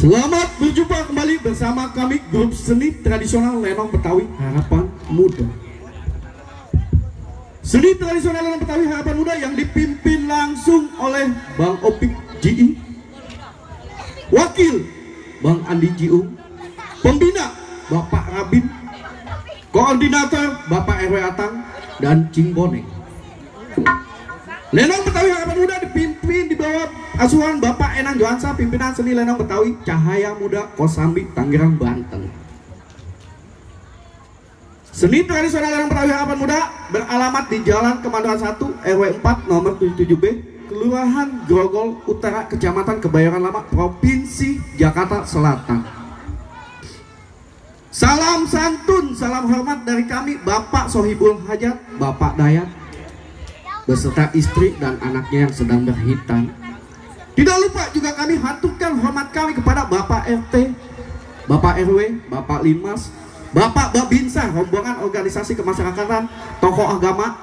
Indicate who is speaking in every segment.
Speaker 1: Selamat berjumpa kembali bersama kami grup seni tradisional Lenong Betawi Harapan Muda. Seni tradisional Lenong Betawi Harapan Muda yang dipimpin langsung oleh Bang Opik Ji, Wakil Bang Andi Jiung, Pembina Bapak Rabin, Koordinator Bapak RW Atang, dan Cing Boneng. Lenong Betawi Harapan Muda dipimpin di bawah asuhan Bapak Enang Johansa, pimpinan seni Lenong Betawi Cahaya Muda Kosambi, Tangerang, Banten. Seni tradisional Lenong Betawi Harapan Muda beralamat di Jalan Kemandoran 1 RW 4 nomor 77B, Kelurahan Grogol Utara, Kecamatan Kebayoran Lama, Provinsi Jakarta Selatan. Salam santun, salam hormat dari kami Bapak Sohibul Hajat, Bapak Dayat, beserta istri dan anaknya yang sedang berhitan. Tidak lupa juga kami haturkan hormat kami kepada Bapak RT, Bapak RW, Bapak Linmas, Bapak Babinsa, rombongan organisasi kemasyarakatan, tokoh agama,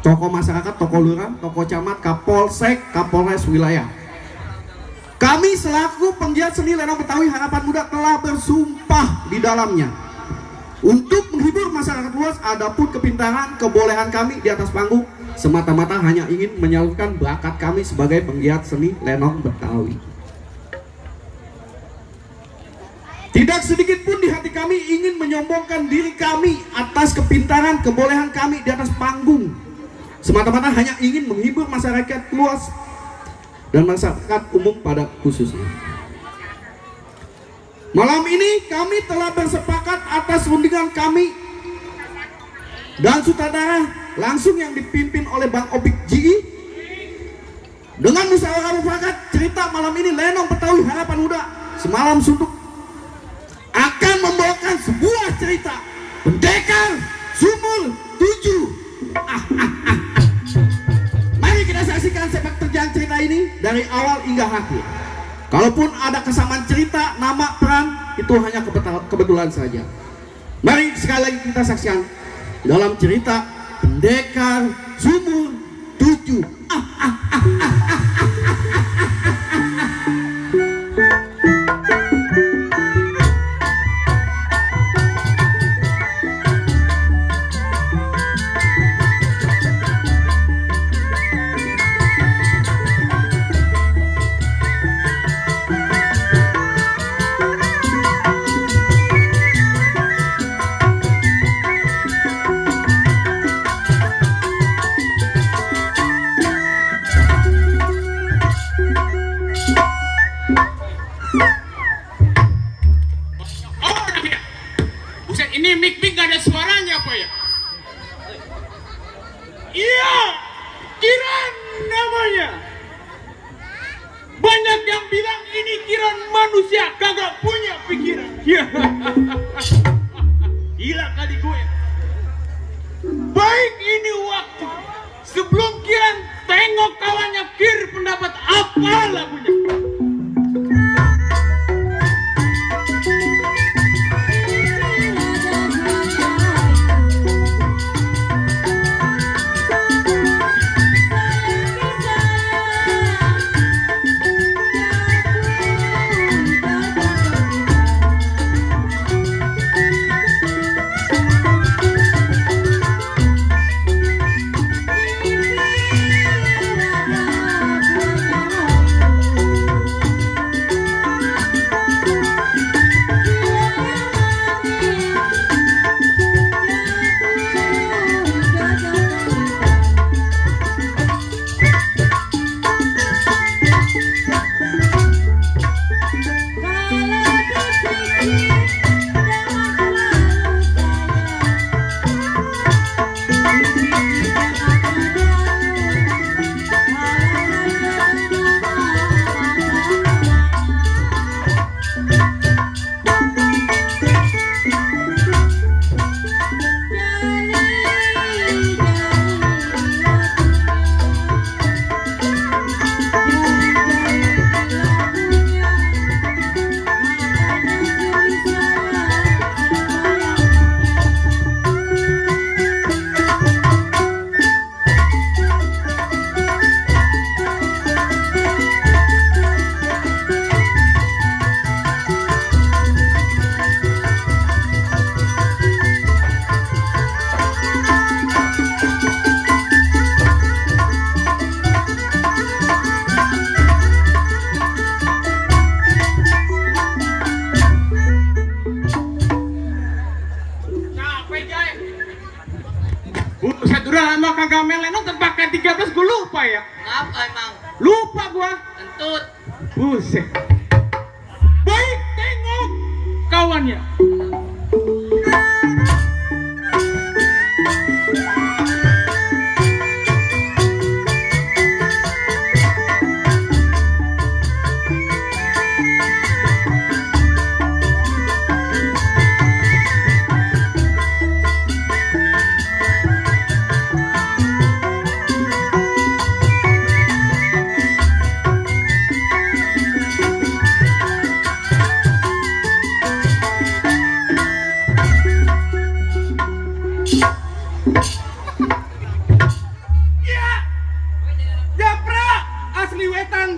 Speaker 1: tokoh masyarakat, tokoh lurah, tokoh camat, Kapolsek, Kapolres wilayah. Kami selaku penggiat seni Lenong Betawi Harapan Muda telah bersumpah di dalamnya untuk menghibur masyarakat luas. Adapun kepintaran, kebolehan kami di atas panggung semata-mata hanya ingin menyalurkan bakat kami sebagai penggiat seni Lenong Betawi. Tidak sedikit pun di hati kami ingin menyombongkan diri kami atas kepintaran, kebolehan kami di atas panggung. Semata-mata hanya ingin menghibur masyarakat luas dan masyarakat umum pada khususnya. Malam ini kami telah bersepakat atas rundingan kami dan sutradara langsung yang dipimpin oleh Bang Opik Ji, dengan musyawarah mufakat cerita malam ini Lenong Betawi Harapan Muda semalam suntuk akan membawakan sebuah cerita Pendekar Sumur 7. Mari kita saksikan sepak terjang cerita ini dari awal hingga akhir. Kalaupun ada kesamaan cerita, nama, peran, itu hanya kebetulan saja. Mari sekali lagi kita saksikan dalam cerita Pendekar Sumur 7.
Speaker 2: Ini mik-mik gak ada suaranya apa ya? Iya, Kiran namanya. Banyak yang bilang ini Kiran manusia kagak punya pikiran. Iya. Gila kali gue. Baik ini waktu sebelum Kiran tengok kawannya Kir pendapat apa lagunya. buset. Baik tengok kawannya.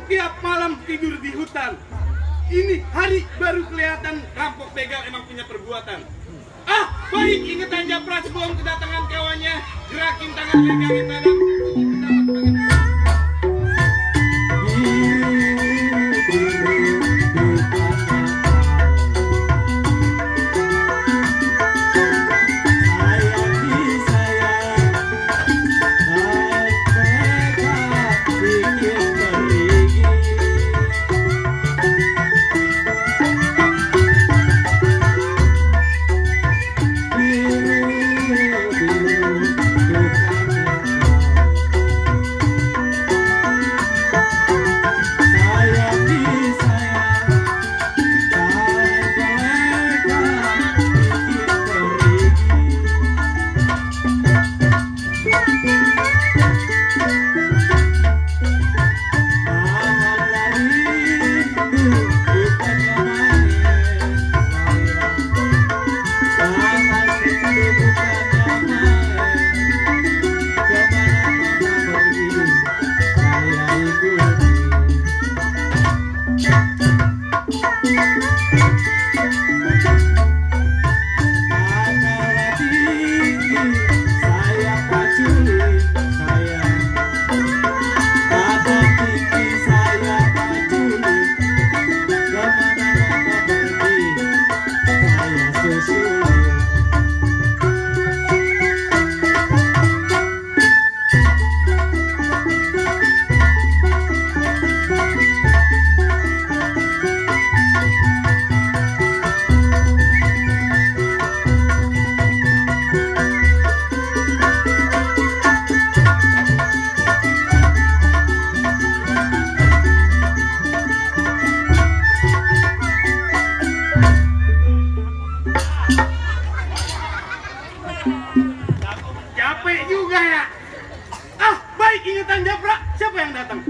Speaker 2: Tiap malam tidur di hutan. Ini hari baru kelihatan rampok begal emang punya perbuatan. Baik ingatan Japra sebelum kedatangan kawannya. Gerakin tangan pegangin tangan. Capek juga ya. Baik ingatan Japra, siapa yang datang?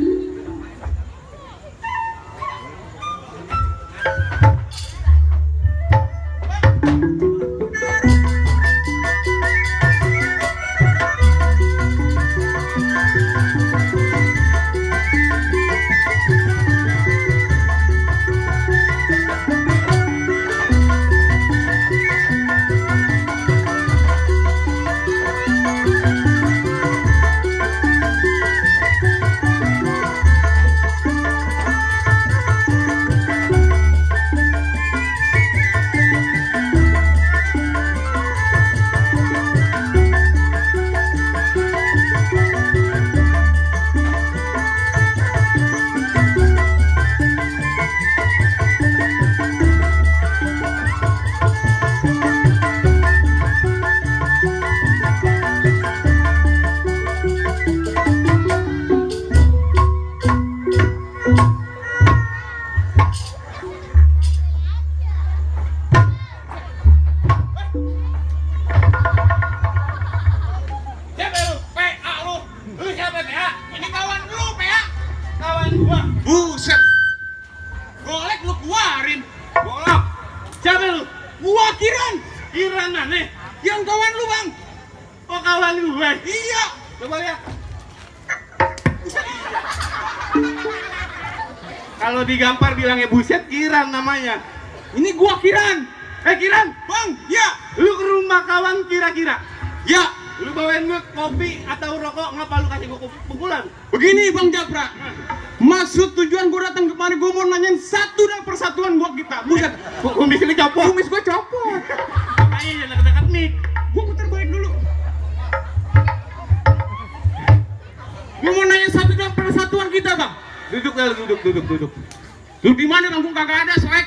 Speaker 2: Buset, golek lu keluarin, golok. Siapa lu? Gua Kiran aneh. Yang kawan lu bang? Oh kawan lu bang? Iya. Coba lihat. Kalau digampar bilangnya buset, Kiran namanya. Ini gua Kiran. Kiran, bang. Ya. Lu ke rumah kawan kira-kira? Ya. Lu bawain gue kopi atau rokok, ngapa lu kasih gue pukulan? Begini Bang Japra, maksud tujuan gue datang kemari, gue mau nanyain satu dan persatuan gue kita. Buset, kumis lu copot. Kumis gue copot. Makanya jangan dekat-dekat nih. Gue putar balik dulu. Gue mau nanya satu dan persatuan kita Bang. Duduk. Lu di mana kampung kagak ada, soek?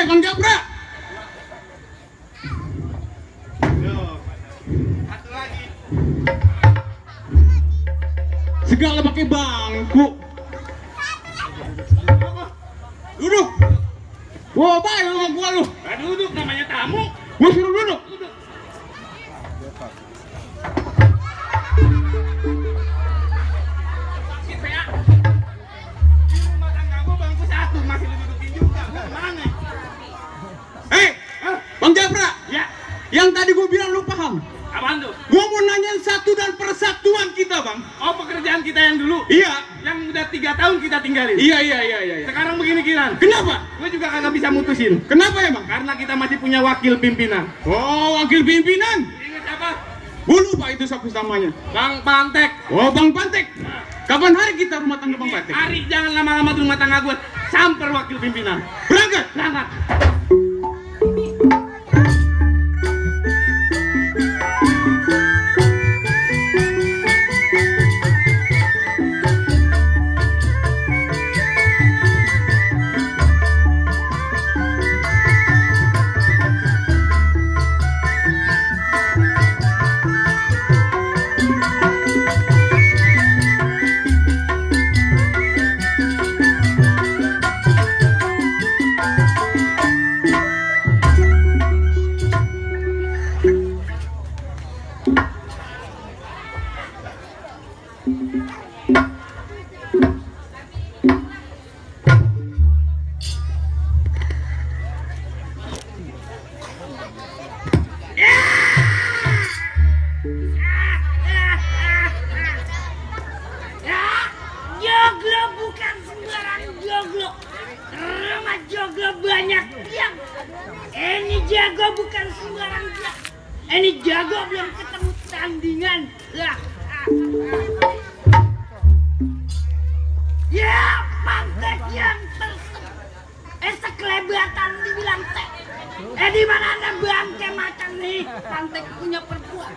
Speaker 2: Bang Japra. Satu lagi. Segala pakai bangku. Duduk. Wah, baik lu sama gua lu. Nah, duduk namanya tamu. Gua suruh duduk. Kita ya. Di rumah tangga gua bangku satu masih didudukin juga. Mana? Bang Japra. Ya. Yang tadi gua bilang lu paham. Apaan tuh? Gua mau nanyain satu dan persatuan kita, Bang. Oh, pekerjaan kita yang dulu? Iya. Yang udah 3 tahun kita tinggalin? Iya. Sekarang begini, Kiran. Kenapa? Gue juga kagak bisa mutusin. Kenapa emang? Karena kita masih punya wakil pimpinan. Oh, wakil pimpinan? Ingat siapa? Gue lupa itu siapa namanya. Bang Pantek. Oh, Bang Pantek. Kapan hari kita rumah tangga Bang Pantek? Hari, jangan lama-lama di rumah tangga gue. Samper wakil pimpinan. Berangkat? Berangkat.
Speaker 3: Joglo bukan sembarang joglo. Rumah joglo banyak yang. Ini jago bukan sembarang jago. Ini jago belum ketemu tandingan. Ya, Pantek yang sekelebatan dibilang teh. Di mana ada bangke macan nih? Pantek punya perempuan.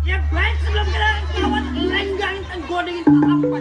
Speaker 3: Ya baik, sebelum kita kawan lenggangin tenggodengin apa?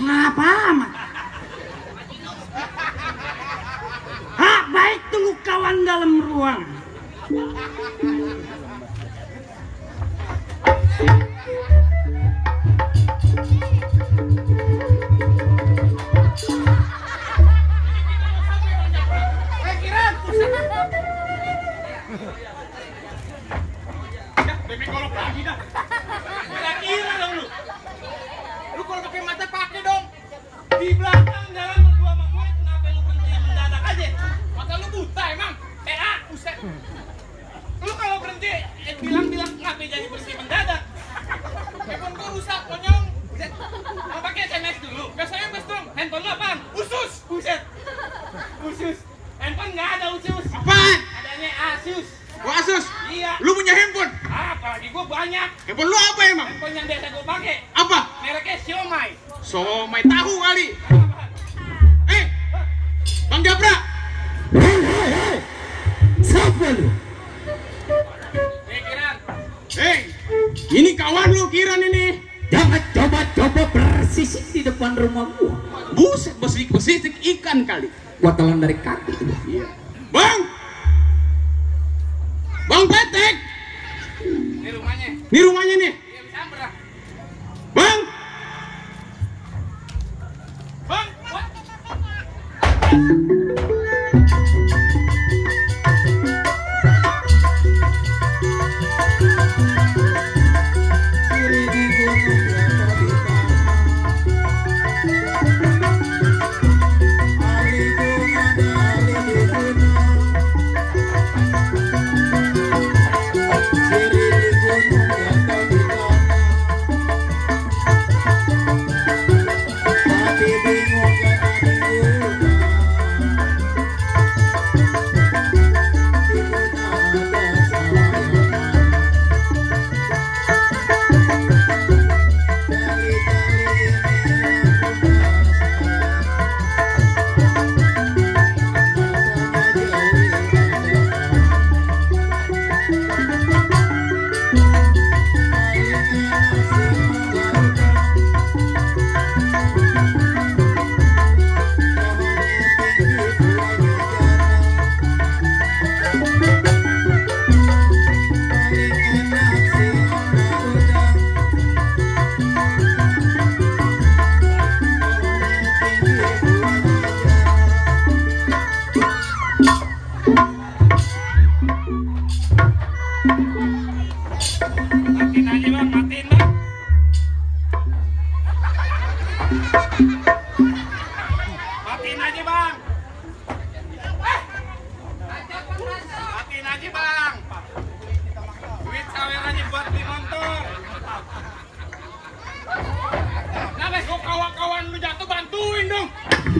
Speaker 3: Ngapa amat? Baik, tunggu kawan dalam ruang.
Speaker 2: Usus. Handphone nggak ada usus.
Speaker 4: Apaan?
Speaker 2: Adanya Asus.
Speaker 4: Oh, Asus.
Speaker 2: Iya.
Speaker 4: Lu punya handphone?
Speaker 2: Apalagi gua banyak.
Speaker 4: Handphone lu apa emang?
Speaker 2: Handphone yang biasa gua pakai.
Speaker 4: Apa?
Speaker 2: Mereknya Xiaomi.
Speaker 4: Somai tahu kali. Eh, Bang Japra.
Speaker 1: Siapa lu?
Speaker 2: Kiran.
Speaker 4: Hei, ini kawan lu Kiran ini.
Speaker 1: Jangan coba-coba bersisik di depan rumah gua.
Speaker 4: Buset, besik ikan kali.
Speaker 1: Gua telan dari kaki.
Speaker 4: Bang! Bang Petek!
Speaker 2: Ini rumahnya.
Speaker 4: Ini rumahnya nih.
Speaker 2: Iya, bisa berah.
Speaker 4: Bang!
Speaker 2: Bang, what? Matiin aja bang, matiin bang. Matiin aja bang. Matiin aja bang. Duit sawerannya buat beli motor. Nah guys, kok kawan-kawan lu jatuh bantuin dong.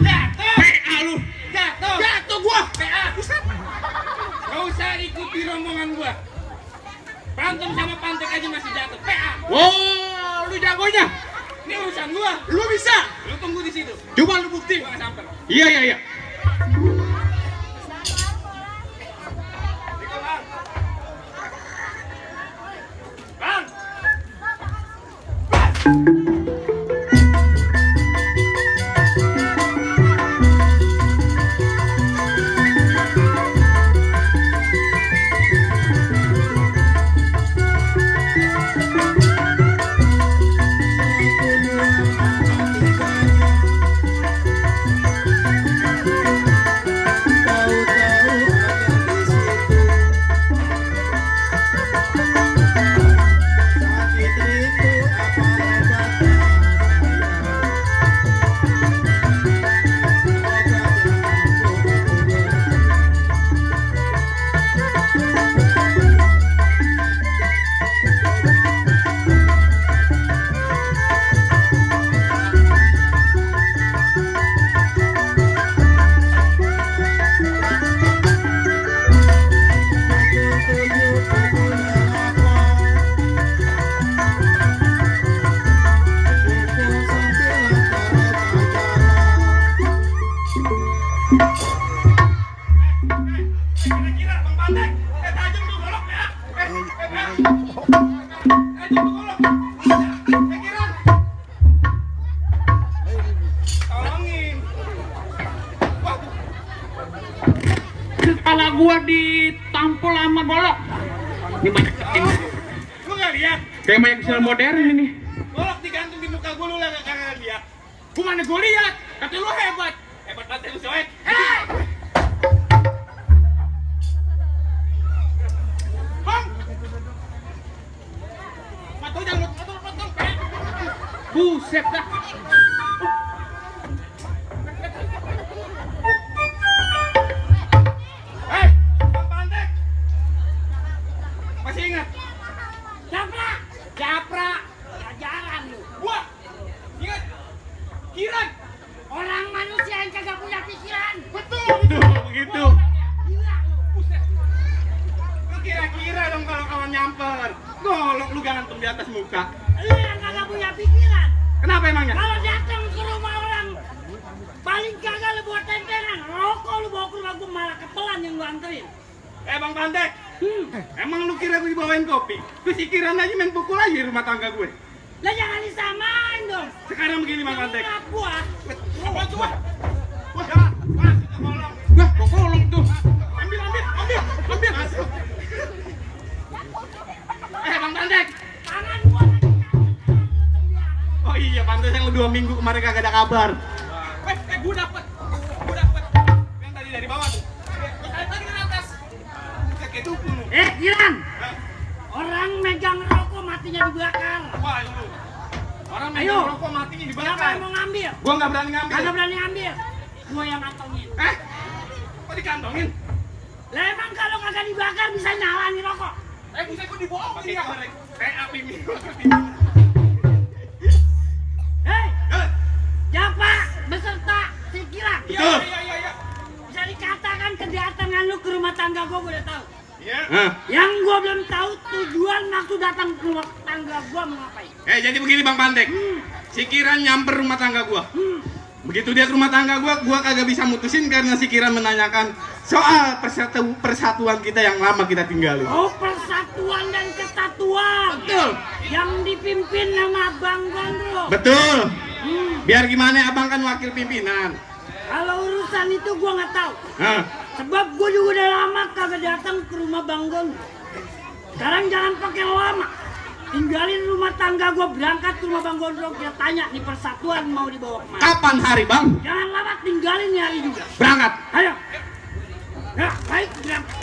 Speaker 2: Jatuh.
Speaker 4: PA lu.
Speaker 2: Jatuh.
Speaker 4: Jatuh gua.
Speaker 2: PA. Gak usah ikuti rombongan gua. Berantem sama pantek aja masih jatuh. PA.
Speaker 4: Wow, lu jagonya.
Speaker 2: Ini urusan gua.
Speaker 4: Lu bisa.
Speaker 2: Lu tunggu di situ.
Speaker 4: Coba lu bukti.
Speaker 2: Gua nggak samper.
Speaker 4: Iya, iya, iya.
Speaker 2: Diko, bang. Bang. Kira-kira bang pantek. Tajam tuh golok ya. Tajam tuh golok. Kira. Tolongin. Wah.
Speaker 4: Kepala gua ditampol sama golok. Ini banyak cacing.
Speaker 2: Lu nggak lihat?
Speaker 4: Kayak banyak sel modern ini.
Speaker 2: Golok digantung di muka gua, lu kagak lihat. Gua mana gua lihat? Kata lu hebat. Hebat banget lu coy. Hei! Bang! Matu jangan potong.
Speaker 4: Buset dah.
Speaker 2: Hei, bang pandek. Masih ingat? Japra.
Speaker 3: Jalan lu.
Speaker 2: Gua. Ingat? Kiran.
Speaker 3: Orang manusia yang kagak punya pikiran.
Speaker 2: muka.
Speaker 3: Lu yang kagak punya pikiran.
Speaker 2: Kenapa emangnya?
Speaker 3: Kalau datang ke rumah orang, paling kagak lu buat tentengan. Rokok lu bawa ke rumah gua malah kepelan yang gua anterin.
Speaker 2: Bang Pandek, emang lu kira gue dibawain kopi? Terus si Kiran aja main pukul aja di rumah tangga gue.
Speaker 3: Lah jangan disamain dong.
Speaker 2: Sekarang begini Bang Pandek.
Speaker 3: Yang gua.
Speaker 2: Apa tuh? Wah, kolong. Wah, kok kolong tuh? Ambil. Masuk. Bang Pandek.
Speaker 3: Tangan gua.
Speaker 2: Oh iya, pantas yang 2 minggu kemarin kagak ada kabar. Gue dapet. Yang tadi dari bawah tuh. Tadi ke atas. Kayak dukun lu.
Speaker 3: Kiran. Orang megang rokok matinya dibakar.
Speaker 2: Wah, lu. Orang
Speaker 3: Ayo.
Speaker 2: megang rokok matinya
Speaker 3: Siapa
Speaker 2: dibakar.
Speaker 3: yang mau ngambil?
Speaker 2: Gua nggak berani ngambil.
Speaker 3: Kagak berani ambil. Gua yang ngantongin.
Speaker 2: Kok dikantongin?
Speaker 3: Lah emang kalau kagak dibakar bisa nyala nih rokok.
Speaker 2: Buset gua dibohongin ya. Api minum.
Speaker 3: Hei, siapa beserta si Kiran?
Speaker 2: Betul.
Speaker 3: Iya. Bisa dikatakan kedatangan lu ke rumah tangga gua udah tahu.
Speaker 2: Iya.
Speaker 3: Yang gua belum tahu tujuan maksud datang ke rumah tangga gua mau ngapain.
Speaker 2: Jadi begini Bang Pandek. Si Kiran nyamper rumah tangga gua. Begitu dia ke rumah tangga gua kagak bisa mutusin karena si Kiran menanyakan soal persatuan kita yang lama kita tinggalin.
Speaker 3: Oh, persatuan dan kesatuan.
Speaker 2: Betul.
Speaker 3: Yang dipimpin sama Bang Gondro.
Speaker 2: Betul. Biar gimana abang kan wakil pimpinan.
Speaker 3: Kalau urusan itu gua nggak tahu. Sebab gua juga udah lama kagak datang ke rumah Bang Gondro. Sekarang jangan pakai lama. Tinggalin rumah tangga gua, berangkat ke rumah Bang Gondro, kita tanya nih persatuan mau dibawa kemana.
Speaker 2: Kapan hari Bang?
Speaker 3: Jangan lama, tinggalin nih hari juga.
Speaker 2: Berangkat.
Speaker 3: Ayo. Ya, baik, berangkat.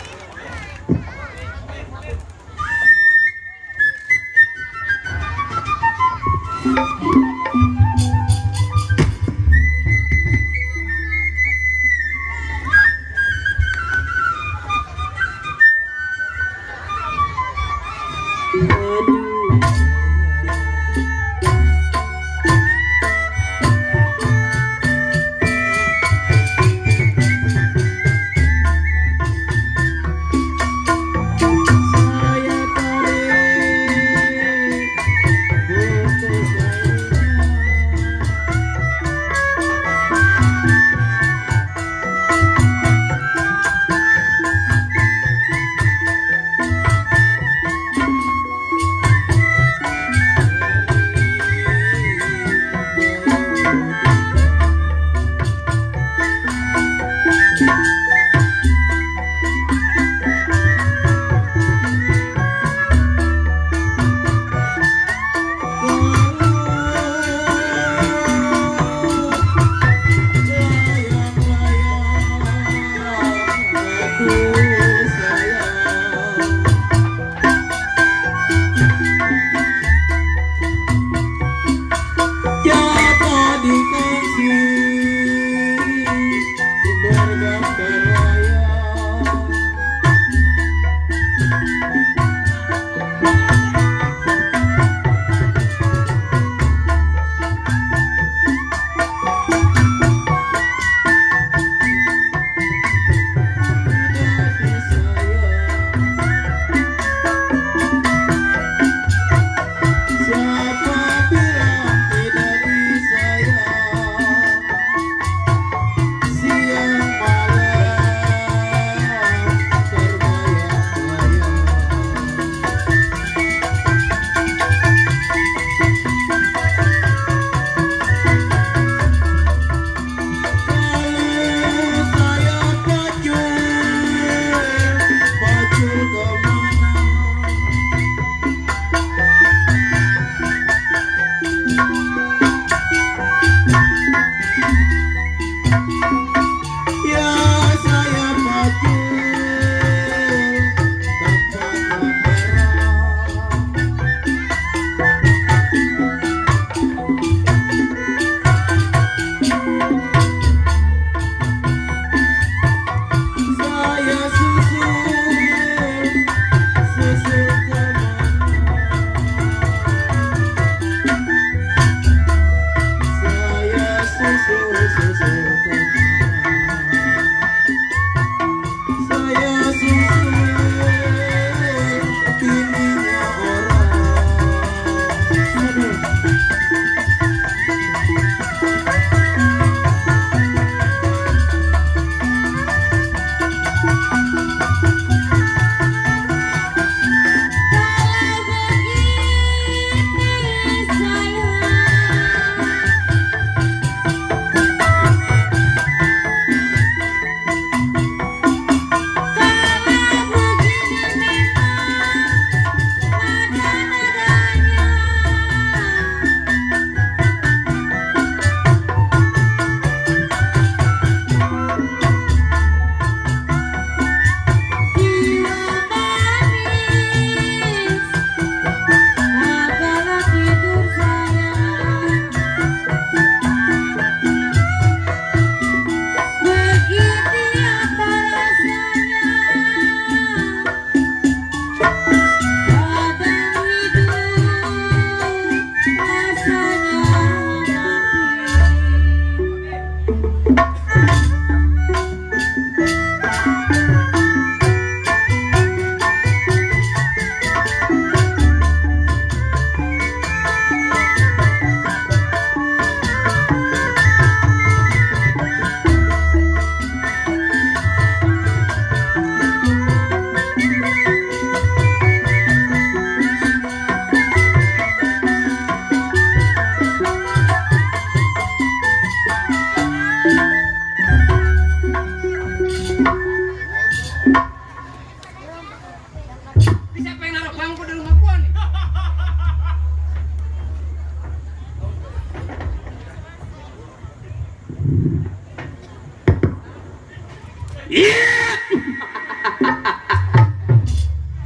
Speaker 4: Iya.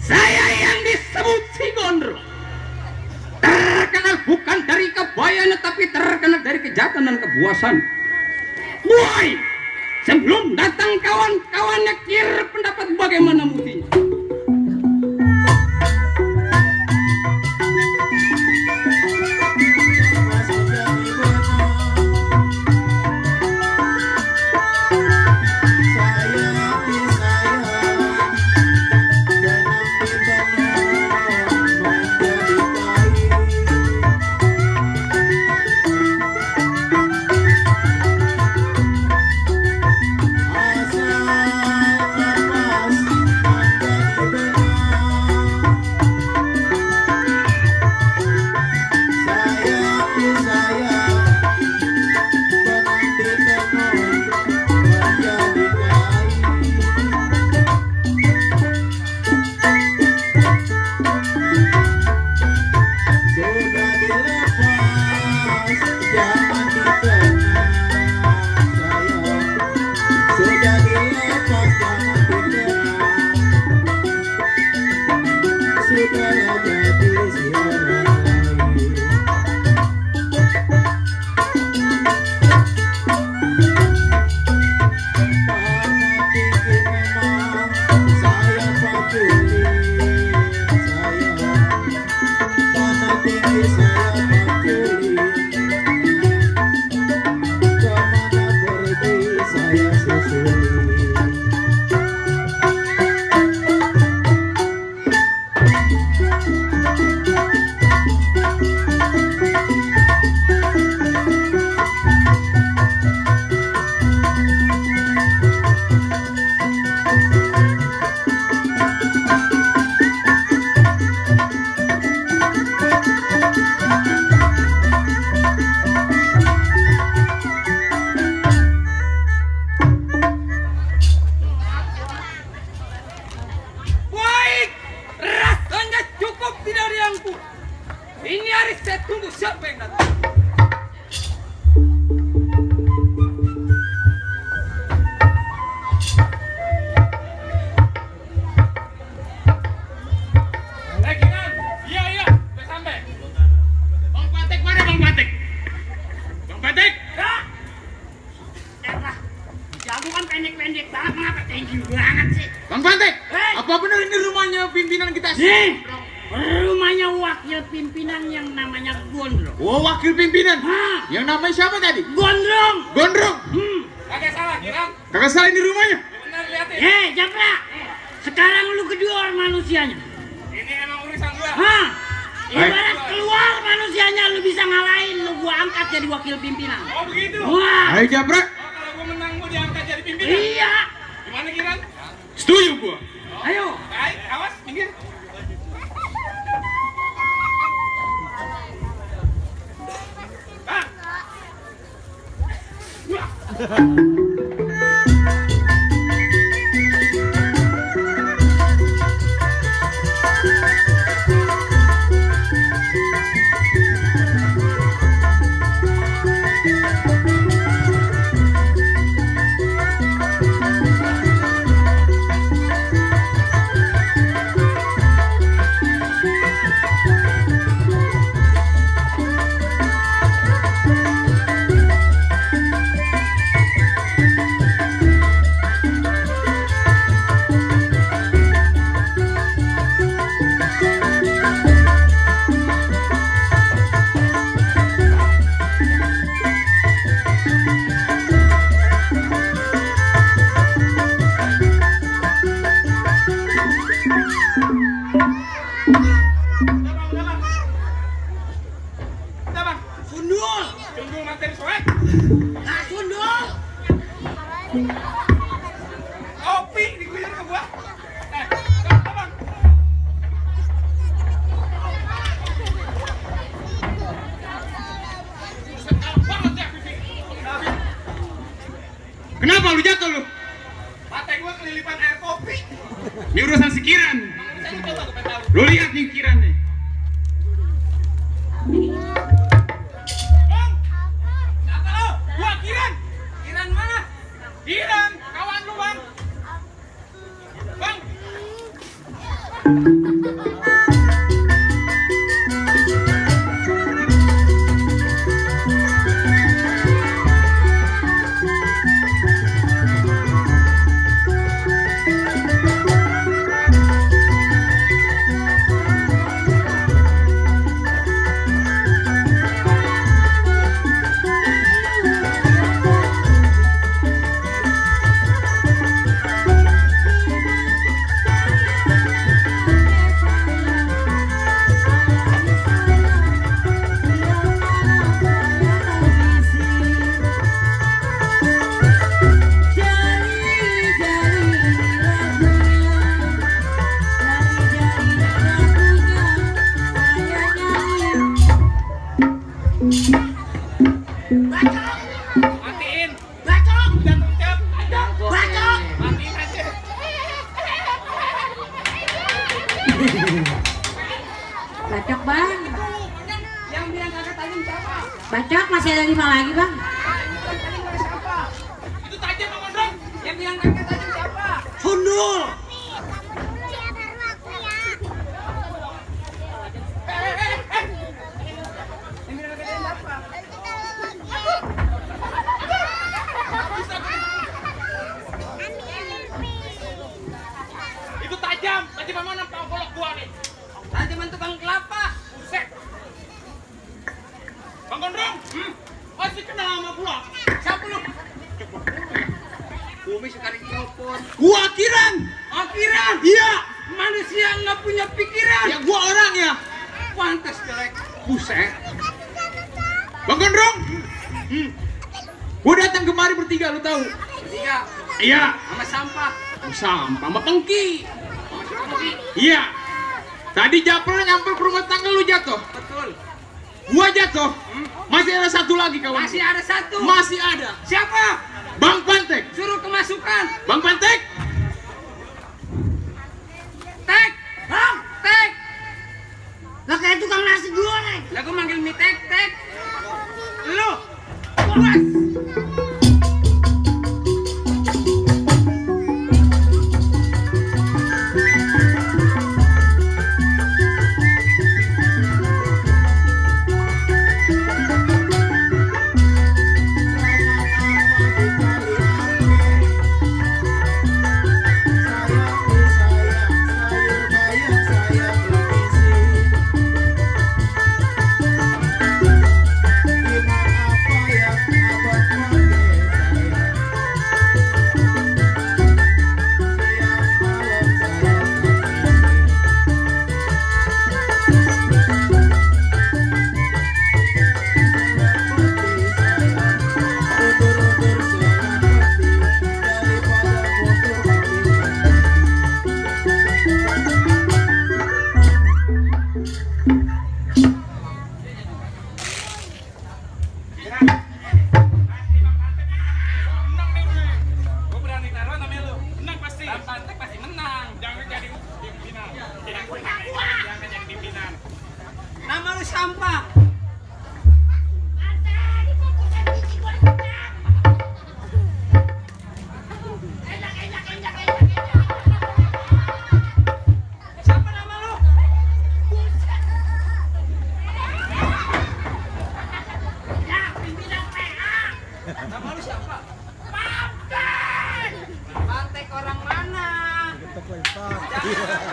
Speaker 4: Saya yang disebut si Gondrong. Terkenal bukan dari kebayaan, tapi terkenal dari kejahatan dan kebuasan. Boy, sebelum datang kawan-kawannya kira pendapat bagaimana mutinya. Ini hari saya tunggu siapa yang datang. Kiran, iya, udah sampai. Bang Patek mana Bang Patek? Bang Patek? Ya. Elah, jago kan pendek-pendek banget, mengapa tinggi banget sih? Bang Patek, apa benar ini rumahnya pimpinan kita sih? Rumahnya wakil pimpinan yang namanya Gondrong. Oh, wakil pimpinan? Yang namanya siapa tadi? Gondrong. Gondrong? Kagak salah, Kiran. Kagak salah ini rumahnya? Benar, lihatin. Japra. Sekarang lu kedua manusianya. Ini emang urusan gua. Ibarat keluar manusianya lu bisa ngalahin, lu gua angkat jadi wakil pimpinan. Oh, begitu? Wah. Ayo, Japra. Oh, kalau gua menang gua diangkat jadi pimpinan? Iya. Gimana, Kiran? Setuju gua. Ayo. Baik, awas, minggir. Kopi diguyur ke gua. Abang. Kenapa lu jatuh lu? Mata gua kelilipan air kopi. Ini urusan si Kiran. Lu lihat nih Kiran nih. Bang, siapa lu? Gua Kiran. Kiran mana? Kiran, kawan lu bang. Matiin. Bacok. Udah tutup. Bacok. Matiin aja.
Speaker 5: Bacok bang.
Speaker 4: Yang bilang kagak tajam siapa?
Speaker 5: Bacok masih ada 5 lagi bang.
Speaker 4: Siapa? Itu tajam Bang Gondrong. Yang bilang kagak tajam siapa?
Speaker 3: Sundul.
Speaker 4: Yang bilang kagak tajam siapa? Itu tajam mana Pak golok gua nih? Tajaman tukang kelapa. Buset. Bang Gondrong, masih kenal sama gua. Siapa lu? Bumi sekali telepon.
Speaker 2: Gua Kiran.
Speaker 4: Oh, Kiran.
Speaker 2: Iya.
Speaker 4: Manusia nggak punya pikiran.
Speaker 2: Ya gua orang ya.
Speaker 4: Pantes jelek.
Speaker 2: Buset. Bang Gondrong. Gua datang kemari bertiga, lu tahu?
Speaker 4: Iya,
Speaker 2: Iya.
Speaker 4: sama sampah.
Speaker 2: Sampah sama pengki.
Speaker 4: Sama Sukamti.
Speaker 2: Iya. Tadi Japra nyamper ke rumah tangga lu jatuh.
Speaker 4: Betul.
Speaker 2: Gua jatuh. Masih ada satu lagi kawan.
Speaker 4: Masih ada satu.
Speaker 2: Masih ada.
Speaker 4: Siapa?
Speaker 2: Bang Pantek.
Speaker 4: Suruh kemasukan.
Speaker 2: Bang Pantek.
Speaker 4: Tek. Bang, tek.
Speaker 3: Lah kayak tukang nasi goreng.
Speaker 4: Lah gua manggil mie tek, tek. Lu. Puas. Gua berani taruh namanya lu. Menang pasti. Bang Pantek pasti menang. Jangan jadi pimpinan. Jangan jadi pimpinan. Nama lu sampah. Siapa nama lu?
Speaker 3: Ya, pimpinan PA.
Speaker 4: Nama lu siapa? Pantek orang mana? Jangan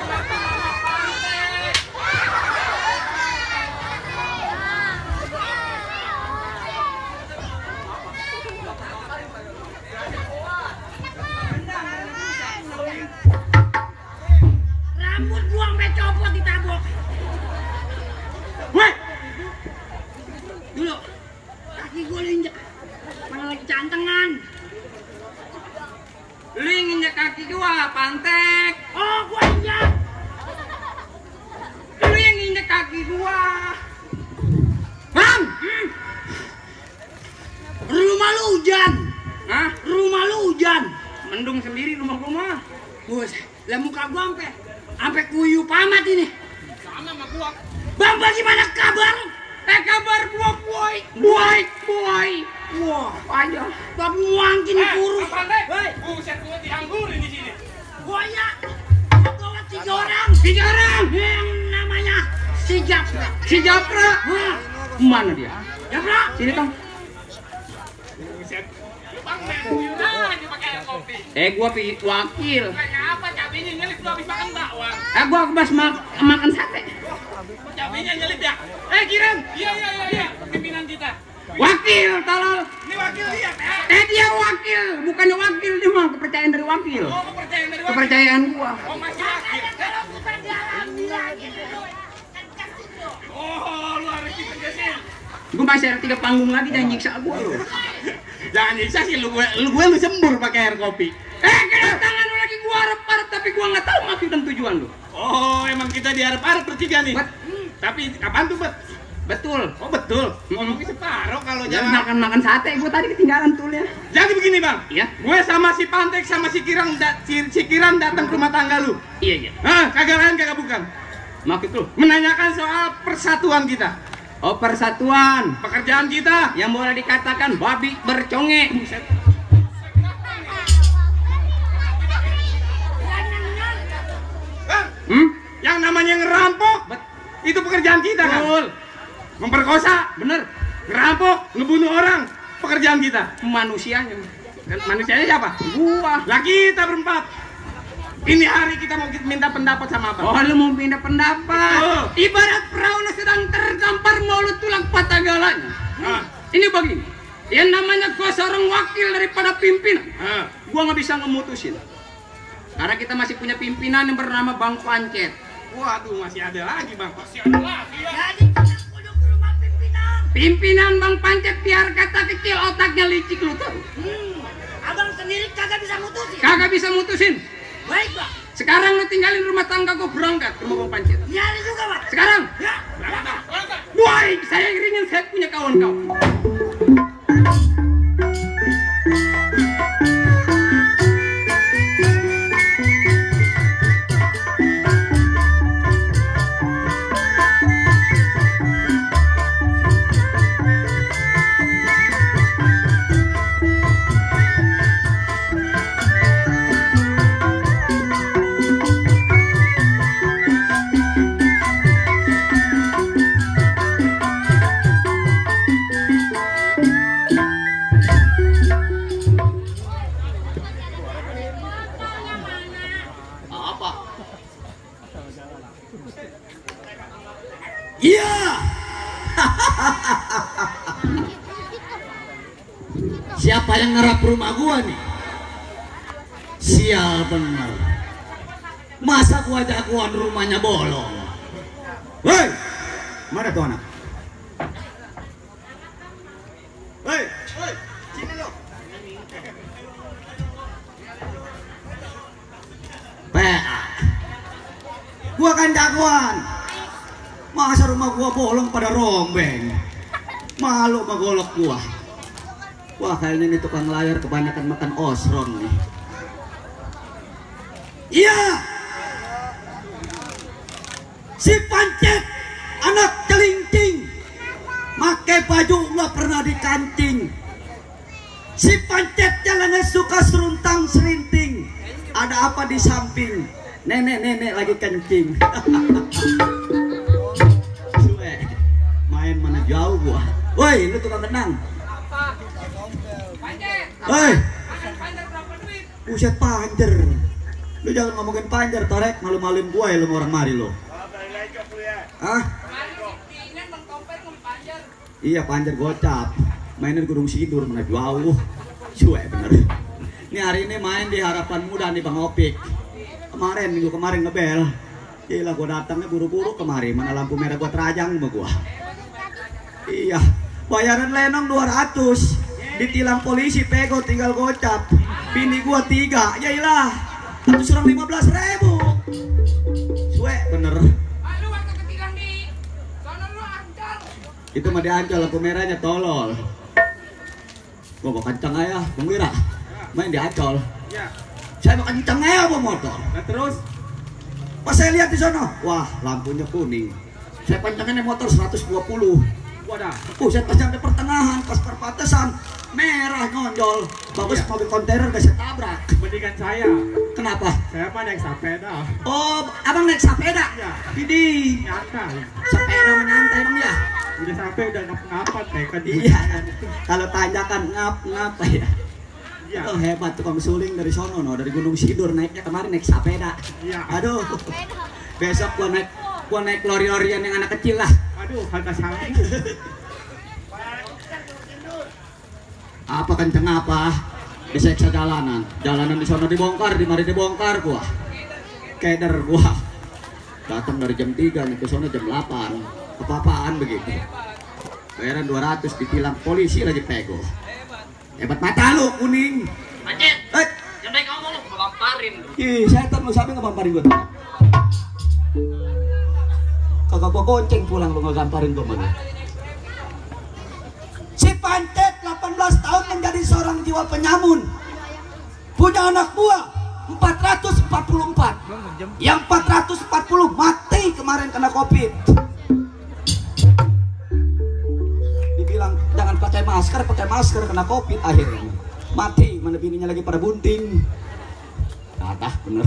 Speaker 4: kenapa nama Pantek?
Speaker 3: Rambut gua sampai copot ditabok.
Speaker 2: Weh.
Speaker 3: Dulu. Kaki gua injek. Mana lagi cantengan.
Speaker 4: Lu yang injek kaki gua, Pantek.
Speaker 3: Oh, gua injek.
Speaker 4: Lu yang injek kaki gua.
Speaker 3: Bang. Rumah lu hujan.
Speaker 4: Hah?
Speaker 3: Rumah lu hujan.
Speaker 4: Mendung sendiri rumah gua mah.
Speaker 3: Bos, lah muka gua sampai kuyup amat ini.
Speaker 4: Sama sama gua.
Speaker 3: Bang, bagaimana kabar?
Speaker 4: Kabar gua, boy. Boy.
Speaker 3: Wah,
Speaker 4: Aja.
Speaker 3: tapi mungkin kurus.
Speaker 4: Pantek. Buset, gua dianggurin di sini.
Speaker 3: Gua ya, gua bawa 3 orang. Tiga orang yang namanya si Japra.
Speaker 4: Si Japra.
Speaker 3: Hah?
Speaker 4: Mana dia?
Speaker 3: Japra.
Speaker 4: Sini Tong.
Speaker 2: Buset. Lu Bang Menduyun aja pakai air kopi.
Speaker 4: Gua wakil.
Speaker 2: Kayak apa cabenya nyelip lu habis makan bakwan?
Speaker 4: Gua habis makan sate.
Speaker 2: Kok cabenya nyelip ya? Kiran. Iya. Pimpinan kita.
Speaker 4: Wakil, tolol.
Speaker 2: Ini wakil lihat ya.
Speaker 4: Dia wakil, bukannya wakil, dia mah kepercayaan dari wakil.
Speaker 2: Oh, kepercayaan dari wakil.
Speaker 4: Kepercayaan gua.
Speaker 2: Oh, masih wakil.
Speaker 3: Kalau bukan dialami lagi dulu.
Speaker 2: Oh, lu harus ditegasin.
Speaker 4: Gua masih ada 3 panggung lagi jangan nyiksa gua lu.
Speaker 2: Jangan nyiksa sih lu sembur pakai air kopi.
Speaker 4: Kedatangan lu lagi gua harap-harap tapi gua nggak tahu maksud dan tujuan lu.
Speaker 2: Oh, emang kita diharap-harap bertiga nih. Tapi apaan tuh, Bet?
Speaker 4: Betul.
Speaker 2: Oh, betul. Ngomongnya separuh kalau
Speaker 4: Jangan
Speaker 2: jangan.
Speaker 4: makan sate, gua tadi ketinggalan tulnya.
Speaker 2: Jadi begini, Bang.
Speaker 4: Iya.
Speaker 2: Gue sama si Pantek sama si Kiran datang ke rumah tangga lu.
Speaker 4: Iya.
Speaker 2: Kagak lain kagak bukan.
Speaker 4: Maksud lu?
Speaker 2: Menanyakan soal persatuan kita.
Speaker 4: Oh, persatuan.
Speaker 2: Pekerjaan kita.
Speaker 4: Yang boleh dikatakan babi berconge.
Speaker 2: Buset. Bang, yang namanya ngerampok. Itu pekerjaan kita kan?
Speaker 4: Betul.
Speaker 2: Memperkosa.
Speaker 4: Bener.
Speaker 2: Ngerampok, ngebunuh orang. Pekerjaan kita.
Speaker 4: Manusianya.
Speaker 2: Dan manusianya siapa?
Speaker 4: Gua.
Speaker 2: Lah kita berempat. Ini hari kita mau minta pendapat sama Abang.
Speaker 4: Oh, lu mau pindah pendapat.
Speaker 2: Betul.
Speaker 4: Ibarat perahu sedang terdampar mulut tulang patah galanya.
Speaker 2: Ah.
Speaker 4: Ini begini. Yang namanya gua seorang wakil daripada pimpinan.
Speaker 2: Ah.
Speaker 4: Gua nggak bisa ngemutusin. Karena kita masih punya pimpinan yang bernama Bang Pancet.
Speaker 2: Waduh, masih ada lagi, Bang. Masih ada lagi ya.
Speaker 3: Jadi kita kudu ke rumah pimpinan.
Speaker 4: Pimpinan Bang Pancet biar kata kecil otaknya licik lu tahu.
Speaker 3: Abang sendiri kagak bisa mutusin.
Speaker 4: Kagak bisa mutusin.
Speaker 3: Baik, Bang.
Speaker 4: Sekarang lu tinggalin rumah tangga gua berangkat ke rumah Bang Pancet.
Speaker 3: Nyari juga, Bang.
Speaker 4: Sekarang.
Speaker 3: Ya.
Speaker 4: Woi, saya iringin saya punya kawan-kawan.
Speaker 1: Iya. Siapa yang ngerap rumah gua nih? Sial bener. Masa gua jagoan rumahnya bolong? Hei, mana tuh anak? Hei, sini lo. Gua kan jagoan. Masa rumah gua bolong pada rombeng. Malu sama golok gua. Wah, kayaknya ini tukang layar kebanyakan makan osron nih. Iya. Si Pancet, anak celincing, make baju nggak pernah dikancing. Si Pancet jalannya suka seruntang serinting. Ada apa di samping? Nenek lagi kencing. Suwe, main mana jauh gua. Woi, lu tukang tenang. Woi, buset Panjer. Lu jangan ngomongin Panjer, Torek. Malu-maluin gua ya lu mau orang mari lu. Hah? Iya, Panjer gocap. Mainnya di Gunung Sidur, mana jauh. Suwe bener. Ini hari ini main di Harapan Muda nih Bang Opik. Minggu kemarin ngebel. Gila gua datangnya buru-buru kemarin. Mana lampu merah gua terajang sama gua. Iya, bayaran lenong 200. Ditilang polisi pego tinggal gocap. Bini gua 3. Yailah. Satu surang 15.000. Suwe bener. Itu mah diancol lampu merahnya tolol. Gua mau kencang aja, Bang Wira. Main diancol.
Speaker 2: Ya.
Speaker 1: Saya mau kencang aja bawa motor.
Speaker 2: Nah, terus
Speaker 1: Pas saya lihat di sana, wah lampunya kuning. Saya kencangin motor 120.
Speaker 2: wadah.
Speaker 1: Saya pas sampai pertengahan, pas perpatesan merah nonjol. Bagus
Speaker 2: Iya.
Speaker 1: mobil kontainer gak saya tabrak.
Speaker 2: Mendingan saya.
Speaker 6: Kenapa?
Speaker 2: Saya mah naik sepeda.
Speaker 6: Oh, abang naik sepeda?
Speaker 2: Ya.
Speaker 6: Ini
Speaker 2: Nyantai.
Speaker 6: sepeda menyantai emang ya?
Speaker 2: Udah sampai udah ngap-ngapan kayak kan.
Speaker 6: Iya. Kalau tanjakan ngap ya.
Speaker 2: Iya.
Speaker 6: Oh hebat tukang suling dari sono no, dari Gunung Sidur naiknya kemarin naik sepeda.
Speaker 2: Iya.
Speaker 6: Aduh. Besok gua naik lori-lorian yang anak kecil lah.
Speaker 2: Aduh, kagak sanggup.
Speaker 6: Apa kenceng apa? Diseksa jalanan di sono dibongkar, di mari dibongkar gua. Keder gua. Datang dari jam 3 nih ke sono jam 8. Apa-apaan begitu. Bayaran 200 ditilang polisi lagi pego. Hebat mata lu kuning.
Speaker 4: Macet.
Speaker 6: Eh,
Speaker 4: Yang baik ngomong lu bamparin.
Speaker 6: ih, setan lu siapa ngebamparin gua tuh? Kagak gua gonceng pulang lu ngegamparin gua mana? Si Pancet 18 tahun menjadi seorang jiwa penyamun. Punya anak buah 444. Yang 440 mati kemarin kena Covid. Dibilang jangan pakai masker kena Covid akhirnya. Mati, mana bininya lagi pada bunting. Nah, bener.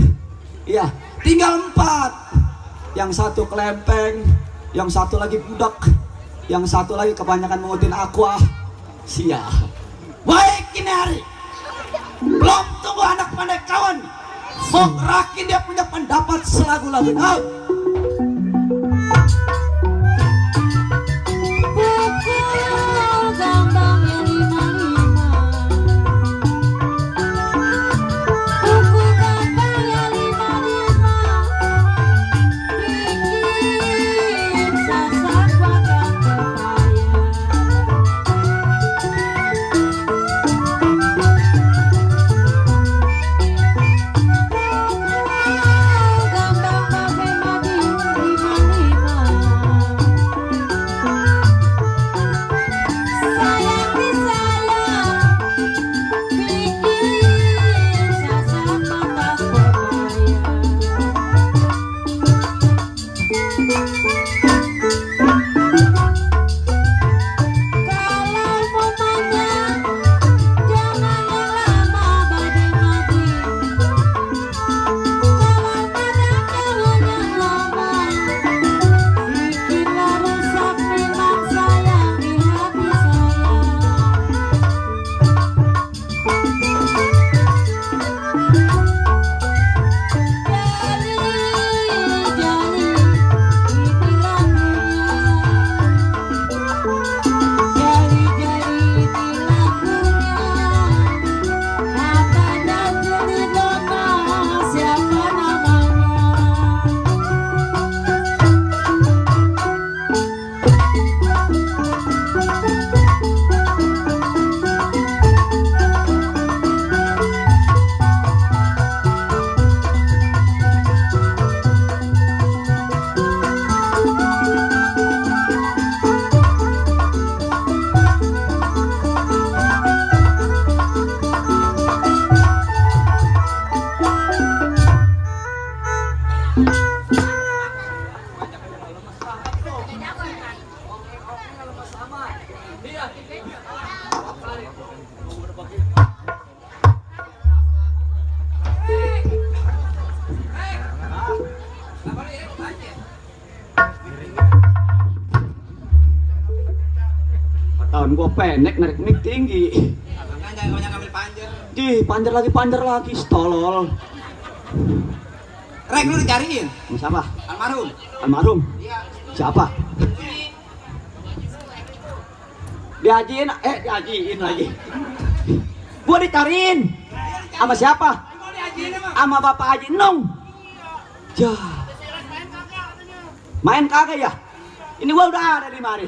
Speaker 6: Iya, tinggal 4. Yang satu kelempeng, yang satu lagi budak, yang satu lagi kebanyakan mengutin aqua. Siap. Baik ini hari. Belum tunggu anak pandai kawan. Sok Rakin dia punya pendapat selagu-lagu. Tahun gua pendek narik mic tinggi. Panjer lagi, stolol.
Speaker 7: Rek lu dicariin?
Speaker 6: Siapa?
Speaker 7: Almarhum.
Speaker 6: Iya. Siapa? Dihajiin lagi. Gua dicariin. Sama siapa? Sama Bapak Haji Nong. Ya. Main kagak ya? Ini gua udah ada di mari.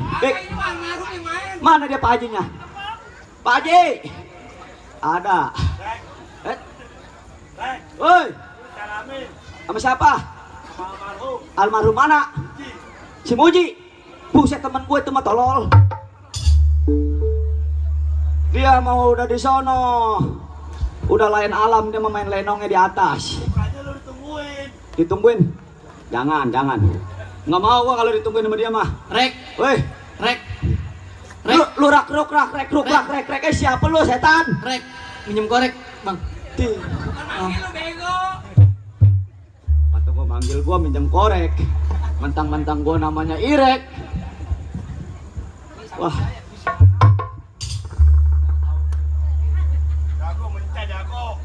Speaker 6: Mana dia Pak Hajinya? Pak Haji. Ada. Woi. Sama siapa? Almarhum mana? Si Muji. Buset teman gue itu mah tolol. Dia mau udah di sono. Udah lain alam, dia mau main lenongnya di atas. Ditungguin. Jangan. Nggak mau gua kalau ditungguin sama dia mah.
Speaker 7: Rek.
Speaker 6: Woi,
Speaker 7: Rek.
Speaker 6: lu rekruk siapa lu setan?
Speaker 7: Rek. Minjem korek, Bang.
Speaker 6: Di.
Speaker 3: Lu bego.
Speaker 6: Manggil gua minjem korek. Mentang-mentang gua namanya Irek. Wah.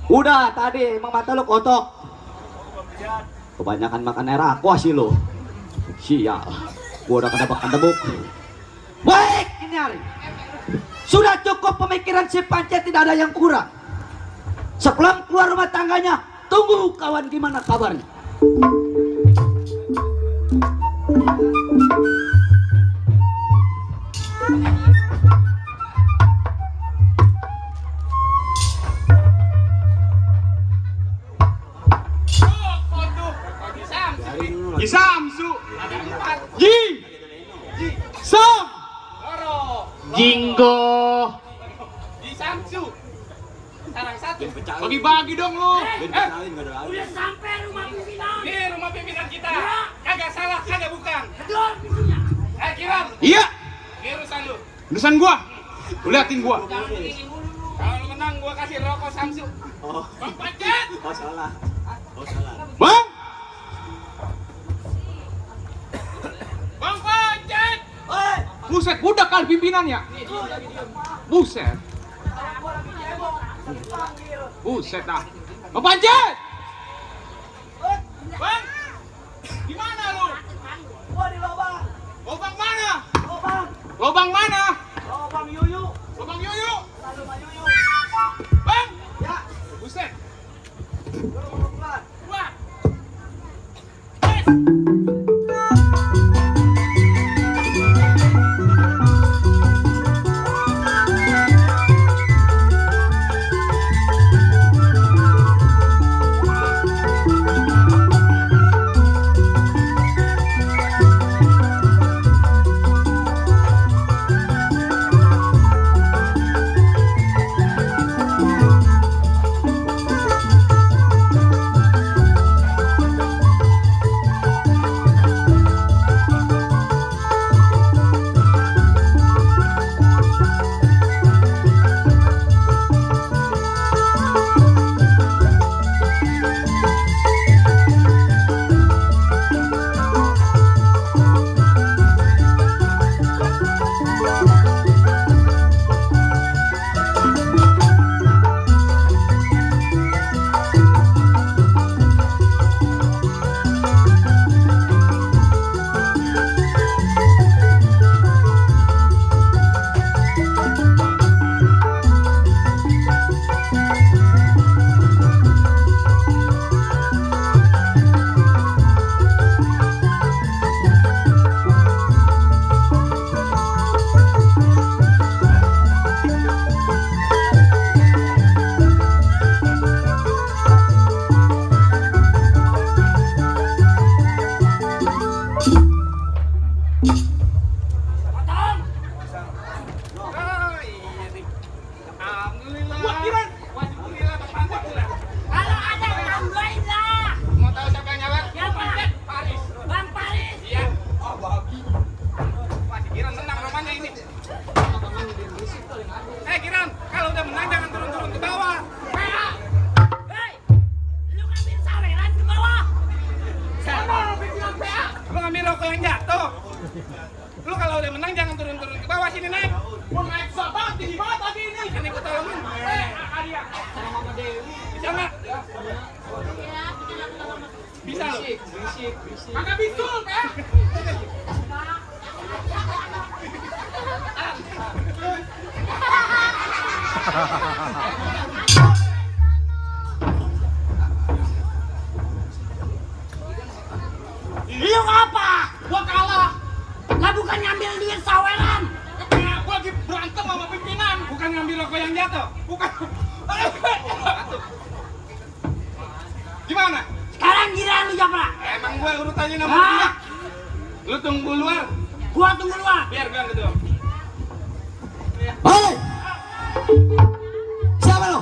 Speaker 6: Udah tadi emang mata lu kotok. Kebanyakan makan air aqua sih lu. Sial. Gua udah kedebak-kedebuk. Baik, ini hari. Sudah cukup pemikiran si Pancet, tidak ada yang kurang. Sebelum keluar rumah tangganya, tunggu kawan gimana kabarnya.
Speaker 2: Ji Samsu. Ji. Sam. Jinggo.
Speaker 4: Ji Samsu. Sarang satu.
Speaker 2: Bagi-bagi dong lu.
Speaker 3: Udah sampai rumah pimpinan.
Speaker 4: Ini rumah pimpinan kita. Kagak salah, kagak bukan.
Speaker 3: Kedor pintunya.
Speaker 4: Kiran.
Speaker 2: Iya.
Speaker 4: Ini urusan lu.
Speaker 2: Urusan gua. Lu liatin gua.
Speaker 4: Kalau lu menang, gua kasih rokok Samsu. Bang Pancet.
Speaker 2: Bang.
Speaker 4: Bang Pancet.
Speaker 2: Buset, budak kali pimpinannya. Buset. Buset dah. Bang Pancet.
Speaker 4: Bang. Gimana lu?
Speaker 6: Gua di lobang.
Speaker 4: Lobang mana?
Speaker 6: Lobang.
Speaker 2: Lobang mana?
Speaker 6: Lobang yuyu.
Speaker 4: Lobang yuyu.
Speaker 6: Rumah yuyu.
Speaker 4: Bang.
Speaker 6: Ya,
Speaker 4: Buset.
Speaker 6: keluar.
Speaker 4: Wah. Lu kalau udah menang jangan turun-turun ke bawah, sini naik. Gua naik susah banget, tinggi banget lagi ini. Sini gua tolongin. Adia. Sama Mama Dewi. Bisa nggak? Bisa lu? Bisik. Kagak bisul, kan?
Speaker 3: Lu apa?
Speaker 4: Gua kalah.
Speaker 3: Lah bukan ngambil duit saweran.
Speaker 4: Nah, gua lagi berantem sama pimpinan. Bukan ngambil rokok yang jatuh. Bukan. Gimana?
Speaker 3: Sekarang giliran lu Japra.
Speaker 4: Emang gua urutannya nomor
Speaker 3: Hah?
Speaker 4: 2. Lu tunggu luar.
Speaker 3: Gua tunggu luar.
Speaker 4: Biar gua gitu.
Speaker 6: Hei! Siapa lo?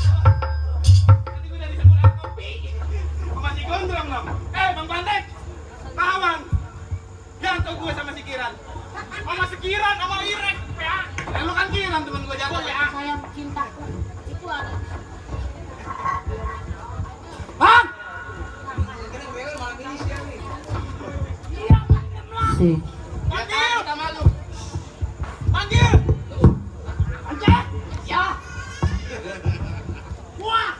Speaker 2: Tadi gue udah disebut air kopi. Sama si Gondrong dong. Bang Pantek. Kawan. Jatuh gue sama si Kiran. Sama si Kiran, sama Irek. PA. Lu kan Kiran temen gue jatuh PA.
Speaker 5: Sayang cintaku. Itu ada.
Speaker 3: Bang!
Speaker 5: Sih.
Speaker 2: Panggil! Panggil!
Speaker 3: Anjek! Ya! Wah!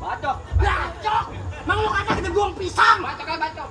Speaker 3: Bacok! Mang lu kata kita buang pisang! Bacok!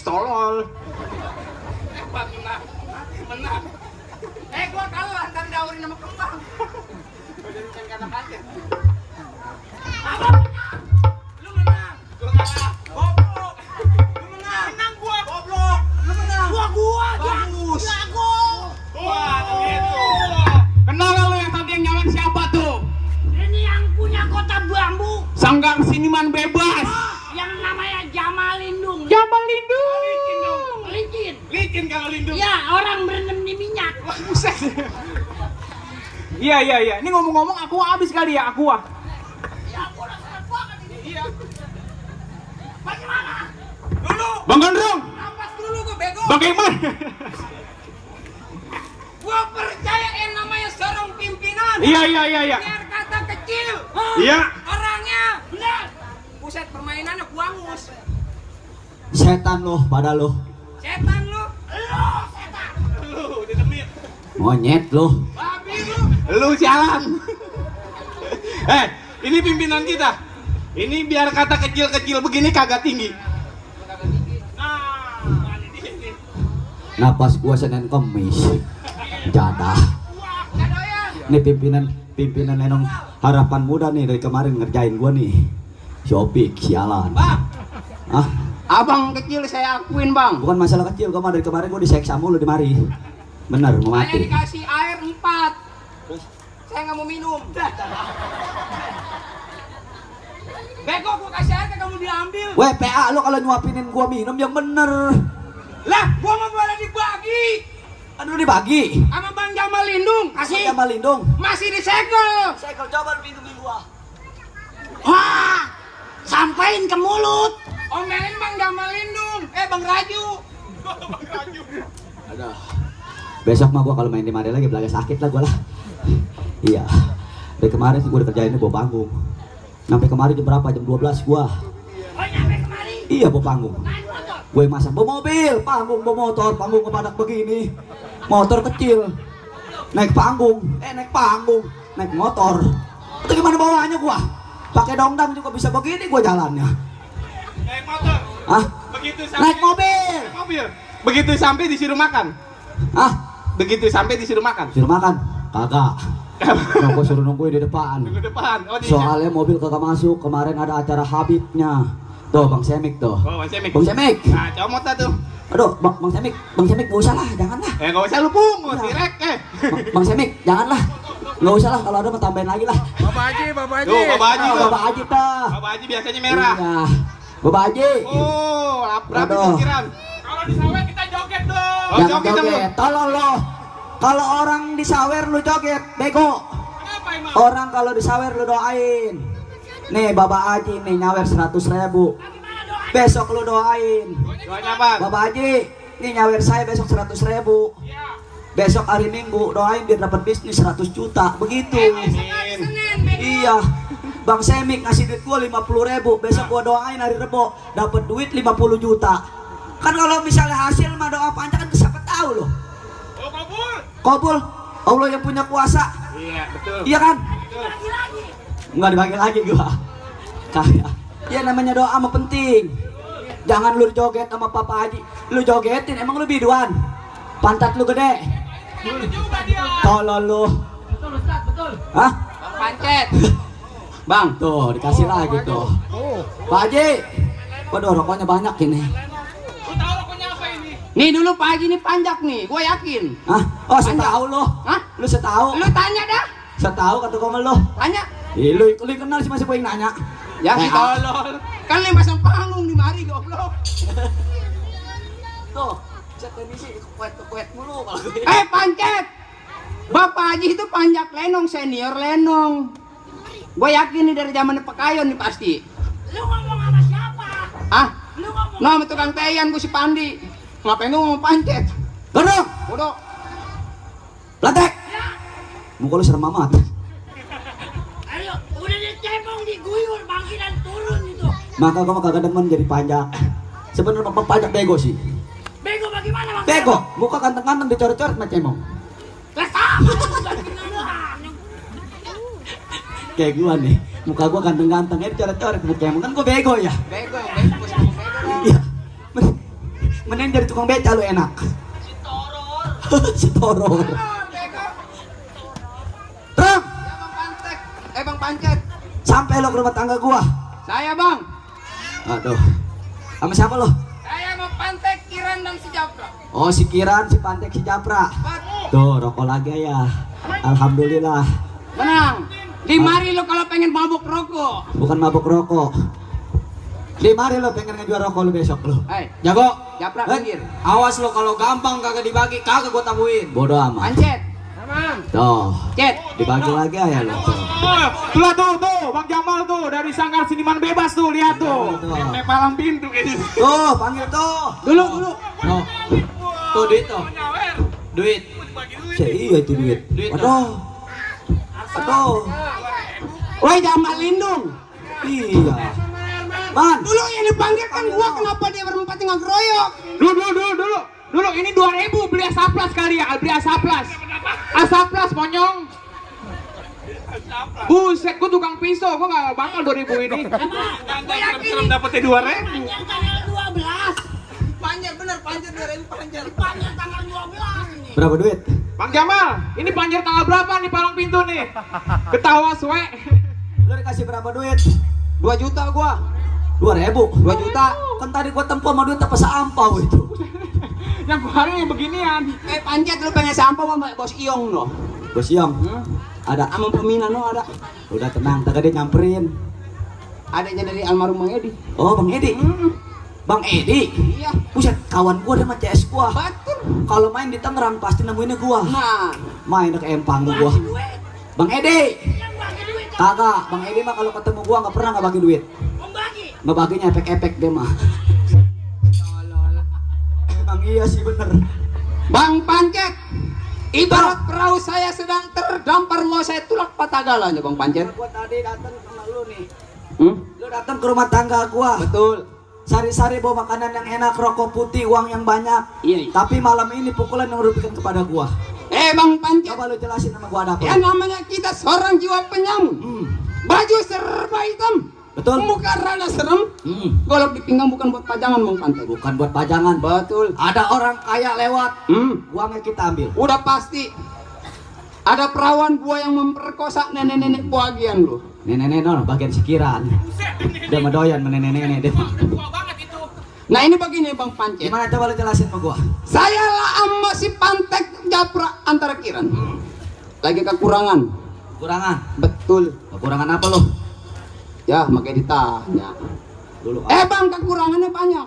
Speaker 2: Tolol.
Speaker 4: Menang. Gua kalah antar daurin sama kembang. Bukan kata-kata. Lu menang. Gua kalah. Goblok. Lu menang. Menang gua. Goblok. Lu menang. Gua. Bagus. Jago.
Speaker 2: Wah, gitu. Kenal lu yang tadi yang nyalain siapa tuh?
Speaker 3: Ini yang punya kota bambu.
Speaker 2: Sanggar Siniman Bebas.
Speaker 3: Yang namanya Jamal Lindung.
Speaker 2: Licin kalau lindung.
Speaker 3: Ya, orang berendam di minyak.
Speaker 2: Buset. Iya. Ini ngomong-ngomong aku habis kali ya, aku.
Speaker 3: Ya, aku udah sangat banget ini.
Speaker 2: Iya.
Speaker 3: Bagaimana?
Speaker 4: Dulu.
Speaker 2: Bang Gondrong.
Speaker 4: Napas dulu gua bego.
Speaker 2: Bagaimana?
Speaker 4: Gua percaya yang namanya seorang pimpinan.
Speaker 2: Iya.
Speaker 4: Biar kata kecil.
Speaker 2: Iya.
Speaker 4: Orangnya benar. Buset permainannya kuangus.
Speaker 6: Setan loh pada lo.
Speaker 4: Setan lu.
Speaker 2: Lu didemit.
Speaker 6: Monyet lo.
Speaker 4: Babi lu.
Speaker 2: Lu sialan. Ini pimpinan kita. Ini biar kata kecil-kecil begini kagak tinggi. Nah, ini di sini.
Speaker 6: Napas gua Senin Kemis. Jadah. Ini pimpinan Enong Harapan Muda nih dari kemarin ngerjain gua nih. Shopik sialan.
Speaker 4: Bang.
Speaker 6: Ah,
Speaker 4: Abang kecil saya akuin bang.
Speaker 6: bukan masalah kecil, gua mah dari kemarin gua diseksa mulu di mari. Bener mau
Speaker 4: Saya
Speaker 6: mati.
Speaker 4: dikasih air 4. Saya nggak mau minum. Bego gua kasih air kagak mau diambil.
Speaker 6: Weh, PA lo kalau nyuapinin gua minum yang bener.
Speaker 4: Lah, gua mau boleh dibagi
Speaker 6: Aduh dibagi.
Speaker 4: sama Bang Jamal Lindung. Kasih.
Speaker 6: Sama Lindung.
Speaker 4: Masih disegel.
Speaker 6: Segel coba pintu
Speaker 3: Wah, sampein ke mulut.
Speaker 4: Omelin Bang Jamal Lindung. Bang Raju.
Speaker 6: Aduh. Besok mah gua kalau main di Mari lagi belaga sakit lah gua lah. Iya. Dari kemarin sih gua udah kerjainnya bawa panggung. Sampai kemarin jam berapa? Jam 12 gua.
Speaker 3: Oh, nyampe kemari.
Speaker 6: Iya bawa panggung.
Speaker 3: Naik motor.
Speaker 6: Gue masak bawa mobil, panggung bawa motor, panggung kepadak begini. Motor kecil. Naik panggung, naik motor. Itu gimana bawanya gua? Pakai dongdang juga bisa begini gua jalannya.
Speaker 2: Naik motor.
Speaker 6: Hah?
Speaker 2: Begitu sampai
Speaker 6: Naik mobil.
Speaker 2: mobil. Begitu sampai disuruh makan.
Speaker 6: Hah?
Speaker 2: Begitu sampai disuruh makan.
Speaker 6: Suruh makan? Kagak. Nah, gua suruh nungguin di depan.
Speaker 2: Tunggu depan. Oh, di
Speaker 6: Soalnya mobil kagak masuk, kemarin ada acara Habibnya. Tuh Bang Semik tuh.
Speaker 2: Oh, Bang Semik.
Speaker 6: Bang Semik.
Speaker 2: Nah, comot dah tuh.
Speaker 6: Aduh, Bang Semik gak usah lah, janganlah.
Speaker 2: Enggak usah lu pungut,
Speaker 6: Iya.
Speaker 2: direk
Speaker 6: Bang Semik, janganlah. Gak usah lah, kalau ada mau tambahin lagi lah.
Speaker 4: Bapak Haji.
Speaker 2: Tuh, Bapak Haji
Speaker 6: Oh,
Speaker 2: tuh.
Speaker 6: Bapak Haji dah.
Speaker 2: Bapak Haji biasanya merah.
Speaker 6: Iya. Bapak Haji.
Speaker 2: Oh, rapi
Speaker 6: Aduh.
Speaker 2: pikiran.
Speaker 4: Kalau di sawah kita joget dong.
Speaker 2: Oh,
Speaker 6: Jangan
Speaker 2: joget dong lu.
Speaker 6: joget, tolong lo. Kalau orang disawer lu joget, bego.
Speaker 4: Kenapa emang?
Speaker 6: Orang kalau disawer lu doain. Nih Bapak Haji nih nyawer 100.000. Besok lu doain.
Speaker 2: Doanya apa?
Speaker 6: Bapak Haji, nih nyawer saya besok 100.000.
Speaker 4: Iya.
Speaker 6: Besok hari Minggu doain biar dapat bisnis 100 juta. Begitu.
Speaker 2: Amin.
Speaker 6: Iya. Bang Semik ngasih duit gua 50.000. Besok gua doain hari Rebo dapat duit 50 juta. Kan kalau misalnya hasil mah doa panjang kan siapa tahu loh.
Speaker 4: Oh, kabul.
Speaker 6: Kabul. Allah yang punya kuasa.
Speaker 2: Iya, betul.
Speaker 6: Iya kan?
Speaker 2: Betul.
Speaker 6: Enggak dibagi lagi gua. Kayak. Ya namanya doa mah penting. Jangan lu joget sama Papa Haji. Lu jogetin emang lu biduan. Pantat lu gede.
Speaker 4: Itu juga dia.
Speaker 6: Tolol lu.
Speaker 3: Betul, Ustaz, betul.
Speaker 6: Hah?
Speaker 4: Pancet.
Speaker 6: Bang, tuh dikasih lagi tuh. Pak Haji. Waduh rokoknya banyak ini.
Speaker 4: Lu tahu rokoknya apa ini?
Speaker 8: Nih dulu Pak Haji ini panjak nih, gue yakin.
Speaker 6: Hah? Oh, setahu lu.
Speaker 8: Hah?
Speaker 6: Lu setahu.
Speaker 8: Lu tanya dah,
Speaker 6: Setahu kata gua sama lu.
Speaker 8: tanya.
Speaker 6: Lu kenal sih masih pengen nanya.
Speaker 8: Ya si tolol. Kan lu masang panggung di mari goblok.
Speaker 6: Tuh, set ini kuet mulu kalau gue.
Speaker 8: Pancet. Bapak Haji itu panjak lenong, senior lenong. Gue yakin nih dari zaman Pekayon nih pasti.
Speaker 3: Lu ngomong sama siapa?
Speaker 8: Ah,
Speaker 3: Lu ngomong
Speaker 8: nah sama tukang teyan gue si Pandi. Ngapain lu ngomong pancet?
Speaker 6: Gondok,
Speaker 8: Bodoh.
Speaker 6: lantek. Muka lu serem amat.
Speaker 3: Ayo, udah dicebong, diguyur, panggilan turun itu.
Speaker 6: Maka gua mah kagak demen jadi pajak. Sebenarnya Bang pajak bego sih.
Speaker 3: Bego bagaimana, Bang?
Speaker 6: Bego, muka ganteng-ganteng dicoret-coret macam emong.
Speaker 3: Lah sama, lu ganti-ganti.
Speaker 6: Kayak gua nih, muka gua ganteng-ganteng dicoret-coret macam emong. Kan gua bego ya.
Speaker 8: Bego, bego, bego.
Speaker 6: Iya. Mending jadi tukang beca lu enak. Si toror. Terang,
Speaker 8: Bang Pancet.
Speaker 6: sampai lo ke rumah tangga gua.
Speaker 8: Saya Bang.
Speaker 6: Aduh. Sama siapa lo?
Speaker 8: Saya mau Pantek, Kiran dan si Japra.
Speaker 6: Oh, si Kiran, si Pantek, si Japra. Tuh, rokok lagi ya. Alhamdulillah.
Speaker 8: Menang. Di mari lo kalau pengen mabuk rokok.
Speaker 6: Bukan mabuk rokok. Di mari lo pengen ngejual rokok lu besok lo.
Speaker 8: Hei,
Speaker 6: Jago.
Speaker 8: Japra
Speaker 6: Eh,
Speaker 8: pinggir.
Speaker 6: Awas lo kalau gampang kagak dibagi, kagak gua tabuin. Bodoh amat.
Speaker 8: Pancet.
Speaker 6: Tuh,
Speaker 8: Cet.
Speaker 6: dibagi lagi ya lo tuh.
Speaker 2: Tuh, Bang Jamal tuh dari Sanggar Seniman Bebas tuh, lihat tuh.
Speaker 6: Tuh.
Speaker 2: Kayak palang pintu kayak gitu.
Speaker 6: Tuh, panggil tuh.
Speaker 8: Dulu.
Speaker 6: Tuh. Tuh duit tuh. Duit. Iya itu duit. Aduh. Aduh.
Speaker 8: Woi Jamal Lindung.
Speaker 6: Iya. Man.
Speaker 8: Dulu yang dipanggil kan gua, kenapa dia berempat tinggal keroyok?
Speaker 4: Dulu ini 2000 beli asaplas kali ya, beli asaplas. Asaplas monyong. Buset, gua tukang pisau, gua gak bakal 2000 ini.
Speaker 3: Gua yakin
Speaker 2: Dapetnya 2.000.
Speaker 3: panjang tanggal 12.
Speaker 8: Panjat bener, panjat 2000 panjat.
Speaker 3: Panjang tanggal 12 ini.
Speaker 6: Berapa duit?
Speaker 4: Bang Jamal, ini panjer tanggal berapa nih palang pintu nih? Ketawa suwe.
Speaker 6: Lu dikasih berapa duit?
Speaker 8: 2 juta gua.
Speaker 6: 2.000.
Speaker 8: 2 juta.
Speaker 6: Kan tadi gua tempuh sama duit apa seampau itu.
Speaker 4: Yang kemarin beginian.
Speaker 8: Panjat lu pengen sampah sama Bos Iong lo.
Speaker 6: Bos Yong. Ada.
Speaker 8: Sama Peminan lo ada.
Speaker 6: Udah tenang, tadi dia nyamperin.
Speaker 8: Adanya dari almarhum Bang Edi.
Speaker 6: Oh, Bang Edi. Bang Edi.
Speaker 8: Iya.
Speaker 6: Buset, kawan gua dia sama CS gua.
Speaker 8: Betul.
Speaker 6: Kalau main di Tangerang pasti nemuinnya gua.
Speaker 8: Nah,
Speaker 6: Main ke empang gua.
Speaker 3: Duit.
Speaker 6: Bang Edi.
Speaker 3: Yang bagi duit
Speaker 6: Kagak, Bang Edi mah kalau ketemu gua nggak pernah nggak bagi duit.
Speaker 3: Membagi.
Speaker 6: Ngebaginya efek-efek dia mah. Emang iya sih bener.
Speaker 8: Bang Pancet, ibarat perahu saya sedang terdampar mau saya tulak patah galanya Bang Pancet.
Speaker 6: Gua tadi datang sama lu nih.
Speaker 8: Hmm?
Speaker 6: Lu datang ke rumah tangga gua.
Speaker 8: Betul.
Speaker 6: Sari-sari bawa makanan yang enak, rokok putih, uang yang banyak.
Speaker 8: Iya.
Speaker 6: Tapi malam ini pukulan yang merugikan kepada gua.
Speaker 8: Bang Pancet,
Speaker 6: Coba lu jelasin sama gua ada apa?
Speaker 8: ya namanya kita seorang jiwa penyamun. Baju serba hitam.
Speaker 6: Betul.
Speaker 8: Muka rada serem. Golok di pinggang bukan buat pajangan Bang Pancet.
Speaker 6: Bukan buat pajangan.
Speaker 8: Betul.
Speaker 6: Ada orang kaya lewat, uangnya kita ambil.
Speaker 8: Udah pasti. Ada perawan gua yang memperkosa nenek-nenek bagian lu.
Speaker 6: Nenek-nenek no, bagian sikiran. Dia medoyan nenek-nenek dia.
Speaker 4: Tua banget itu.
Speaker 8: Nah ini begini Bang Pancet.
Speaker 6: Gimana coba lu jelasin sama gua?
Speaker 8: Saya lah sama si Pantek japrak antara kiran. Lagi kekurangan.
Speaker 6: Kurangan.
Speaker 8: Betul.
Speaker 6: Kekurangan apa lu?
Speaker 8: Ya makanya ditanya.
Speaker 6: Dulu.
Speaker 8: Bang kekurangannya banyak.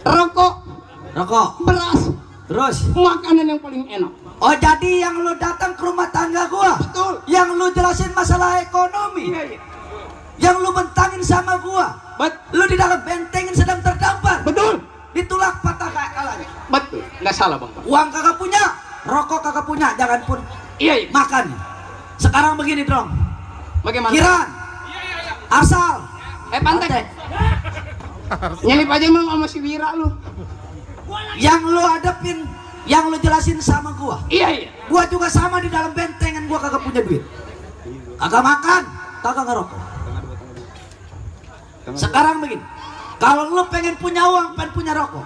Speaker 8: Rokok,
Speaker 6: Rokok.
Speaker 8: beras,
Speaker 6: Terus.
Speaker 8: makanan yang paling enak.
Speaker 6: Oh jadi yang lu datang ke rumah tangga gua?
Speaker 8: Betul.
Speaker 6: Yang lu jelasin masalah ekonomi?
Speaker 8: Iya.
Speaker 6: Yang lu bentangin sama gua? Lu di dalam bentengin sedang terdampar?
Speaker 8: Betul.
Speaker 6: Ditulak patah kayak kalanya?
Speaker 8: Betul. Nggak salah Bang.
Speaker 6: Uang kagak punya, rokok kagak punya, jangan pun
Speaker 8: Iya.
Speaker 6: makan. Sekarang begini dong,
Speaker 8: Bagaimana?
Speaker 6: Kiran, Asal,
Speaker 8: Pantek. Nyelip aja emang sama si Wira lu.
Speaker 6: yang lu hadapin, yang lu jelasin sama gua.
Speaker 8: Iya.
Speaker 6: Gua juga sama di dalam bentengan, gua kagak punya duit, kagak makan, kagak ngerokok. Sekarang begini, kalau lu pengen punya uang, pengen punya rokok,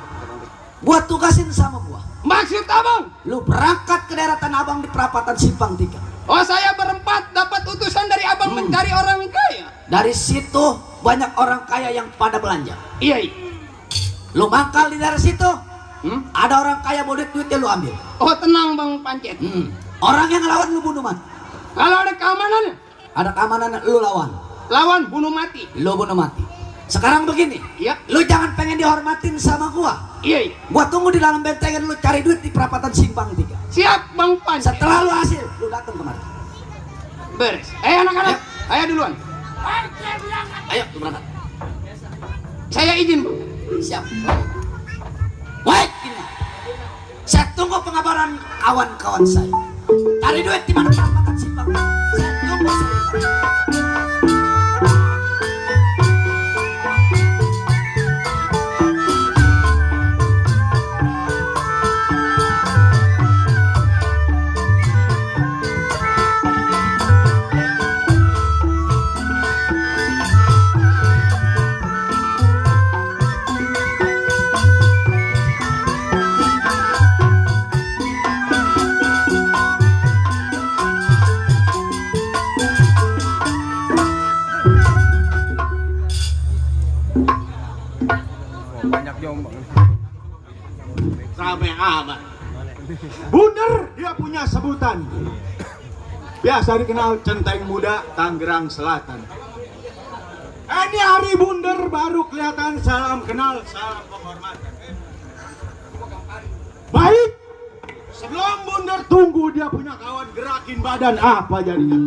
Speaker 6: gua tugasin sama gua.
Speaker 8: Maksud abang?
Speaker 6: Lu berangkat ke daerah Tanah Abang di perapatan Simpang 3.
Speaker 8: Oh saya berempat dapat utusan dari abang mencari orang kaya.
Speaker 6: Dari situ banyak orang kaya yang pada belanja.
Speaker 8: Iya.
Speaker 6: Lu mangkal di daerah situ, ada orang kaya mau duitnya lu ambil.
Speaker 8: Oh tenang Bang Pancet.
Speaker 6: Orang yang lawan lu bunuh mati.
Speaker 8: Kalau ada keamanan,
Speaker 6: Ada keamanan lu lawan,
Speaker 8: lawan bunuh mati.
Speaker 6: lu bunuh mati. Sekarang begini,
Speaker 8: Iya.
Speaker 6: lu jangan pengen dihormatin sama gua.
Speaker 8: Iya.
Speaker 6: Gua tunggu di dalam bentengan, lu cari duit di perapatan Simpang 3.
Speaker 8: Siap Bang Pancet.
Speaker 6: Setelah lu hasil, lu datang kemari.
Speaker 8: Beres. Anak-anak, ayo duluan.
Speaker 6: Ayo, lu berangkat.
Speaker 8: Saya izin Bang.
Speaker 6: Siap. Baik, ini. Saya tunggu pengabaran kawan-kawan saya. Cari duit di mana perapatan Simpang. Saya tunggu sebentar.
Speaker 2: Sampai amat. Bundar dia punya sebutan. Biasa dikenal Centeng Muda Tangerang Selatan. Ini hari Bundar baru kelihatan, salam kenal, salam penghormatan. Baik. Sebelum Bundar tunggu dia punya kawan gerakin badan apa jadinya.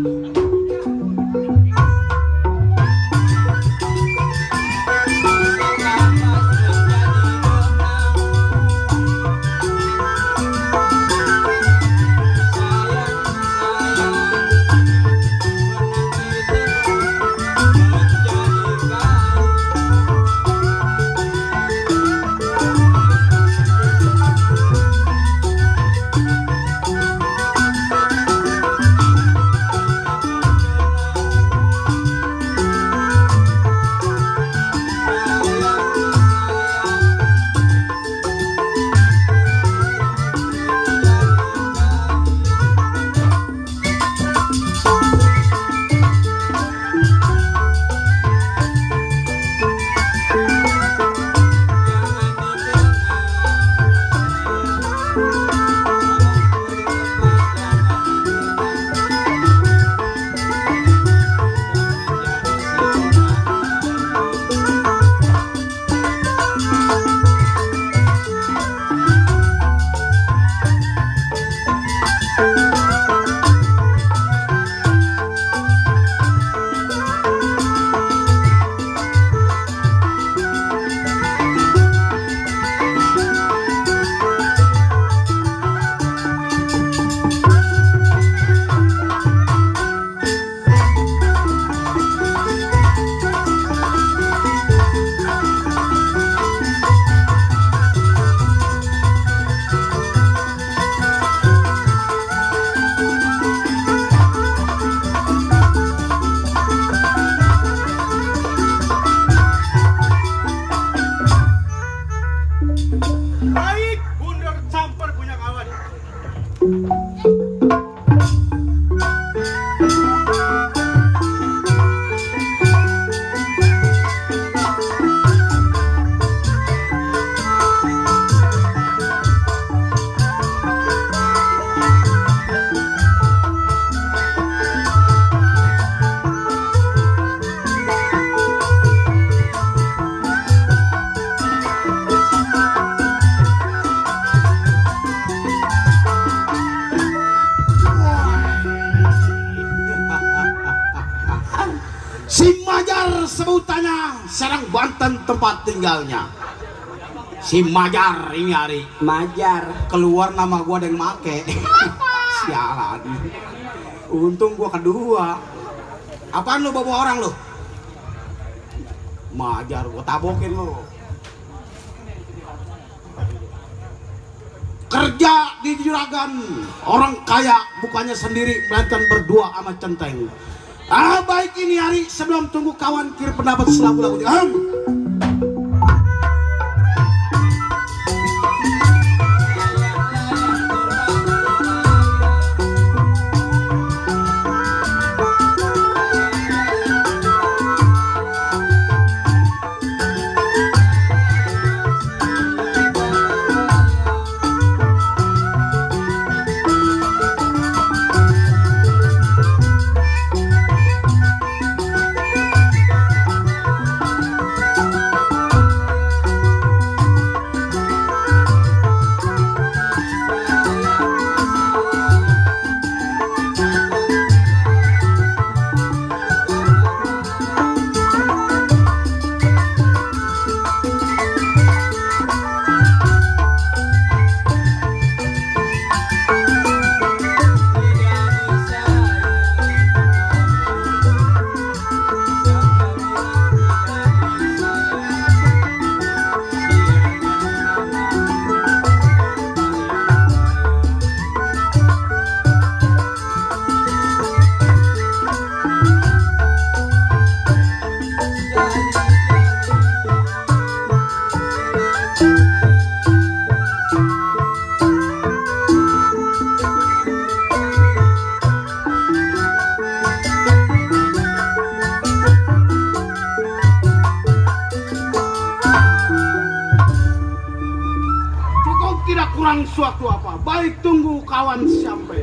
Speaker 9: Si Majar sebutannya Serang Banten tempat tinggalnya. Si Majar ini hari
Speaker 8: Majar.
Speaker 9: keluar nama gua dan make. Sialan. Untung gua kedua. Apaan lu bawa orang lu? Majar gua tabokin lu. Kerja di juragan orang kaya bukannya sendiri melainkan berdua sama centeng. Baik ini hari sebelum tunggu kawan kir pendapat selaku lagu kurang suatu apa, baik tunggu kawan sampai.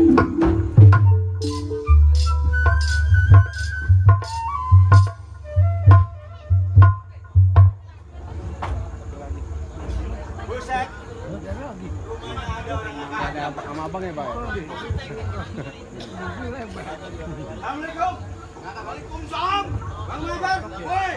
Speaker 2: Buset. Rumahnya ada orang ada sama abang ya, Pak? Assalamualaikum. Waalaikumsalam. Bang Majar. Woi.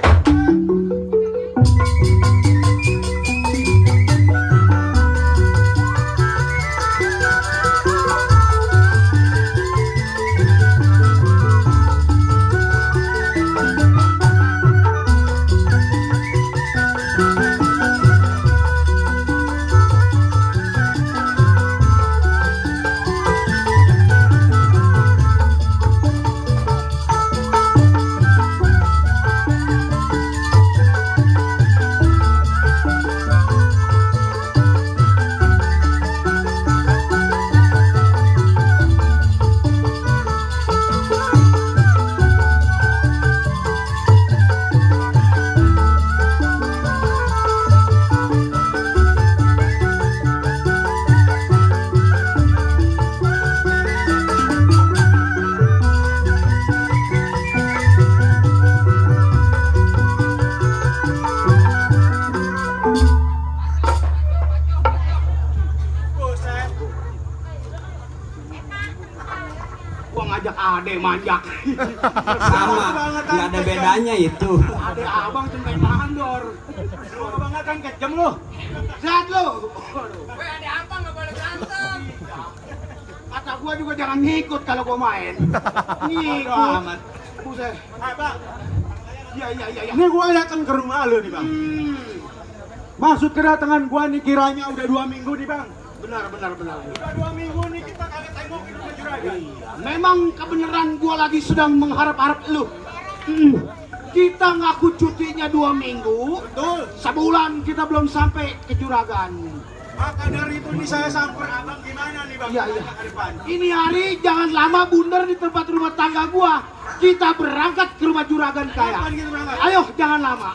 Speaker 9: Ade manjak
Speaker 8: Sama, nggak ada bedanya itu.
Speaker 9: ade abang centeng mandor lu abang kan kejem lu sehat lu
Speaker 4: Weh, ada apa nggak boleh berantem?
Speaker 9: kata gua juga jangan ngikut kalau gua main ngikut amat buset
Speaker 2: Bang.
Speaker 9: iya
Speaker 2: Ini gua datang ke rumah lu nih, Bang. Maksud kedatangan gua nih kiranya udah 2 minggu nih, Bang.
Speaker 9: benar
Speaker 2: Udah 2 minggu nih kita kagak tengok di rumah juragan.
Speaker 9: memang kebenaran gua lagi sedang mengharap-harap lu kita ngaku cutinya 2 minggu
Speaker 2: Betul.
Speaker 9: sebulan kita belum sampai ke juragan.
Speaker 2: Maka dari itu nih saya samper abang gimana nih, Bang?
Speaker 9: Iya.
Speaker 2: Ke depan.
Speaker 9: Ini hari jangan lama bundar di tempat rumah tangga gua. Kita berangkat ke rumah juragan kaya.
Speaker 2: Kapan gitu berangkat?
Speaker 9: Ayo, jangan lama.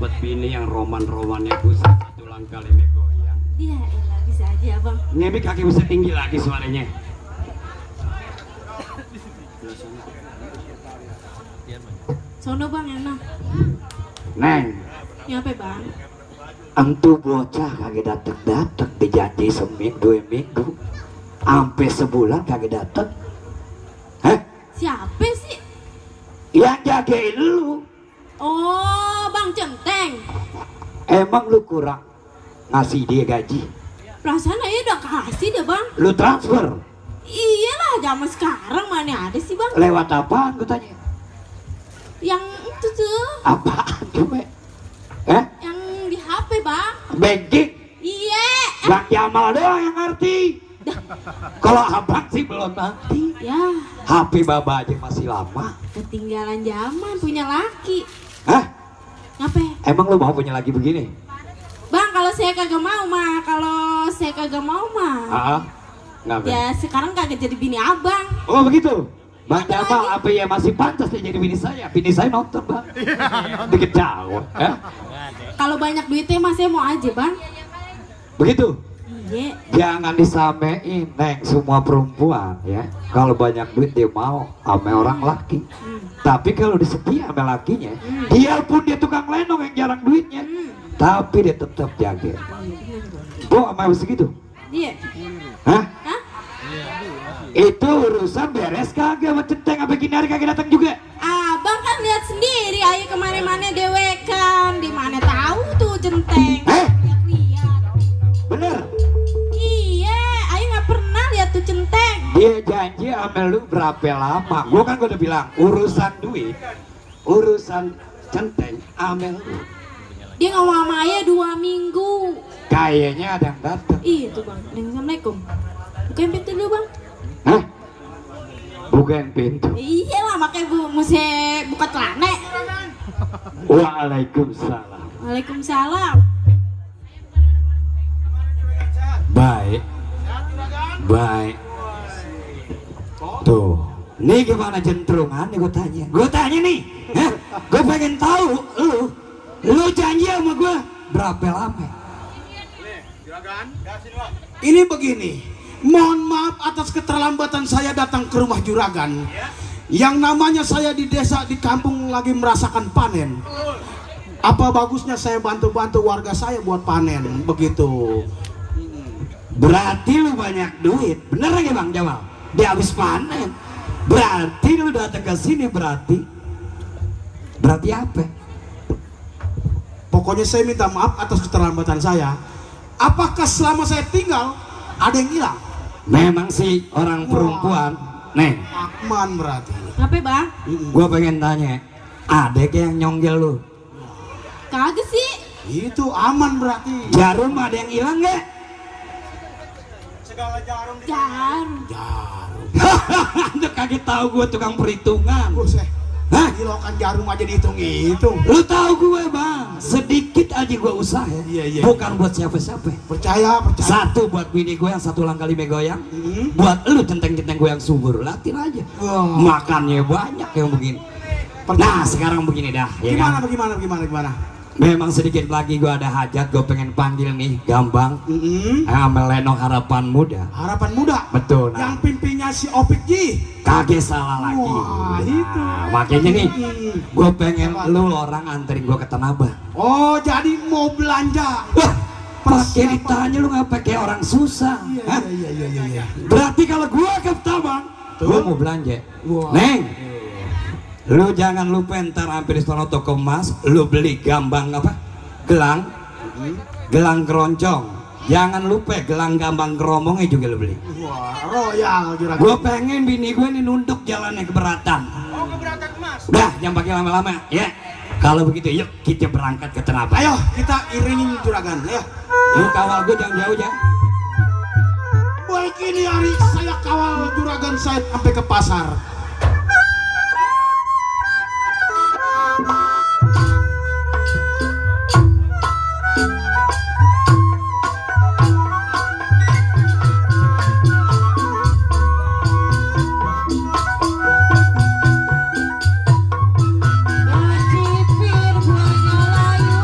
Speaker 7: dapat bini yang roman-romannya buset satu langkah leme goyang.
Speaker 5: Iya, elah bisa aja bang.
Speaker 7: Ngebik kaki bisa tinggi lagi suaranya.
Speaker 5: Sono bang enak.
Speaker 7: Neng,
Speaker 5: Nyapa bang?
Speaker 6: Entu bocah kagak dateng dijanji seminggu 2 minggu sampai sebulan kagak dateng. Hah?
Speaker 5: Siapa sih?
Speaker 6: Yang jagain lu.
Speaker 5: Oh, Bang Centeng.
Speaker 6: Emang lu kurang ngasih dia gaji?
Speaker 5: Perasaan aja udah kasih deh bang.
Speaker 6: Lu transfer
Speaker 5: Iyalah, zaman sekarang mana ada sih bang?
Speaker 6: lewat apaan gue tanya?
Speaker 5: Yang itu tuh,
Speaker 6: Apaan coba? Eh?
Speaker 5: yang di HP bang.
Speaker 6: Banking?
Speaker 5: Iya.
Speaker 6: Bang Jamal doang yang ngerti. Kalau abang sih belum ngerti.
Speaker 5: Ya,
Speaker 6: HP baba aja masih lama.
Speaker 5: ketinggalan zaman punya laki.
Speaker 6: Hah?
Speaker 5: Ngapain?
Speaker 6: Emang lu mau punya lagi begini?
Speaker 5: Bang, kalau saya kagak mau mah,
Speaker 6: Nggak
Speaker 5: ya sekarang kagak jadi bini abang.
Speaker 6: Oh begitu? Bang Jamal apa ya masih pantas dia jadi bini saya? Bini saya nonton bang. Dikit jauh.
Speaker 5: Kalau banyak duitnya mah saya mau aja bang.
Speaker 6: Begitu?
Speaker 5: Iya.
Speaker 6: Jangan disamein Neng semua perempuan ya. Kalau banyak duit dia mau sama orang laki. Tapi kalau disetia sama lakinya, dia pun dia tukang lenong yang jarang duitnya, tapi dia tetap jaga. Bu sama segitu?
Speaker 5: Iya.
Speaker 6: Hah?
Speaker 5: Hah?
Speaker 6: Itu urusan beres kagak sama Centeng apa gini hari kagak datang juga?
Speaker 5: Abang kan lihat sendiri, ayo kemana-mana dewekan. Di mana tahu tuh Centeng. Lihat-lihat.
Speaker 6: Bener?
Speaker 5: Iya, ayo nggak pernah lihat tuh Centeng.
Speaker 6: Dia janji sama lu berapa lama? Gua kan udah bilang urusan duit, urusan Centeng sama lu.
Speaker 5: Dia nggak mau sama ayah 2 minggu.
Speaker 6: Kayaknya ada yang datang.
Speaker 5: Itu bang. Assalamualaikum. Bukain pintu dulu bang.
Speaker 6: Hah? Bukan pintu.
Speaker 5: Iya lah, makanya mesti buka celana.
Speaker 6: Waalaikumsalam.
Speaker 5: Waalaikumsalam.
Speaker 6: Baik. Baik. Tuh. Nih gimana jentrungannya gue tanya. Gue tanya nih. Gue pengen tahu lu janji sama gue berapa lama?
Speaker 9: Ini begini, mohon maaf atas keterlambatan saya datang ke rumah juragan. Yang namanya saya di desa, di kampung lagi merasakan panen. Apa bagusnya saya bantu-bantu warga saya buat panen, begitu.
Speaker 6: Berarti lu banyak duit, bener gak Bang Jamal? Dia habis panen. Berarti lu datang ke sini berarti apa?
Speaker 9: Pokoknya saya minta maaf atas keterlambatan saya. Apakah selama saya tinggal ada yang hilang?
Speaker 6: Memang sih orang perempuan, Neng.
Speaker 9: Akman berarti.
Speaker 5: Ngapain bang?
Speaker 6: Gua pengen tanya, ada yang nyonggel lu?
Speaker 5: Kagak sih.
Speaker 9: Itu aman berarti.
Speaker 6: Jarum ada yang hilang nggak?
Speaker 5: Jarum.
Speaker 9: Jarum.
Speaker 6: Anda kaget tahu gua tukang perhitungan.
Speaker 9: Buset.
Speaker 6: Hah?
Speaker 9: Kilokan jarum aja dihitung-hitung.
Speaker 6: Lu tahu gue bang, sedikit aja gue usaha,
Speaker 9: Iya.
Speaker 6: bukan buat siapa-siapa.
Speaker 9: Percaya.
Speaker 6: Satu buat bini gue yang 1 langkah 5 goyang, buat lu centeng-centeng gue yang subur, latih aja. Makannya banyak yang begini. Nah sekarang begini dah, ya kan?
Speaker 9: Gimana?
Speaker 6: Memang sedikit lagi gue ada hajat, gue pengen panggil nih Gambang, sama Lenong Harapan Muda.
Speaker 9: Harapan Muda.
Speaker 6: Betul. Nah,
Speaker 9: Yang pimpinnya si Opik Ji.
Speaker 6: kagak salah lagi.
Speaker 9: Wah, itu.
Speaker 6: Makanya nih, gue pengen lu orang anterin gue ke Tanah Abang.
Speaker 9: Oh, jadi mau belanja.
Speaker 6: Wah, pakai ditanya lu ngapa kayak orang susah? Hah?
Speaker 9: Iya.
Speaker 6: Berarti kalau gua ke Tabang, gua mau belanja.
Speaker 9: Wah.
Speaker 6: Neng, lu jangan lupa ntar hampir di sono toko emas, lu beli gambang apa? Gelang keroncong. Jangan lupa gelang gambang keromongnya juga lu beli.
Speaker 9: Wah, royal juragan.
Speaker 6: Gua pengen bini gue ini nunduk jalannya keberatan.
Speaker 4: Oh, keberatan emas.
Speaker 6: Udah, jangan pakai lama-lama, ya. Kalau begitu, yuk kita berangkat ke Tanah Abang.
Speaker 9: Ayo, kita iringin juragan, ayo.
Speaker 6: Lu kawal gue jangan jauh ya.
Speaker 9: Baik ini hari saya kawal juragan saya sampai ke pasar.
Speaker 5: Bacipir buahnya layu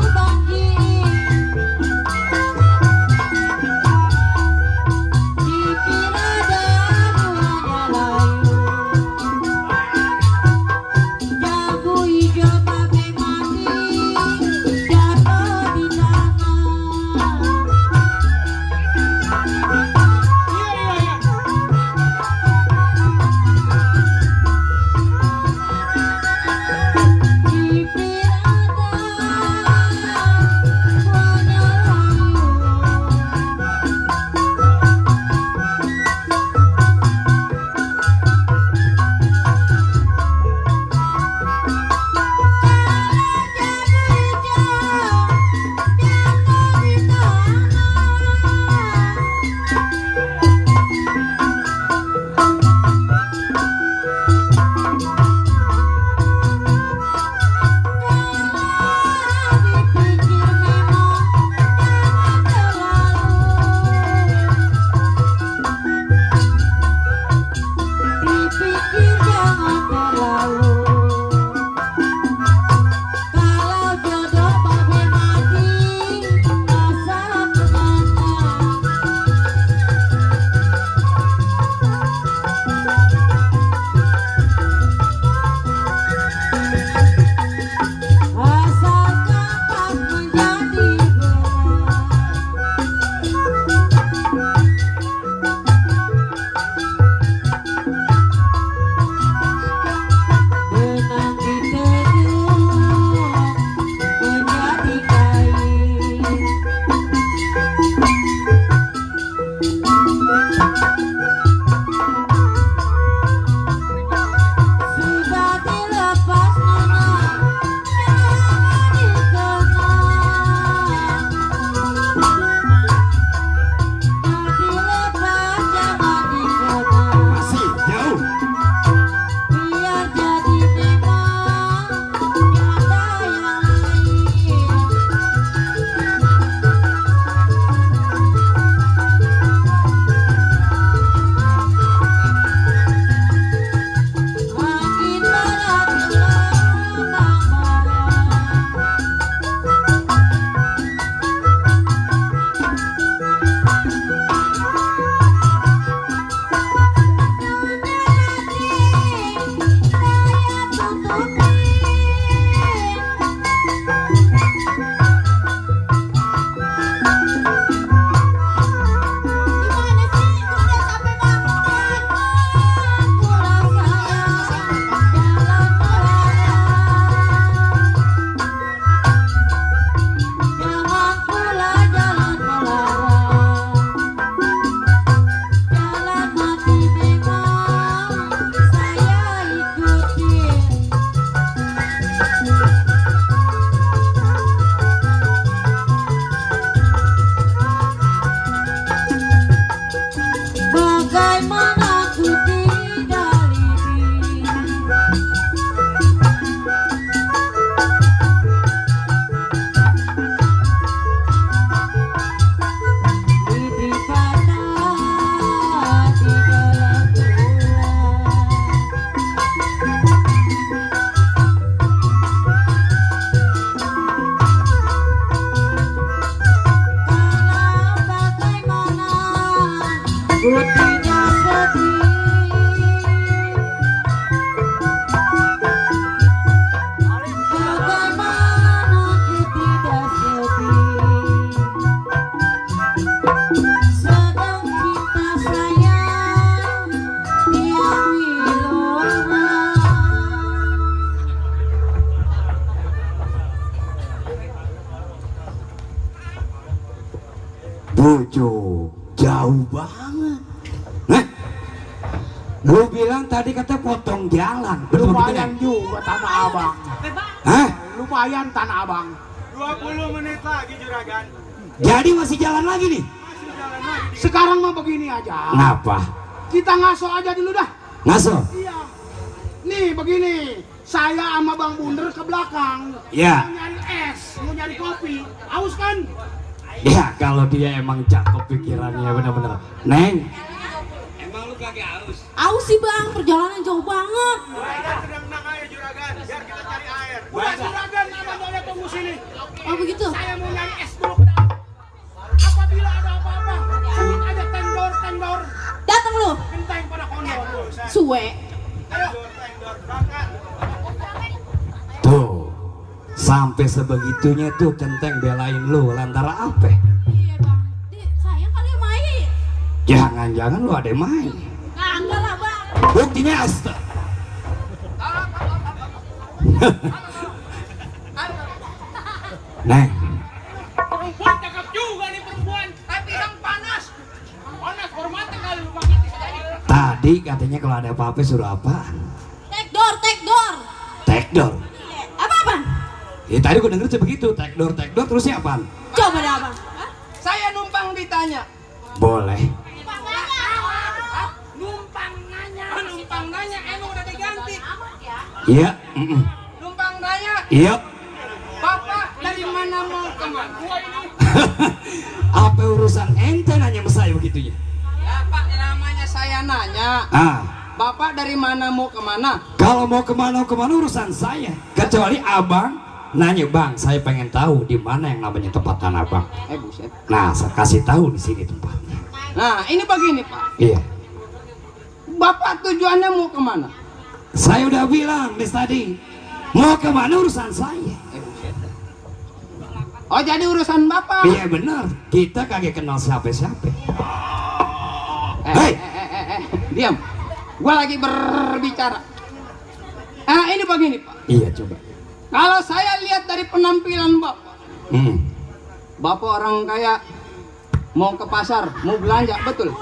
Speaker 7: Pucuk, jauh banget. Nah, lu bilang tadi kata potong jalan. Betul
Speaker 9: Lumayan juga Tanah Abang.
Speaker 7: Hah?
Speaker 9: Lumayan Tanah Abang.
Speaker 2: 20 menit lagi Juragan.
Speaker 7: Jadi masih jalan lagi nih?
Speaker 9: Sekarang mah begini aja.
Speaker 7: Kenapa?
Speaker 9: Kita ngaso aja dulu dah.
Speaker 7: Ngaso?
Speaker 9: Iya. Nih begini, saya sama Bang Bunder ke belakang.
Speaker 7: Ya.
Speaker 9: Mau nyari es, mau nyari kopi. Haus kan?
Speaker 7: Ya kalau dia emang cakep pikirannya bener-bener. Neng,
Speaker 5: Aus sih bang, perjalanan jauh banget.
Speaker 2: Tenang aja Juragan, biar kita cari air.
Speaker 9: Udah Juragan, Abang boleh tunggu sini.
Speaker 5: Oh begitu?
Speaker 9: Saya mau nyari es dulu ke dalam. Apabila ada apa-apa, sebut aja tendor.
Speaker 5: Datang lu,
Speaker 9: Genteng pada kondor.
Speaker 5: suwe.
Speaker 9: Ayo.
Speaker 7: tuh sampai sebegitunya tuh Centeng belain lu lantara apa?
Speaker 5: Iya bang, sayang kali main.
Speaker 7: Jangan-jangan lu ada main.
Speaker 5: Nah, enggak lah bang.
Speaker 7: Buktinya asta. Neng,
Speaker 4: Perempuan cakep juga nih perempuan, tapi yang panas. Panas hormatnya kali lu makan di sini.
Speaker 7: tadi katanya kalau ada apa-apa suruh apaan?
Speaker 5: Take door, take door.
Speaker 7: Take door.
Speaker 5: Iya. Apa-apaan?
Speaker 7: Ya tadi gua denger begitu, take door terusnya apaan?
Speaker 5: Coba dah abang. Hah?
Speaker 8: Saya numpang ditanya.
Speaker 7: Boleh.
Speaker 8: Numpang nanya, emang udah diganti.
Speaker 7: Iya.
Speaker 8: Numpang nanya,
Speaker 7: Iya.
Speaker 8: Bapak dari mana mau kemana?
Speaker 7: Apa urusan ente nanya sama saya begitunya?
Speaker 8: Ya Pak, namanya saya nanya.
Speaker 7: Ah,
Speaker 8: Bapak dari mana mau kemana?
Speaker 7: kalau mau kemana urusan saya. Kecuali abang nanya, bang, saya pengen tahu di mana yang namanya tempat tanah abang.
Speaker 8: Buset.
Speaker 7: Nah, saya kasih tahu di sini tempatnya.
Speaker 8: Nah, ini begini Pak.
Speaker 7: Iya.
Speaker 8: Bapak tujuannya mau kemana?
Speaker 7: Saya udah bilang dari tadi, mau kemana urusan saya.
Speaker 8: Oh, jadi urusan Bapak.
Speaker 7: Iya benar, kita kagak kenal siapa-siapa. Hei,
Speaker 8: Diam. Gua lagi berbicara. Ini begini Pak.
Speaker 7: iya coba.
Speaker 8: Kalau saya lihat dari penampilan Bapak, Bapak orang kaya, mau ke pasar, mau belanja, betul?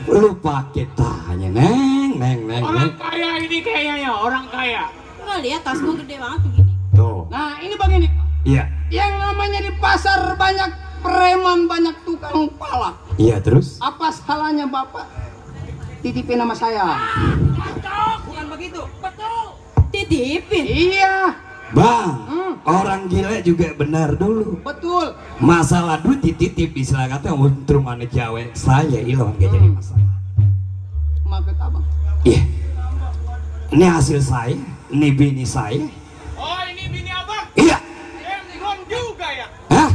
Speaker 7: Lu pakai tanya, neng.
Speaker 4: Orang kaya ini kayaknya, orang kaya.
Speaker 5: Nggak lihat tas gua gede banget begini.
Speaker 7: Tuh,
Speaker 8: Nah, ini begini Pak.
Speaker 7: iya,
Speaker 8: Yang namanya di pasar banyak preman, banyak tukang palak.
Speaker 7: iya terus.
Speaker 8: Apa salahnya Bapak titipin nama saya? Bukan begitu. Betul.
Speaker 5: Titipin.
Speaker 8: Iya,
Speaker 7: Bang, orang gila juga benar dulu.
Speaker 8: betul.
Speaker 7: Masalah duit dititip istilah kata untuk mana cewek saya ilang gak jadi masalah.
Speaker 8: Maksud abang.
Speaker 7: Iya, ini hasil saya, ini bini saya.
Speaker 4: Oh ini bini abang,
Speaker 7: Iya,
Speaker 4: belum juga ya.
Speaker 7: hah?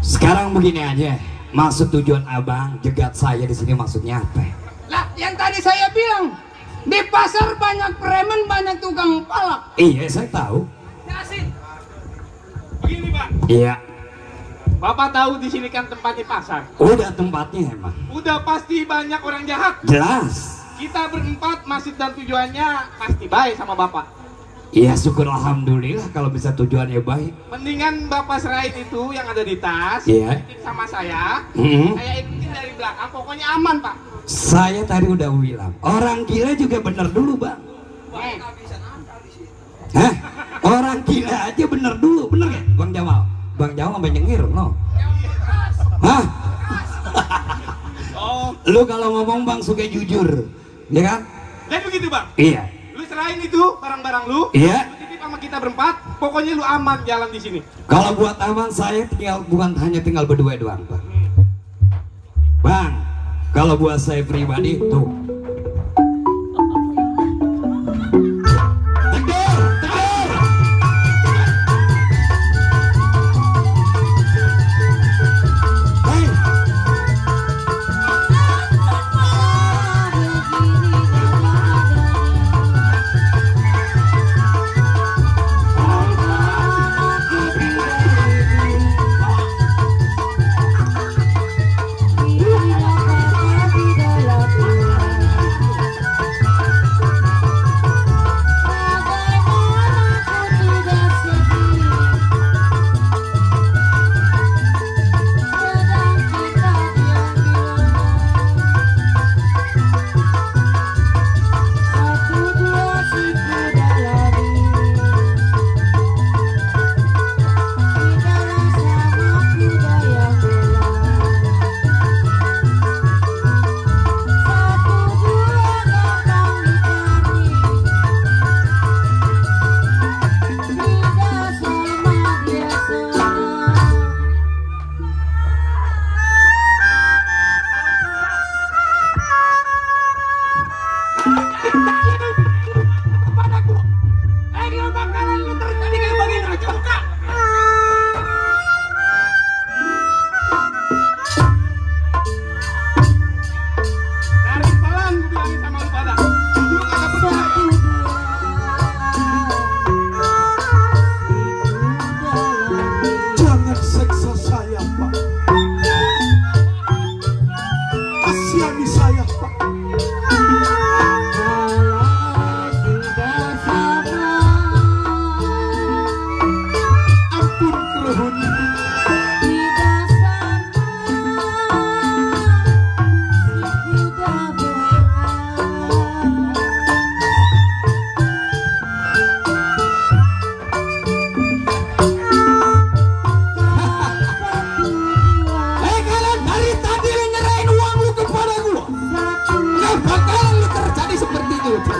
Speaker 7: Sekarang begini aja, maksud tujuan abang jegat saya di sini maksudnya apa?
Speaker 8: Lah, yang tadi saya bilang di pasar banyak preman, banyak tukang palak.
Speaker 7: Iya, saya tahu.
Speaker 8: Yasin.
Speaker 4: Begini Pak,
Speaker 7: Iya,
Speaker 2: Bapak tahu di sini kan tempatnya pasar.
Speaker 7: udah tempatnya emang.
Speaker 2: Udah pasti banyak orang jahat.
Speaker 7: Jelas.
Speaker 2: Kita berempat maksud dan tujuannya pasti baik sama Bapak.
Speaker 7: Iya, syukur alhamdulillah kalau bisa tujuannya baik.
Speaker 2: Mendingan Bapak serahin itu yang ada di tas,
Speaker 7: Iya.
Speaker 2: titip sama saya.
Speaker 7: Mm-mm.
Speaker 2: Saya ikutin dari belakang, pokoknya aman Pak.
Speaker 7: Saya tadi udah bilang, orang gila juga bener dulu bang. Hah? Orang gila aja bener dulu, bener gak? Bang Jamal? Bang Jamal sampai nyengir, no? Hah? Lu kalau ngomong bang suka jujur, ya kan?
Speaker 2: Dan begitu Bang,
Speaker 7: Iya.
Speaker 2: lu serahin itu barang-barang lu,
Speaker 7: Iya.
Speaker 2: lu titip sama kita berempat, pokoknya lu aman jalan di sini.
Speaker 7: Kalau buat aman saya tinggal bukan hanya tinggal berdua doang bang. Bang, kalau buat saya pribadi tuh. Tegur, tegur. Hei.
Speaker 8: Kepadaku. Ayo bakalan lu terjadi kayak begini juga.
Speaker 2: Dari pelan gue bilangin sama lu pada. Lu kagak percaya.
Speaker 9: Jangan seksa saya, Pak. Kasihani saya, Pak. Ampun keruhun.
Speaker 7: Kalian dari tadi lu nyerahin uang lu kepada gua. Nggak bakalan lu terjadi seperti itu. Bawa.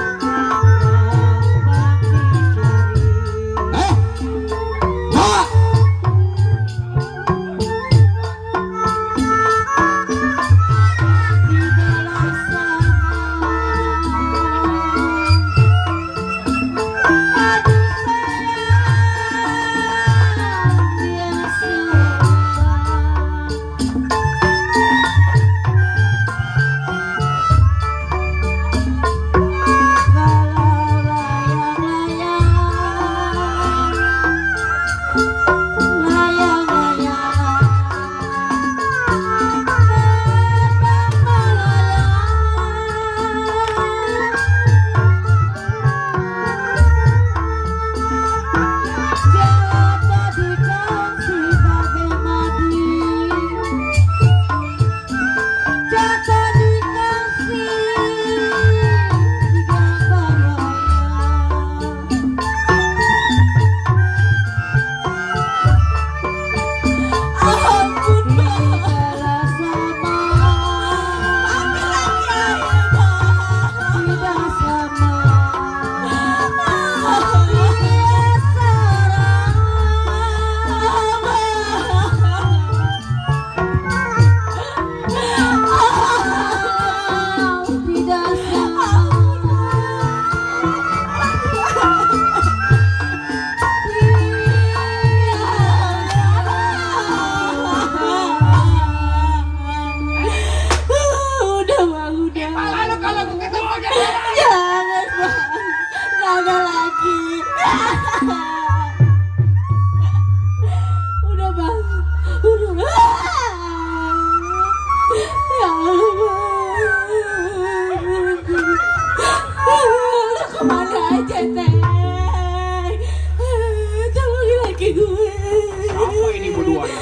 Speaker 2: Apa ini berdua ya?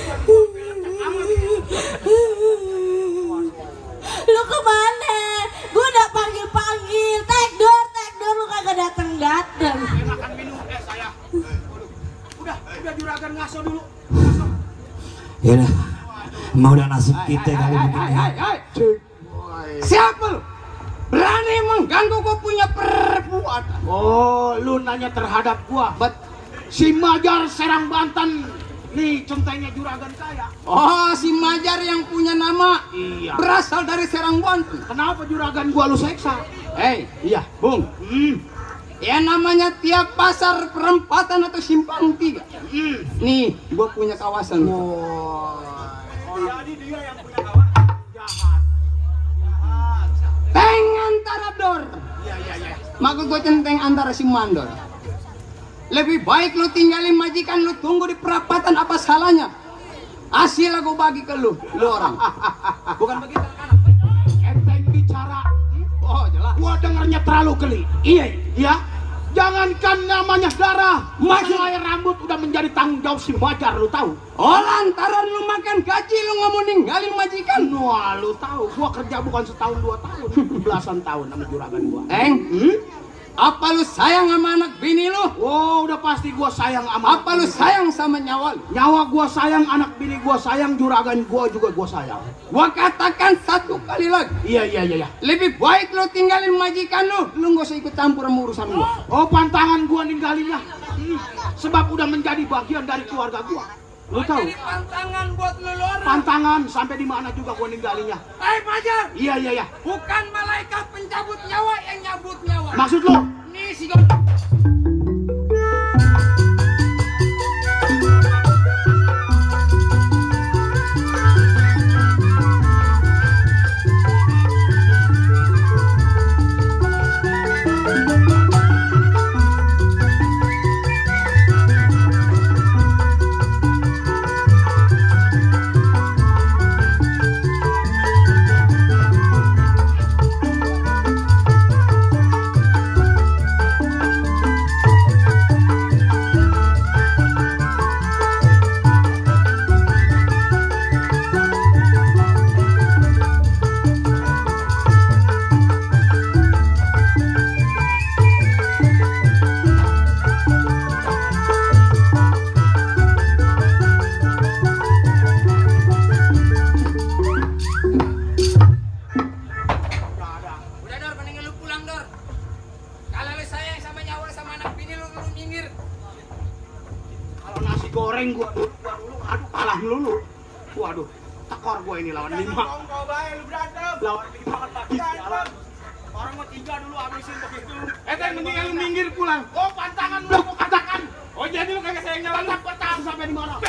Speaker 5: Lu kemana? Gue udah panggil-panggil. Tek door, lu kagak dateng-dateng.
Speaker 2: Makan minum saya. Udah juragan ngaso dulu.
Speaker 7: Ya udah. Mau udah nasib kita kali begini.
Speaker 8: Siapa lu? Berani mengganggu gua punya perbuatan.
Speaker 9: Oh, lu nanya terhadap gua. Si Majar Serang Banten. Nih centengnya juragan saya.
Speaker 8: Oh, si Majar yang punya nama
Speaker 9: Iya.
Speaker 8: berasal dari Serang Banten.
Speaker 9: Kenapa juragan gua lu seksa?
Speaker 8: Iya, Bung. Ya namanya tiap pasar perempatan atau simpang 3. Nih, gua punya kawasan.
Speaker 9: Jadi dia yang punya kawan jahat.
Speaker 8: Teng antara dor.
Speaker 9: Iya.
Speaker 8: Maka gue centeng antara si mandor. Lebih baik lu tinggalin majikan lu, tunggu di perapatan, apa salahnya? Hasil aku bagi ke lu orang.
Speaker 9: Bukan begitu anak-anak. Enteng bicara.
Speaker 8: Oh jelas.
Speaker 9: Gua dengarnya terlalu geli. Iya. Jangankan namanya darah, masalah rambut udah menjadi tanggung jawab si Majar, lu tahu?
Speaker 8: Oh lantaran lu makan gaji lu nggak mau ninggalin majikan.
Speaker 9: Wah, lu tahu, gua kerja bukan setahun 2 tahun, belasan tahun sama juragan gua.
Speaker 8: Apa lu sayang sama anak bini lu?
Speaker 9: Wow, udah pasti gua sayang sama.
Speaker 8: Apa lu sayang sama nyawa lu?
Speaker 9: Nyawa gua sayang, anak bini gua sayang, juragan gua juga gua sayang.
Speaker 8: Gua katakan satu kali lagi.
Speaker 9: Iya.
Speaker 8: Lebih baik lu tinggalin majikan lu nggak usah ikut campur sama urusan gua.
Speaker 9: Oh, pantangan gua ninggalinnya. Sebab udah menjadi bagian dari keluarga gua. Lu tahu?
Speaker 8: Jadi pantangan buat lu orang.
Speaker 9: Pantangan sampai di mana juga gua ninggalinya.
Speaker 8: Fajar.
Speaker 9: Iya.
Speaker 8: Bukan malaikat pencabut nyawa yang nyabut nyawa.
Speaker 9: Maksud lu?
Speaker 8: Nih si gondrong.
Speaker 9: Goreng gua dulu, aduh kalah melulu. Waduh, tekor gua ini lawan 5. Lawan 5 kan lagi sialan. Orang mau 3 dulu habisin begitu.
Speaker 2: Mendingan lu minggir pulang.
Speaker 9: Oh, pantangan lu gua katakan.
Speaker 2: Oh jadi lu kagak sayang nyawa lu.
Speaker 9: Bertahan sampai di mana?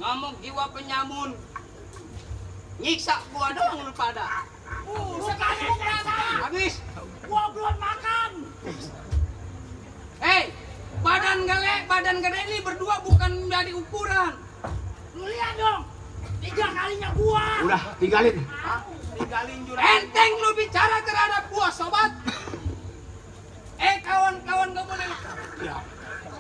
Speaker 8: Ngomong jiwa penyamun. Nyiksa gua doang lu pada.
Speaker 3: Sekali gua kerasa.
Speaker 8: Habis.
Speaker 3: Gua belum makan.
Speaker 8: Hei, badan gede ini berdua bukan menjadi ukuran.
Speaker 3: Lu lihat dong. 3 kalinya gua.
Speaker 9: Udah, tinggalin.
Speaker 2: Tinggalin jurang.
Speaker 8: Enteng lu bicara terhadap gua, sobat. Kawan-kawan gak boleh.
Speaker 9: Ya.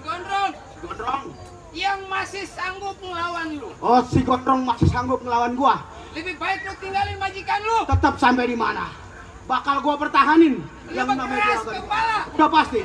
Speaker 8: Gondrong,
Speaker 9: Gondrong.
Speaker 8: yang masih sanggup melawan lu.
Speaker 9: Oh, si Gondrong masih sanggup ngelawan gua.
Speaker 8: Lebih baik lu tinggalin majikan lu.
Speaker 9: Tetap sampai di mana? Bakal gua pertahanin.
Speaker 8: Lu berkeras
Speaker 9: Juragan.
Speaker 8: kepala.
Speaker 9: Udah pasti.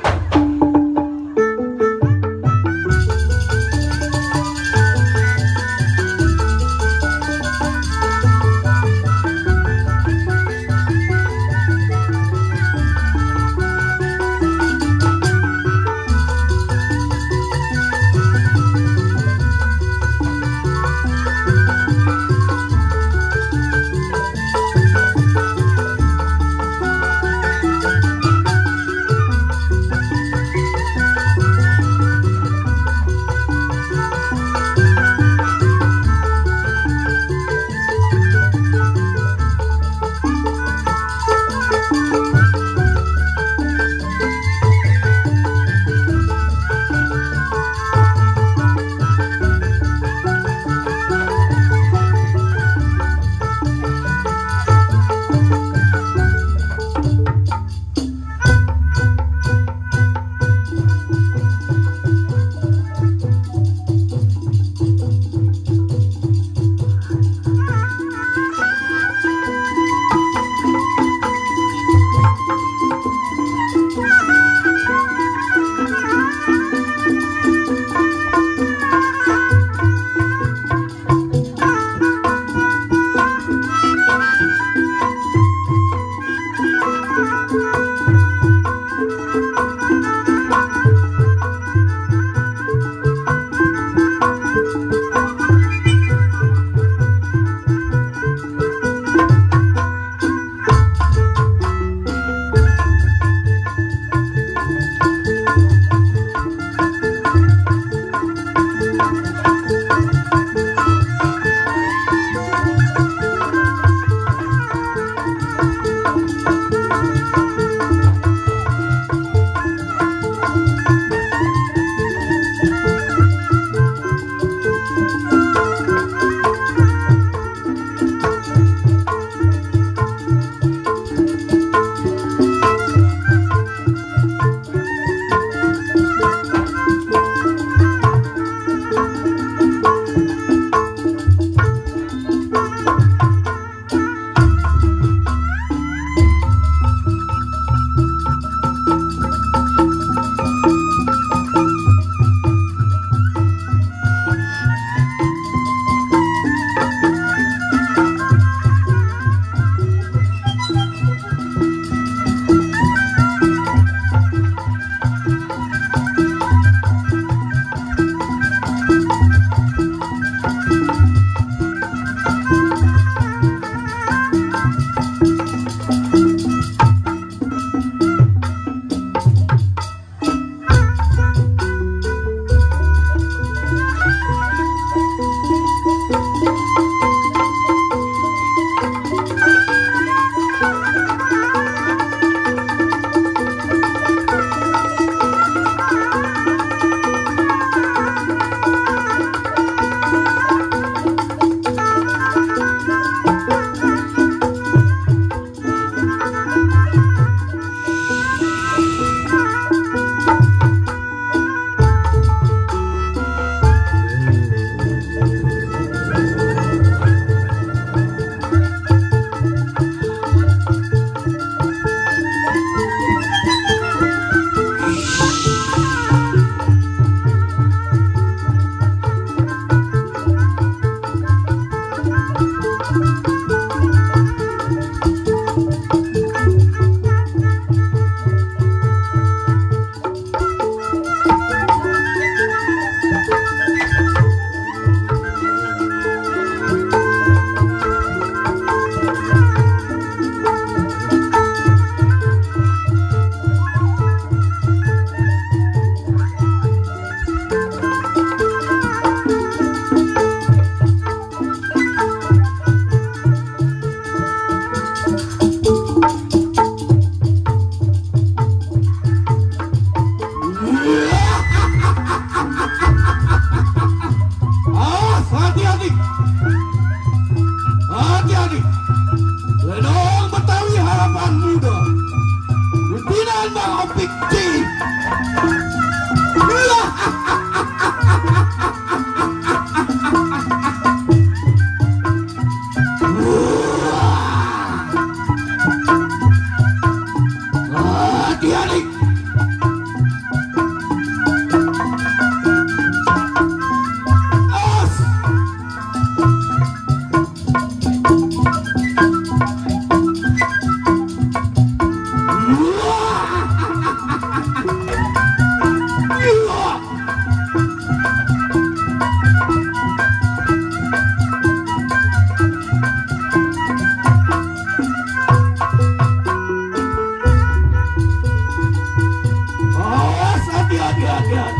Speaker 9: Juragan.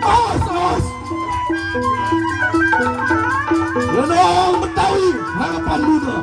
Speaker 9: Os. Lenong Betawi, harapan muda.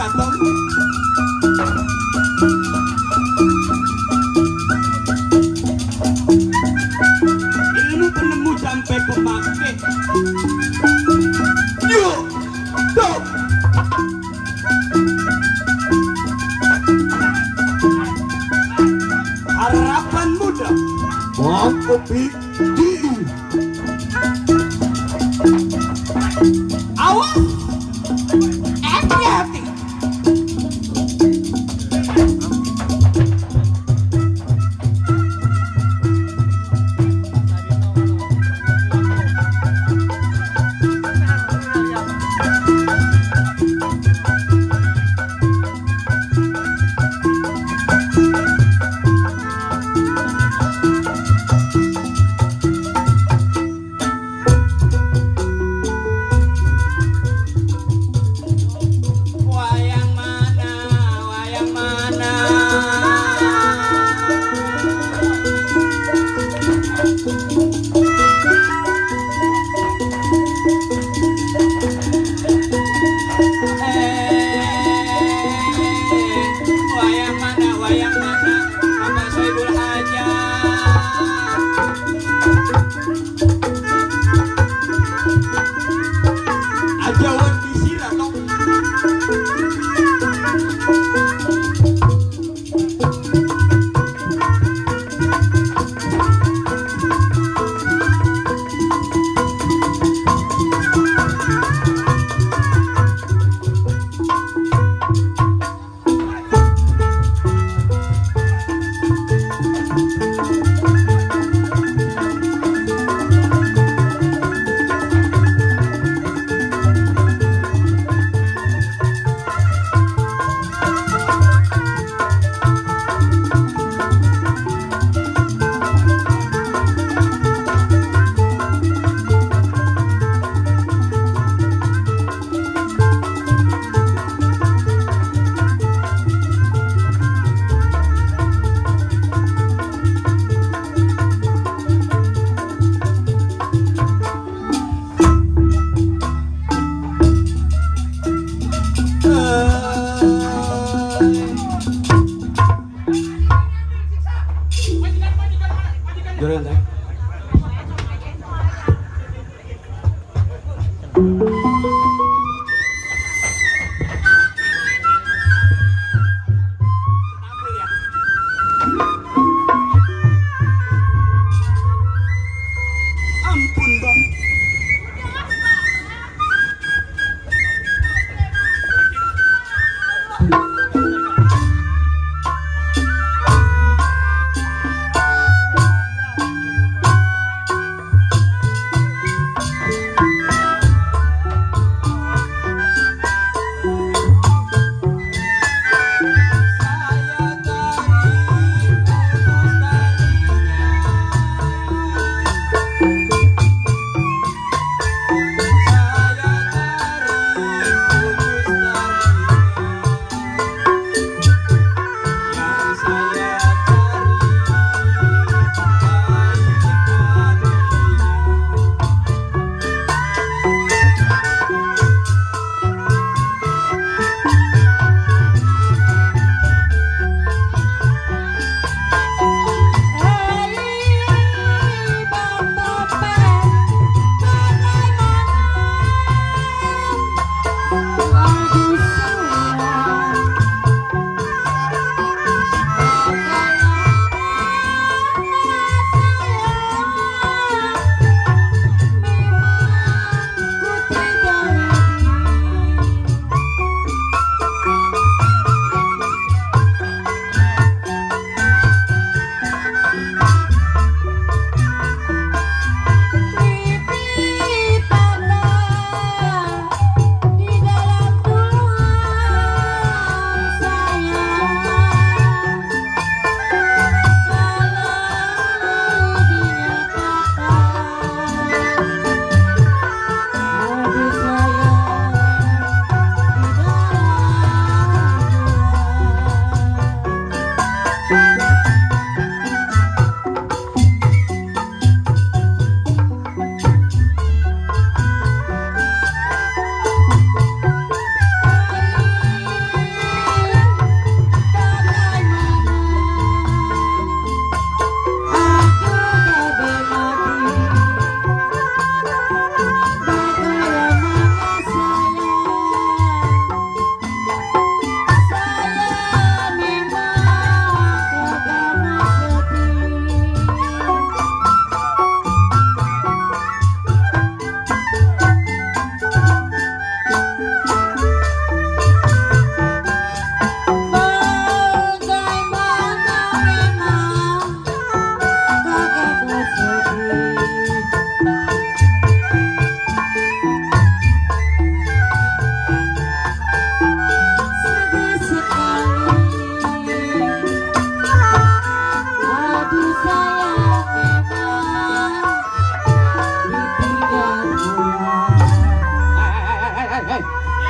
Speaker 6: datang. Ilmu penemu sampai pemakai. Yuk, stop. Harapan muda.
Speaker 9: Kopi Diu.
Speaker 6: Awas, hati-hati.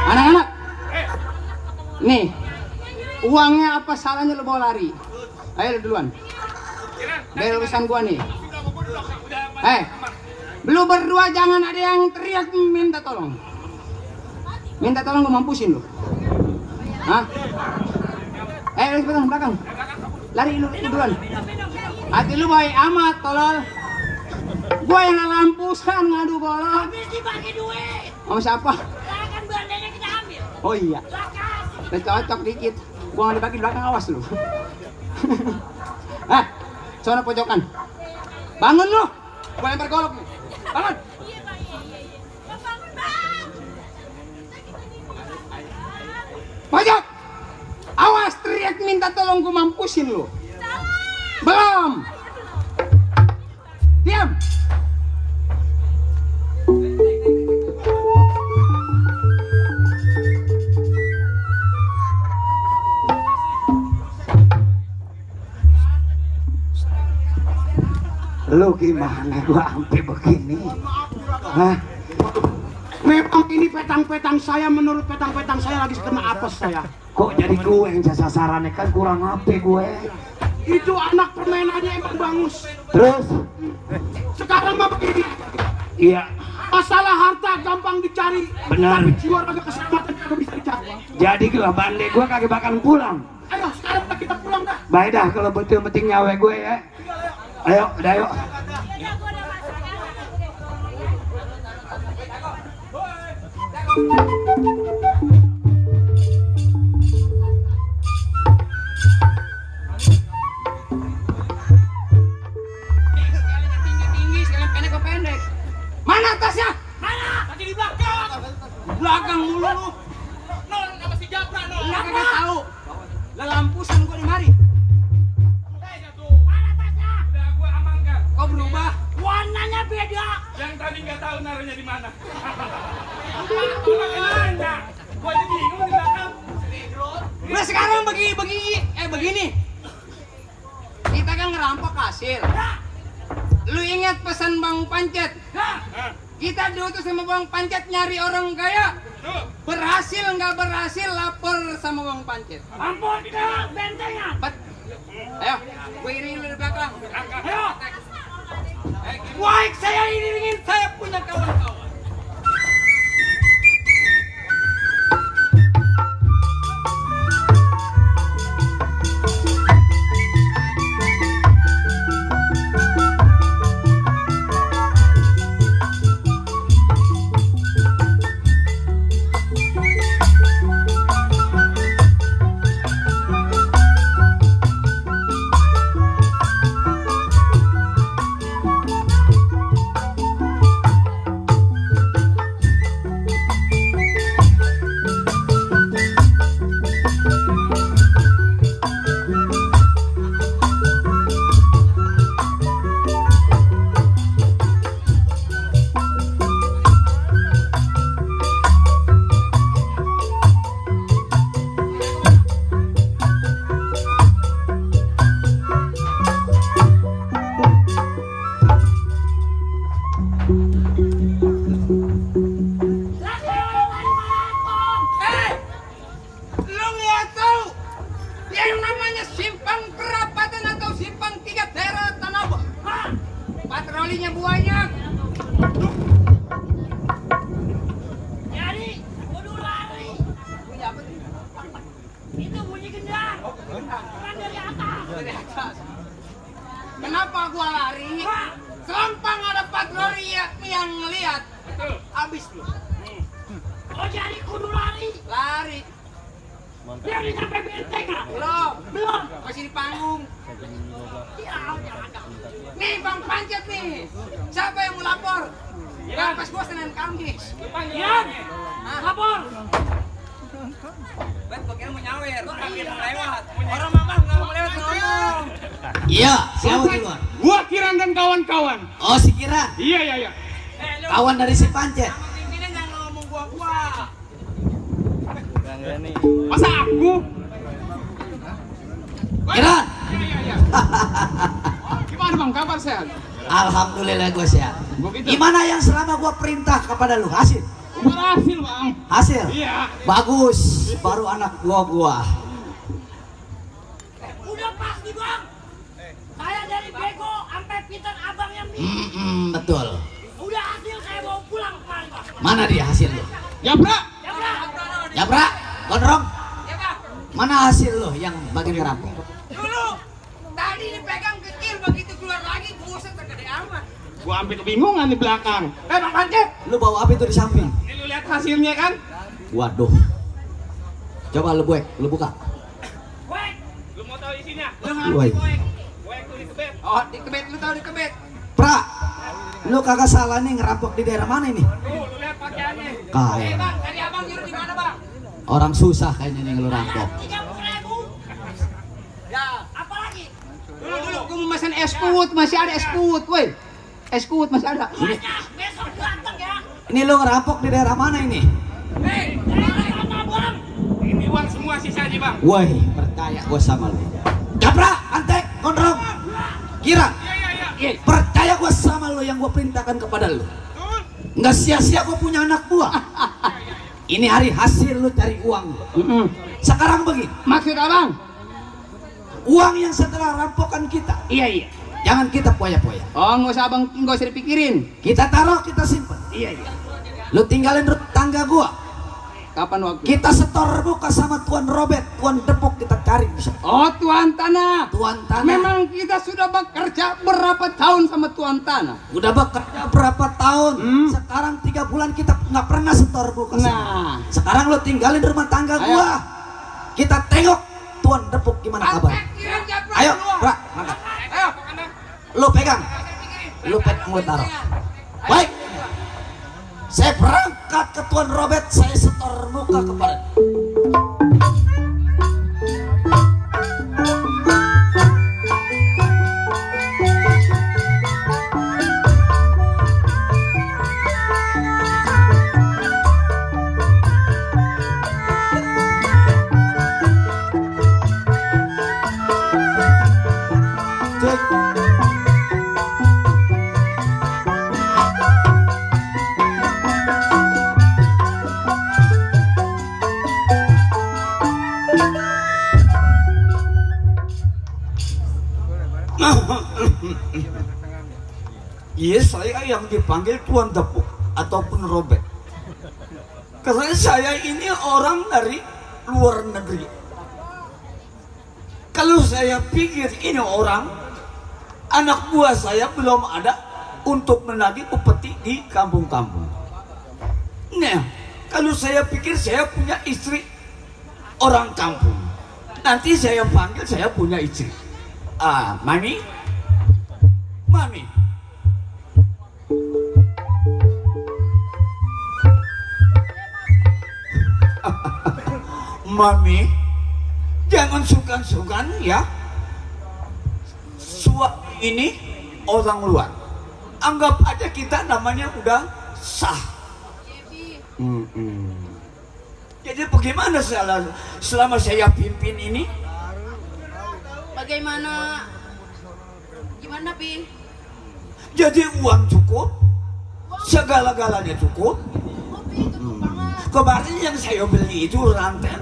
Speaker 8: Anak-anak, nih, uangnya apa salahnya lu bawa lari? Ayo lu duluan. Dari urusan gua nih. Lu berdua jangan ada yang teriak minta tolong. Minta tolong gua mampusin lu. Hah? Lu belakang, belakang. Lari lu duluan. Hati lu baik amat, tolol. Gua yang lampusan ngadu golok.
Speaker 3: Habis dibagi duit.
Speaker 8: Sama siapa?
Speaker 3: Kan belanjanya kita ambil.
Speaker 8: Oh iya.
Speaker 3: Lakas.
Speaker 8: Udah cocok dikit. Gua nggak dibagi belakang, awas lu. Sono pojokan. Bangun lu. Gua lempar golok nih. Bangun. Pojok. Awas teriak minta tolong gua mampusin lu. Belum. Diam.
Speaker 9: Lu gimana gua sampai begini? Hah? Memang ini petang-petang saya, menurut petang-petang saya lagi kena apes saya.
Speaker 7: Kok jadi gue yang sasarannya, kan kurang apa gue?
Speaker 9: Itu anak permainannya emang bagus.
Speaker 7: Terus?
Speaker 9: Sekarang mah begini.
Speaker 7: Iya.
Speaker 9: Masalah harta gampang dicari.
Speaker 7: Benar.
Speaker 9: Tapi jiwa raga keselamatan kagak bisa dicari.
Speaker 7: Jadi gua bandek gue kagak bakalan pulang.
Speaker 9: Ayo sekarang kita pulang dah.
Speaker 7: Baik dah kalau betul penting nyawa gue ya. Ayo, udah ayo.
Speaker 8: Tinggi, sekalian pendek ke pendek. Mana tasnya?
Speaker 3: Mana?
Speaker 4: Lagi di belakang.
Speaker 8: Belakang mulu lu.
Speaker 4: Non, nama si Japra, non.
Speaker 8: Enggak kagak tahu. Lah lampusan gua di mari.
Speaker 3: Mana tasnya?
Speaker 4: Udah gua amankan.
Speaker 8: Kok berubah?
Speaker 3: Warnanya beda.
Speaker 4: Yang tadi nggak tahu naruhnya di mana. Nanya. Gua jadi bingung di belakang.
Speaker 8: Nah sekarang begini. Kita kan ngerampok hasil. Lu ingat pesan Bang Pancet? Kita diutus sama Bang Pancet nyari orang kaya. Berhasil nggak berhasil lapor sama Bang Pancet.
Speaker 3: Ampun ke bentengan.
Speaker 8: Ayo, gue iringin lu di belakang.
Speaker 3: Ayo.
Speaker 8: Baik, saya iringin, saya punya kawan-kawan. Lu nggak tahu yang namanya simpang perapatan atau simpang 3 daerah Tanah Abang? Patrolinya banyak.
Speaker 3: Jadi, kudu lari.
Speaker 8: Bunyi apa tuh?
Speaker 3: Itu bunyi gendang. Bukan dari atas.
Speaker 8: Dari atas. Kenapa gua lari? Selampang ada patroli yang ngeliat. Habis lu.
Speaker 3: Oh jadi kudu lari.
Speaker 8: Lari.
Speaker 3: Biar dia sampai bentengan.
Speaker 8: Belum. Masih di panggung.
Speaker 3: Ya, jangan.
Speaker 8: Nih Bang Pancet nih. Siapa yang mau lapor? Pas gua Senin Kamis.
Speaker 3: Yan, lapor.
Speaker 8: Bet, gua kira mau nyawer. Kaki mau lewat. Orang mamah nggak mau lewat ngomong.
Speaker 6: Iya, siapa duluan?
Speaker 2: Gua Kiran dan kawan-kawan.
Speaker 6: Oh, si Kira.
Speaker 2: Iya.
Speaker 6: Kawan dari si Pancet.
Speaker 8: Sama pimpinan jangan ngomong gua.
Speaker 2: Masa aku?
Speaker 6: Kira.
Speaker 2: Gimana Bang, kabar sehat?
Speaker 6: Alhamdulillah gue sehat. Gimana yang selama gue perintah kepada lu? Hasil.
Speaker 8: berhasil bang.
Speaker 6: Hasil?
Speaker 2: Iya.
Speaker 6: Bagus, baru anak gua.
Speaker 3: Udah pasti bang. Saya dari bego sampai pintar abang yang
Speaker 6: Betul.
Speaker 3: udah hasil saya bawa pulang kemarin bang.
Speaker 6: Mana dia hasil lo?
Speaker 2: Japra.
Speaker 6: Japra, Gondrong. Mana hasil lo yang bagian ngerampok?
Speaker 8: Dulu tadi dipegang kecil, begitu keluar lagi buset gede amat.
Speaker 2: Gua sampai kebingungan di belakang.
Speaker 8: Bang Pancet,
Speaker 6: Lu bawa apa itu di samping?
Speaker 2: Ini lu lihat hasilnya kan?
Speaker 6: Waduh. Coba lu buka.
Speaker 3: Woi,
Speaker 2: Lu mau tahu isinya?
Speaker 6: Woi.
Speaker 2: Goek tuh dikebet.
Speaker 8: oh dikebet, lu tahu dikebet.
Speaker 6: Pra, lu kagak salah nih ngerampok di daerah mana ini?
Speaker 2: Tuh, lu lihat pakaiannya.
Speaker 6: Kaya.
Speaker 8: Bang, tadi abang nyuruh di mana bang?
Speaker 6: Orang susah kayaknya nih lu rampok.
Speaker 3: 30.000.
Speaker 8: Ya,
Speaker 3: Apalagi?
Speaker 8: dulu gua mau pesan es kuut, masih ada es kuut, woi. Es kuut masih ada.
Speaker 3: Banyak, besok datang ya.
Speaker 6: Ini lu ngerampok di daerah mana ini?
Speaker 3: Daerah mana bang?
Speaker 2: Ini uang semua sisanya, Bang.
Speaker 6: Woi, percaya gua sama lu. Japra, Antek, Gondrong, Kira. Percaya gua sama lu yang gua perintahkan kepada lu. Nggak sia-sia gua punya anak buah. Ini hari hasil lu cari uang. Sekarang begini,
Speaker 8: Maksud abang?
Speaker 6: uang yang setelah rampokan kita,
Speaker 8: Iya.
Speaker 6: jangan kita poya-poya.
Speaker 8: Oh, nggak usah abang, nggak usah dipikirin.
Speaker 6: Kita taruh, kita simpan.
Speaker 8: Iya.
Speaker 6: Lu tinggalin tangga gua.
Speaker 8: Kapan waktu?
Speaker 6: Kita setor buka sama Tuan Robert, Tuan Depok kita cari bisa.
Speaker 8: Oh, Tuan Tanah.
Speaker 6: Tuan Tanah.
Speaker 8: Memang kita sudah bekerja berapa tahun sama Tuan Tanah?
Speaker 6: Udah bekerja berapa tahun? Sekarang 3 bulan kita nggak pernah setor buka sama.
Speaker 8: Nah.
Speaker 6: Sekarang lo tinggalin rumah tangga
Speaker 8: Ayo.
Speaker 6: gua. Kita tengok Tuan Depok gimana kabar. Ayo, Ra, mangkat.
Speaker 8: Ayo.
Speaker 6: Lo pegang. Lo taruh. Baik. Saya berangkat ke Tuan Robert, saya setor muka kepada. Iya, saya yang dipanggil Tuan Depok ataupun Robert. Karena saya ini orang dari luar negeri. Kalau saya pikir ini orang, anak buah saya belum ada untuk menagih upeti di kampung-kampung. Nah, kalau saya pikir saya punya istri orang kampung. Nanti saya panggil saya punya istri. Mami? Mami? Mami, jangan sungkan-sungkan ya. Suami ini orang luar. Anggap aja kita namanya udah sah. Jadi bagaimana selama saya pimpin ini?
Speaker 5: Bagaimana? Gimana, Pi?
Speaker 6: Jadi uang cukup, segala-galanya cukup. Kemarin yang saya beli itu rantai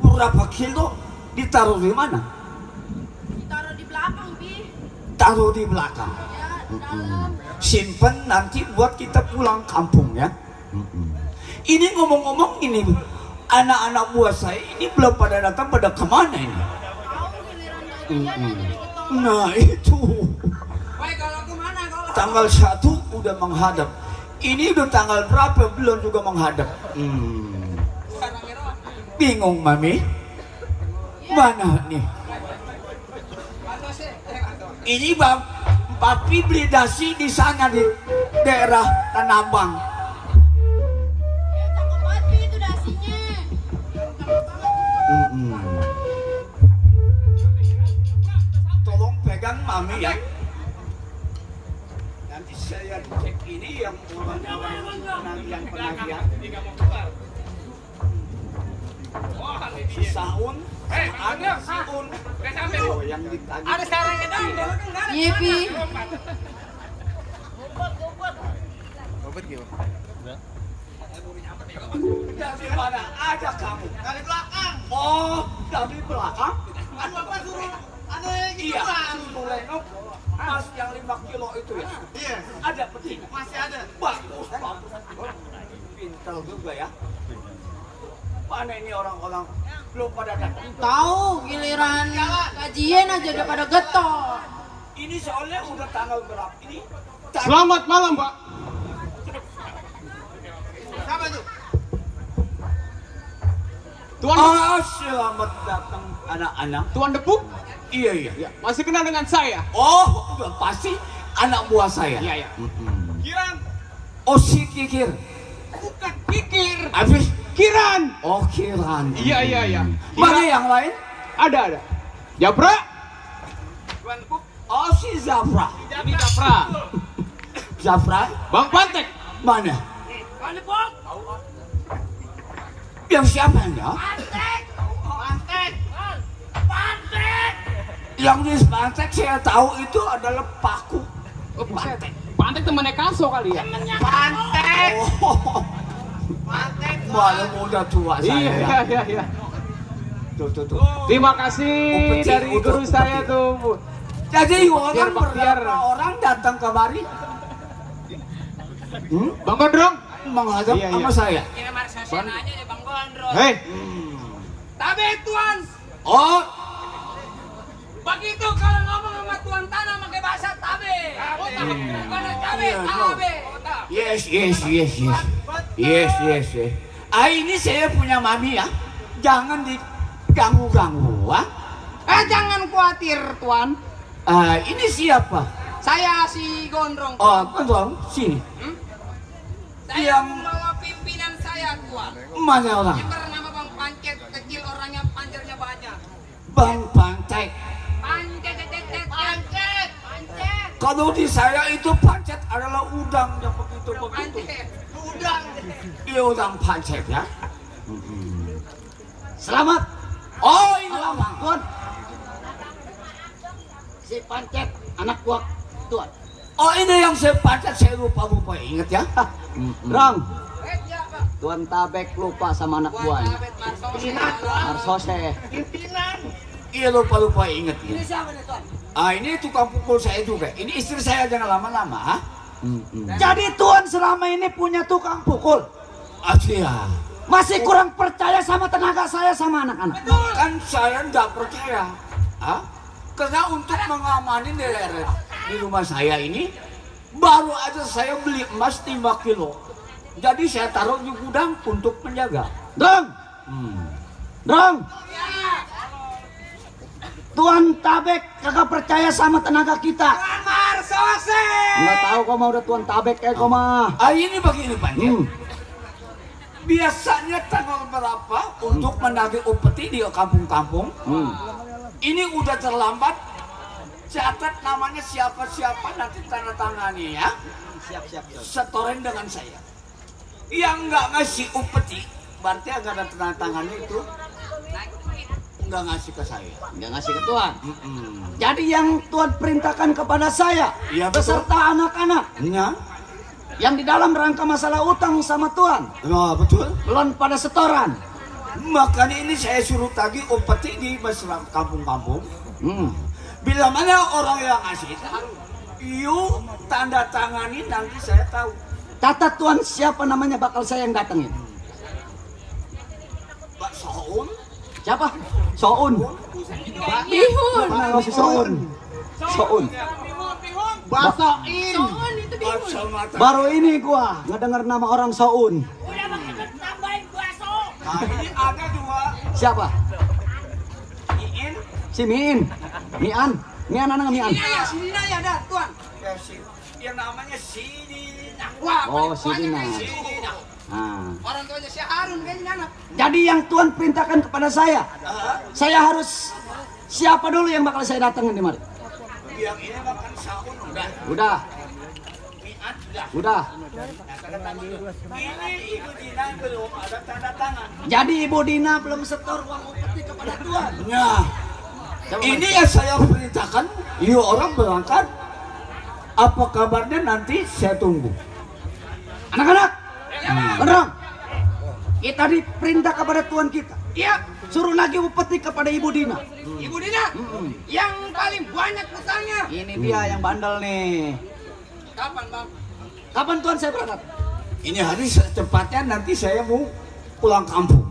Speaker 6: berapa kilo, ditaruh di mana?
Speaker 5: Ditaruh di belakang, Pi.
Speaker 6: Taruh di belakang.
Speaker 5: Ya, di dalam.
Speaker 6: Simpen nanti buat kita pulang kampung ya. Ini ngomong-ngomong ini anak-anak buah saya ini belum pada datang, pada kemana ini?
Speaker 5: Tahu giliran gajian aja diketahui.
Speaker 6: Nah itu
Speaker 8: Baik, kalau kemana kalau?
Speaker 6: tanggal 1 udah menghadap. Ini udah tanggal berapa belum juga menghadap. Bingung Mami. Mana nih? Ini Papi beli dasi di sana di daerah Tanah Abang.
Speaker 5: Ya, cakep banget, Pi, itu dasinya.
Speaker 6: Tolong pegang Mami ya. Nanti saya cek ini yang penagihan. Si Saun, ada Saun. Oh, yang ditagih.
Speaker 8: Ada sekarang itu,
Speaker 5: Iya, Pi.
Speaker 6: Dari mana ada kamu? Dari belakang. Oh, dari belakang?
Speaker 2: Bapak suruh aneh gitu
Speaker 6: Iya,
Speaker 2: bang.
Speaker 6: suruh lenok. Mas yang 5 kilo itu ya?
Speaker 2: Iya,
Speaker 6: Ada peti?
Speaker 2: masih ada.
Speaker 6: Bagus, bagus. Pintar juga ya. Mana ini orang-orang belum pada datang?
Speaker 5: Tahu giliran gajian aja udah pada getol.
Speaker 6: Ini soalnya udah tanggal berapa ini?
Speaker 2: Selamat malam, Pak. Siapa itu?
Speaker 4: Tuan
Speaker 6: Selamat datang anak-anak.
Speaker 4: Tuan Depuk
Speaker 6: Iya, iya.
Speaker 4: masih kenal dengan saya.
Speaker 6: Oh, udah pasti anak buah saya.
Speaker 4: Iya, iya. Kiran,
Speaker 6: Oh, si Kikir.
Speaker 4: bukan Kikir.
Speaker 6: Habis
Speaker 4: Kiran.
Speaker 6: oh, Kiran.
Speaker 4: Iya, iya, iya.
Speaker 6: Mana yang lain?
Speaker 4: Ada. Japra. Tuan Depuk.
Speaker 6: Oh, si Zafra.
Speaker 4: Ini Japra.
Speaker 6: Zafra?
Speaker 4: Bang Pantek.
Speaker 6: Mana?
Speaker 3: Bang Depuk.
Speaker 6: Yang siapa ya?
Speaker 3: Pantek.
Speaker 6: Yang di Pantek saya tahu itu adalah Paku.
Speaker 4: Oh, buset. Pantek temannya Kaso kali ya?
Speaker 3: Pantek.
Speaker 6: Oh, malah udah tua saya.
Speaker 4: Iya, iya, iya.
Speaker 6: Tuh.
Speaker 4: Terima kasih
Speaker 6: Upeti,
Speaker 4: dari guru
Speaker 6: upeti.
Speaker 4: saya tuh.
Speaker 6: Jadi orang
Speaker 4: Baktiar.
Speaker 6: berapa orang datang kemari
Speaker 4: Bang Gondrong.
Speaker 6: menghadap
Speaker 4: Iya,
Speaker 6: sama
Speaker 4: iya.
Speaker 6: saya.
Speaker 3: Ini mari saya nanya deh Bang Gondrong.
Speaker 4: Hei,
Speaker 3: Tabe Tuan.
Speaker 6: Oh,
Speaker 3: Begitu kalau ngomong sama Tuan Tanah pakai bahasa tabe. Bukan tabe,
Speaker 6: Iya,
Speaker 3: tabe.
Speaker 6: yes. Ah, ini saya punya mami ya. Jangan diganggu-ganggu, ah.
Speaker 8: Jangan khawatir Tuan.
Speaker 6: Ah, ini siapa?
Speaker 8: Saya si Gondrong.
Speaker 6: Oh, betul. Sini.
Speaker 8: Saya
Speaker 6: yang-
Speaker 8: membawa pimpinan saya Tuan.
Speaker 6: Mana orang?
Speaker 8: Yang bernama Bang Pancet, kecil orangnya, panjernya banyak.
Speaker 6: Bang Pancet.
Speaker 8: Pancet.
Speaker 6: Kalau di saya itu pancet adalah udang yang begitu.
Speaker 8: Pancet.
Speaker 6: Udang. Iya, udang pancet ya. Selamat. Oh, ini lama.
Speaker 8: Tuan. Si Pancet, anak buah Tuan.
Speaker 6: Oh, ini yang saya pancet, saya lupa ingat ya.
Speaker 8: Rang. Tuan Tabek lupa sama anak buahnya. Marsose.
Speaker 6: Iya, lupa ingat. Ini siapa nih, Tuan? Ah, ini tukang pukul saya juga. Ini istri saya, jangan lama-lama, ha?
Speaker 10: Jadi Tuan selama ini punya tukang pukul.
Speaker 6: Iya.
Speaker 10: Masih kurang percaya sama tenaga saya sama anak-anak.
Speaker 6: Kan saya nggak percaya, ha? Karena untuk mengamani di rumah saya ini, baru aja saya beli emas 5 kilo. Jadi saya taruh di gudang untuk menjaga.
Speaker 10: Dong. Dong. Tuan Tabek kagak percaya sama tenaga kita. Nggak tahu kau mau udah Tuan Tabek kayak kau mah.
Speaker 6: Ah, ini begini, Pak. Biasanya tanggal berapa untuk menagih upeti di kampung-kampung? Ini udah terlambat. Catat namanya siapa-siapa, nanti tanda tangani ya.
Speaker 8: Siap.
Speaker 6: Setorin dengan saya. Yang nggak ngasih upeti, berarti agak ada tanda tangannya itu nggak ngasih ke saya.
Speaker 8: Nggak ngasih ke Tuan.
Speaker 10: Jadi yang Tuan perintahkan kepada saya
Speaker 6: Iya, betul.
Speaker 10: beserta anak-anak
Speaker 6: Ya,
Speaker 10: yang di dalam rangka masalah utang sama Tuan
Speaker 6: nah, betul.
Speaker 10: belum pada setoran.
Speaker 6: Makanya ini saya suruh tagih upeti di masyarakat kampung-kampung. Bila mana orang yang ngasih, yuk tanda tangani, nanti saya tahu.
Speaker 10: Catat Tuan siapa namanya bakal saya yang datengin.
Speaker 6: Pak Soun,
Speaker 10: Siapa? Soun.
Speaker 5: Bihun.
Speaker 10: Mana si Soun? Soun.
Speaker 8: Basoin.
Speaker 6: kacamata.
Speaker 10: Baru ini gua ngedenger nama orang Soun.
Speaker 3: Udah makin tambahin bakso.
Speaker 6: Nah, ini ada 2
Speaker 10: Siapa?
Speaker 6: Iin,
Speaker 10: Si Miin. Mian. Mian anak Mian.
Speaker 8: Sini ya dah Tuan.
Speaker 6: ya, yang namanya Sidina.
Speaker 8: Wah,
Speaker 10: Oh, si Dina.
Speaker 6: Sidina.
Speaker 10: Nah.
Speaker 8: orang tuanya si Harun kayaknya anak.
Speaker 10: Jadi yang Tuan perintahkan kepada saya harus siapa dulu yang bakal saya datangin di mari?
Speaker 6: Yang ini makan Saun udah,
Speaker 10: Udah,
Speaker 6: Mian sudah.
Speaker 10: udah.
Speaker 6: Ini Ibu Dina belum ada tanda tangan.
Speaker 10: Jadi Ibu Dina belum setor uang upeti kepada Tuan.
Speaker 6: Nah, ini yang saya perintahkan. Yuk orang berangkat. Apa kabarnya nanti saya tunggu.
Speaker 10: Anak-anak, Gondrong, Kita diperintah kepada Tuhan kita.
Speaker 8: Iya.
Speaker 10: Suruh nagih upeti kepada Ibu Dina.
Speaker 8: Ibu Dina, yang paling banyak utangnya.
Speaker 10: Ini dia yang bandel nih.
Speaker 8: Kapan bang?
Speaker 10: Kapan Tuhan saya berangkat?
Speaker 6: Ini hari secepatnya nanti saya mau pulang kampung.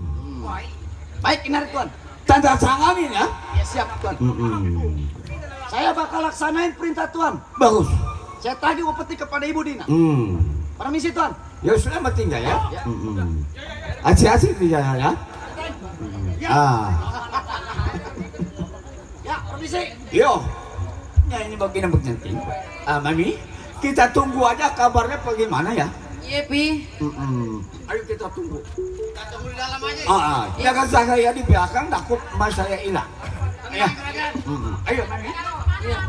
Speaker 10: Baik, ini hari Tuhan.
Speaker 6: Tanda tangan ini ya.
Speaker 10: Ya siap Tuhan. Saya bakal laksanain perintah Tuhan.
Speaker 6: Bagus.
Speaker 10: Saya tagih upeti kepada Ibu Dina. Permisi Tuhan.
Speaker 6: Ya sudah tinggal ya. Hati-hati di jalan ya.
Speaker 10: Ya, permisi.
Speaker 6: Yo. Ya ini begini. Mami, kita tunggu aja kabarnya bagaimana ya.
Speaker 5: Iya, Pi.
Speaker 6: Ayo kita tunggu.
Speaker 8: Kita tunggu di dalam aja.
Speaker 6: Jangan saya di belakang takut mas saya hilang. Ya. Ayo Mami.
Speaker 5: Iya.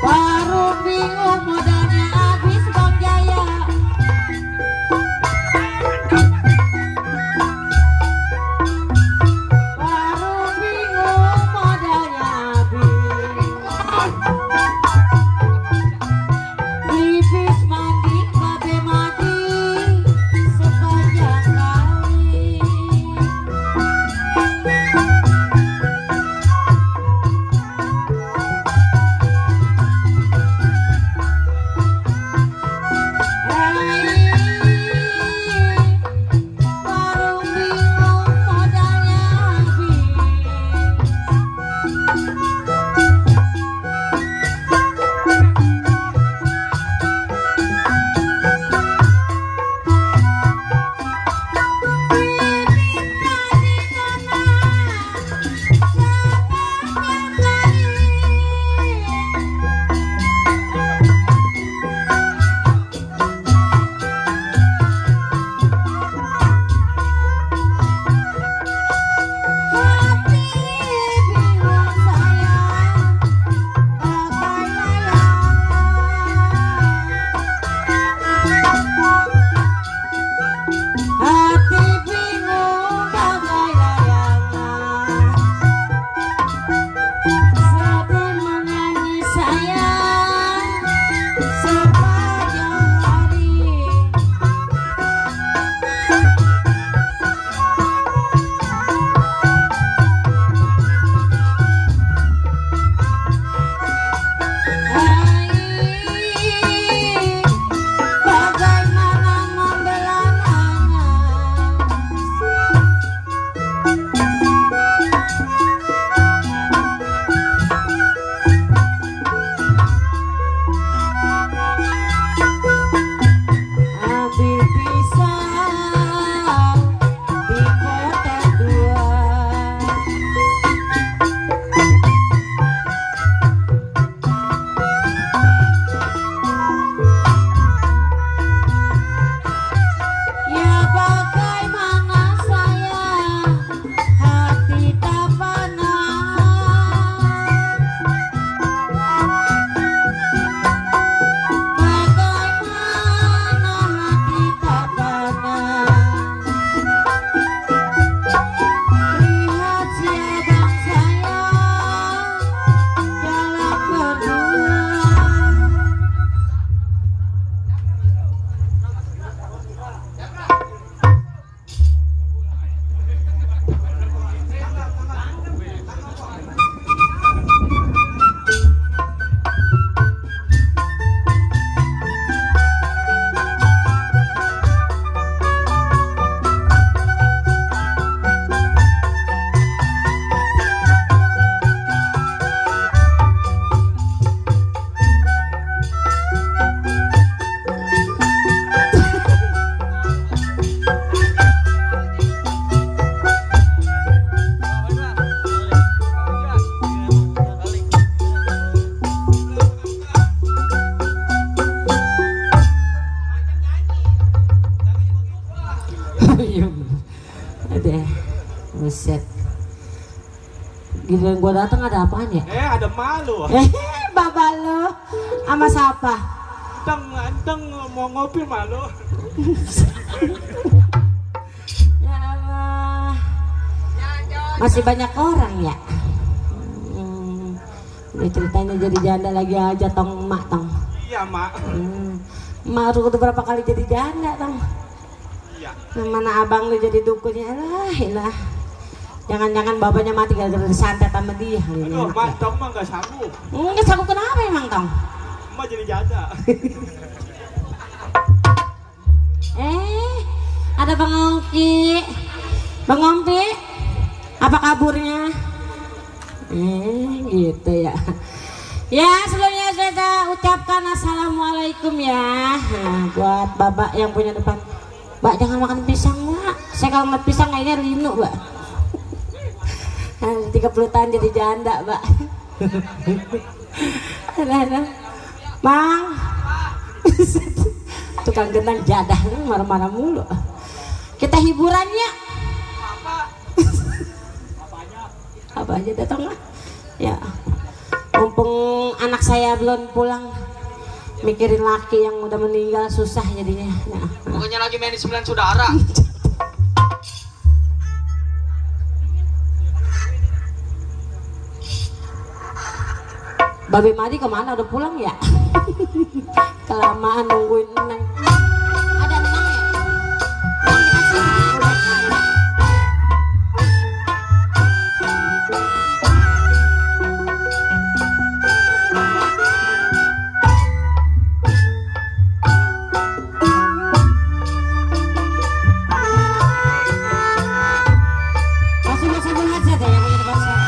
Speaker 5: Baru bingung modalnya habis Bang Jaya. giliran gua datang ada apaan ya?
Speaker 2: Ada malu.
Speaker 5: Baba lo sama siapa?
Speaker 2: Anteng mau ngopi malu.
Speaker 5: Ya Allah. Masih banyak orang ya? Ini ceritanya jadi janda lagi aja tong mak tong.
Speaker 2: Iya mak.
Speaker 5: Mak udah berapa kali jadi janda tong.
Speaker 2: Iya.
Speaker 5: Mana abang lu jadi dukunnya lah. Jangan-jangan bapaknya mati gara-gara disantet sama dia.
Speaker 2: Aduh, mak, tong mah nggak sanggup.
Speaker 5: Nggak sanggup kenapa emang tong?
Speaker 2: Mak jadi janda.
Speaker 5: Ada Bang Ongki. Bang Ongki, apa kaburnya? Gitu ya. Ya, sebelumnya saya ucapkan assalamualaikum ya. Nah, buat babak yang punya depan. Mbak jangan makan pisang, Mbak. Saya kalau ngeliat pisang kayaknya linu, Mbak. 30 tahun jadi janda, Mbak. Bang. Tukang gendang jadah marah-marah mulu. Kita hiburannya. Apa aja datang lah. Ya. Mumpung anak saya belum pulang. Mikirin laki yang udah meninggal susah jadinya. Nah.
Speaker 8: Pokoknya lagi main di 9 saudara.
Speaker 5: Babe Madi kemana? Udah pulang ya? Kelamaan nungguin Neng. Ada Neng ya? Masih berhasil ya yang punya depan saya.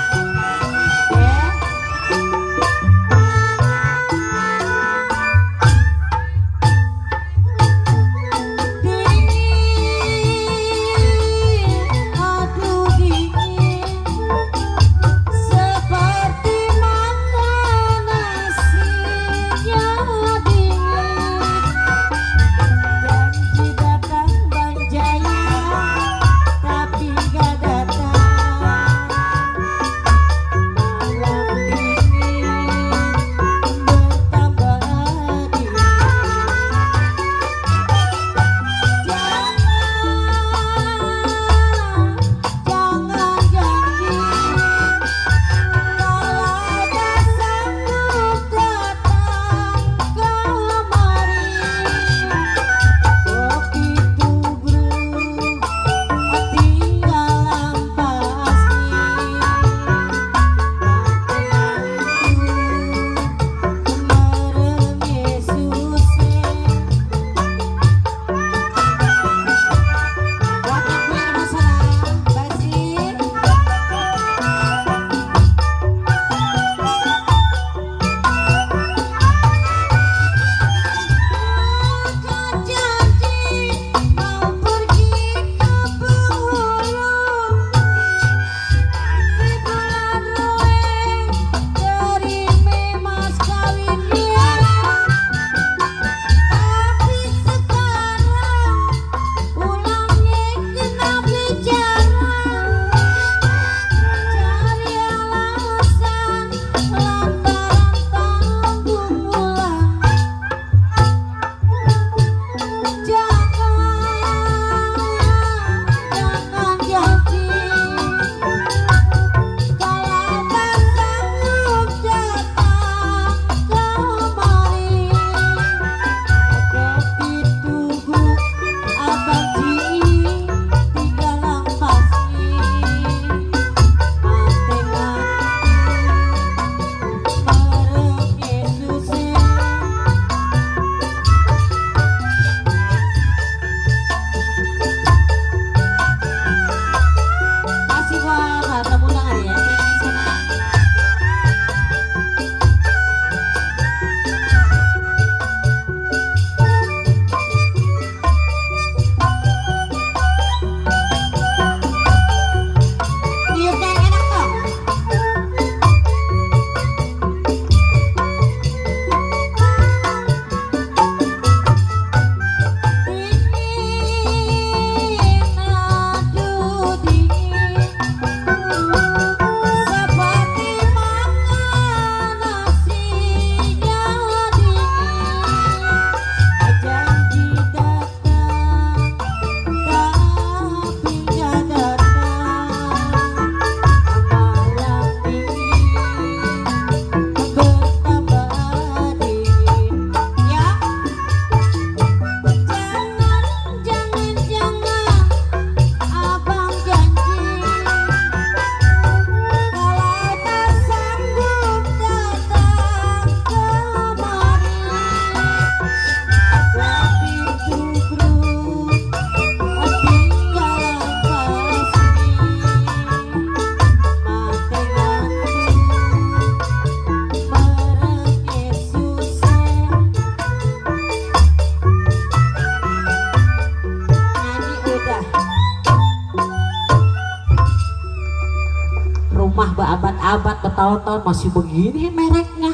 Speaker 5: masih begini mereknya.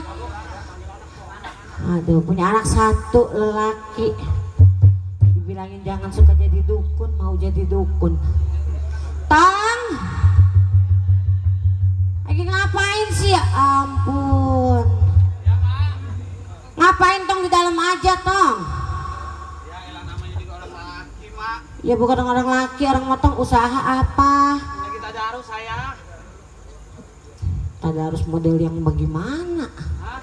Speaker 5: Aduh, punya anak satu lelaki. Dibilangin jangan suka jadi dukun, mau jadi dukun. Tang, lagi ngapain sih? Ya ampun. Ngapain Tong di dalam aja Tong?
Speaker 2: Ya elah namanya juga orang laki, Mak.
Speaker 5: Ya bukan orang laki, orang motong usaha apa?
Speaker 2: Lagi tadarus saya.
Speaker 5: Tadarus model yang bagaimana?
Speaker 2: Hah?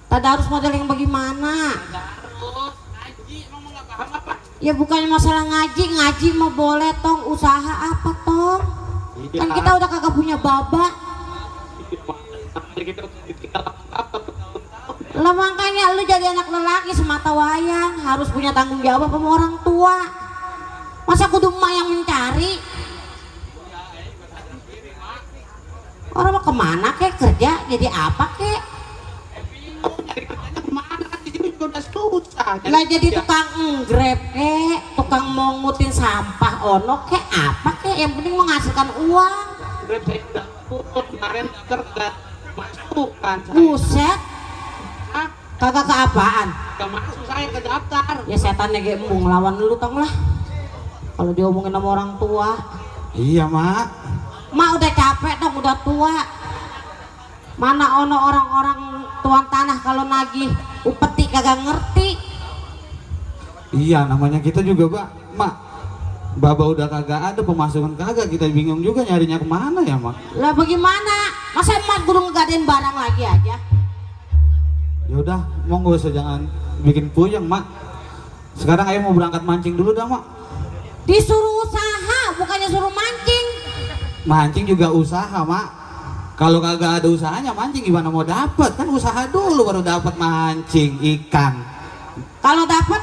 Speaker 5: Tadarus model yang bagaimana?
Speaker 2: Tadarus, ngaji, emang nggak paham apa?
Speaker 5: Ya bukannya masalah ngaji, ngaji mah boleh Tong. Usaha apa Tong? Kan kita udah kagak punya babak. Lah makanya lu jadi anak lelaki semata wayang harus punya tanggung jawab sama orang tua. Masa kudu emak yang mencari? Orang mau kemana kek, kerja jadi apa kek? Lah jadi tukang grab kek, tukang mongutin sampah ono kek, apa kek, yang penting menghasilkan uang.
Speaker 2: Grab saya udah tutup kemarin kerja masukan.
Speaker 5: Buset, kagak keapaan?
Speaker 2: Gak masuk saya ke daftar.
Speaker 5: Ya setannya kayak embung lawan lu Tong lah. Kalau diomongin sama orang tua.
Speaker 9: Iya mak.
Speaker 5: Mak udah capek Tong, udah tua. Mana ono orang-orang tuan tanah kalau nagih upeti kagak ngerti.
Speaker 9: Iya namanya kita juga mak. Baba udah kagak ada, pemasukan kagak, kita bingung juga nyarinya kemana ya mak.
Speaker 5: Lah bagaimana? Masa emak guru ngegadain barang lagi aja?
Speaker 9: Ya udah, monggo usah jangan bikin puyeng mak. Sekarang ayo mau berangkat mancing dulu dah mak.
Speaker 5: Disuruh usaha, bukannya suruh mancing.
Speaker 9: Mancing juga usaha mak. Kalau kagak ada usahanya mancing gimana mau dapat? Kan usaha dulu baru dapat mancing ikan.
Speaker 5: Kalau dapat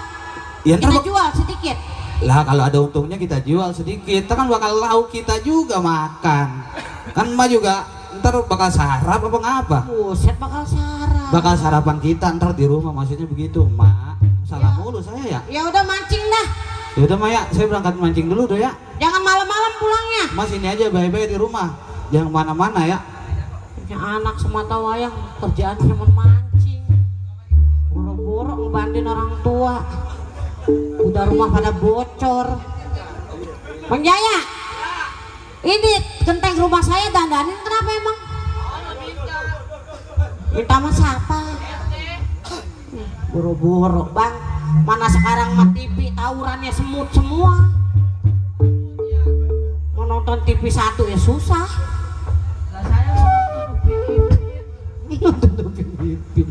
Speaker 9: Ya
Speaker 5: kita
Speaker 9: ntar
Speaker 5: jual sedikit.
Speaker 9: lah kalau ada untungnya kita jual sedikit. Ntar kan bakal lauk kita juga makan. Kan emak juga ntar bakal sarap apa ngapa?
Speaker 5: Buset bakal sarap.
Speaker 9: Bakal sarapan kita ntar di rumah, maksudnya begitu mak. Salah mulu saya ya.
Speaker 5: Ya udah mancing dah.
Speaker 9: Ya udah mak ya, saya berangkat mancing dulu doh ya.
Speaker 5: Jangan malam-malam pulangnya.
Speaker 9: Mas ini aja bye-bye di rumah. Jangan kemana-mana ya.
Speaker 5: Punya anak semata wayang kerjaan cuma mancing. Boro-boro ngebantuin orang tua. Udah rumah pada bocor. Bang Jaya, ini genteng rumah saya dandanin kenapa emang? Minta sama siapa? Boro-boro bang. Mana sekarang mah TV tawurannya semut semua. Mau nonton TV 1 ya susah. Nonton Upin Ipin.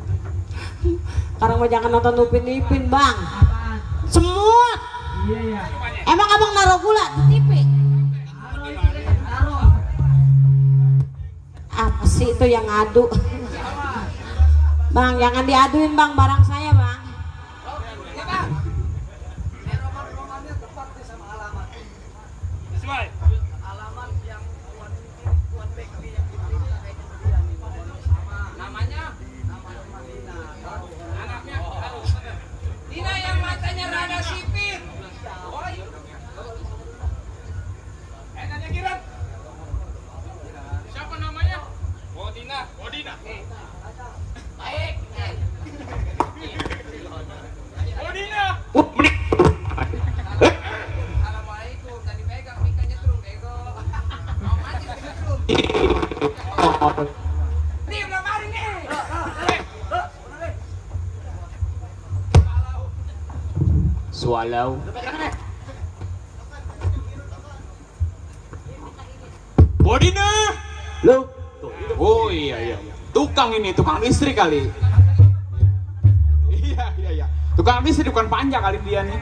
Speaker 5: Sekarang mah jangan nonton Upin Ipin bang. Semut. Emang abang naruh gula di TV? Apa sih itu yang ngadu? Bang jangan diaduin bang barang saya bang.
Speaker 4: Dina yang matanya rada sipit. Nanya Kiran. Siapa namanya? Dina. Dina. Baik. Dina. Assalamualaikum. Tadi pegang mikanya turun bego. Mau mati turun. Nih udah mari nih. Swallow.
Speaker 2: Bodina.
Speaker 10: Lu
Speaker 2: Oh iya. Tukang ini, tukang listrik kali. Iya. Tukang listrik bukan panja kali dia nih.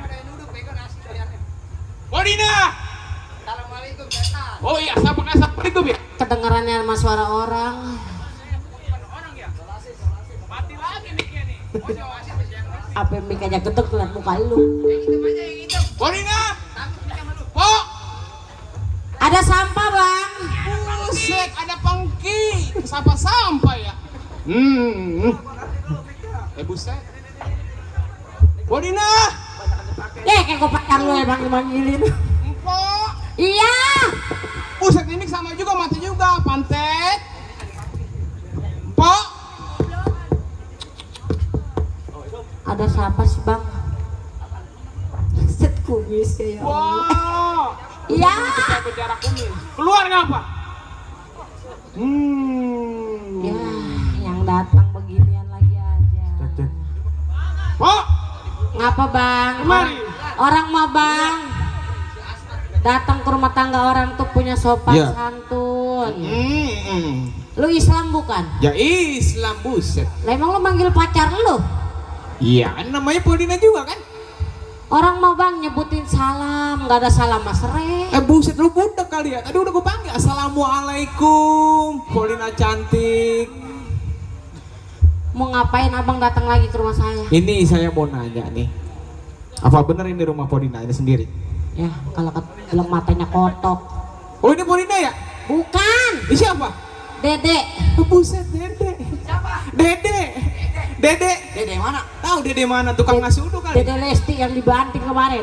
Speaker 2: Bodina.
Speaker 4: Assalamualaikum setan.
Speaker 2: Oh iya, assalamualaikum ya.
Speaker 5: Kedengarannya sama suara orang.
Speaker 4: Orang ya? Mati lagi miknya nih.
Speaker 5: Apa mic aja gedek liat muka lu.
Speaker 2: Bodina. Po.
Speaker 5: Ada sampah bang.
Speaker 2: Buset, ada pangki. Sampah ya. Buset. Bodina.
Speaker 5: Kayak gue pacar lu ya bang manggilin.
Speaker 2: Empok.
Speaker 5: Iya.
Speaker 2: Buset, ini sama juga, mati juga, pantet.
Speaker 5: Ada siapa sih bang? Set kumis ya.
Speaker 4: Wow.
Speaker 5: Iya.
Speaker 4: Bisa bicara kumis. Keluar ngapa?
Speaker 5: Ya, yang datang beginian lagi aja.
Speaker 4: Pak,
Speaker 5: Ngapa bang?
Speaker 4: Kemari.
Speaker 5: Orang mah bang datang ke rumah tangga orang tuh punya sopan
Speaker 2: Iya.
Speaker 5: santun. Lu Islam bukan?
Speaker 2: Ya Islam buset.
Speaker 5: Lah emang lu manggil pacar lu?
Speaker 2: Iya kan namanya Paulina juga kan.
Speaker 5: Orang mah bang nyebutin salam, nggak ada salam mas re.
Speaker 2: Buset lu budak kali ya. Tadi udah gue panggil. Assalamualaikum Paulina cantik.
Speaker 5: Mau ngapain abang datang lagi ke rumah saya?
Speaker 2: Ini saya mau nanya nih. Apa bener ini rumah Paulina ini sendiri?
Speaker 5: Ya kalau bilang matanya kotok.
Speaker 2: Oh ini Paulina ya?
Speaker 5: Bukan.
Speaker 2: Ini siapa?
Speaker 5: Dede.
Speaker 2: Buset Dede. Siapa? Dede. Dede.
Speaker 6: Dede mana?
Speaker 2: Tahu Dede mana? Tukang nasi uduk kali.
Speaker 5: Dede Lesti yang dibanting kemarin.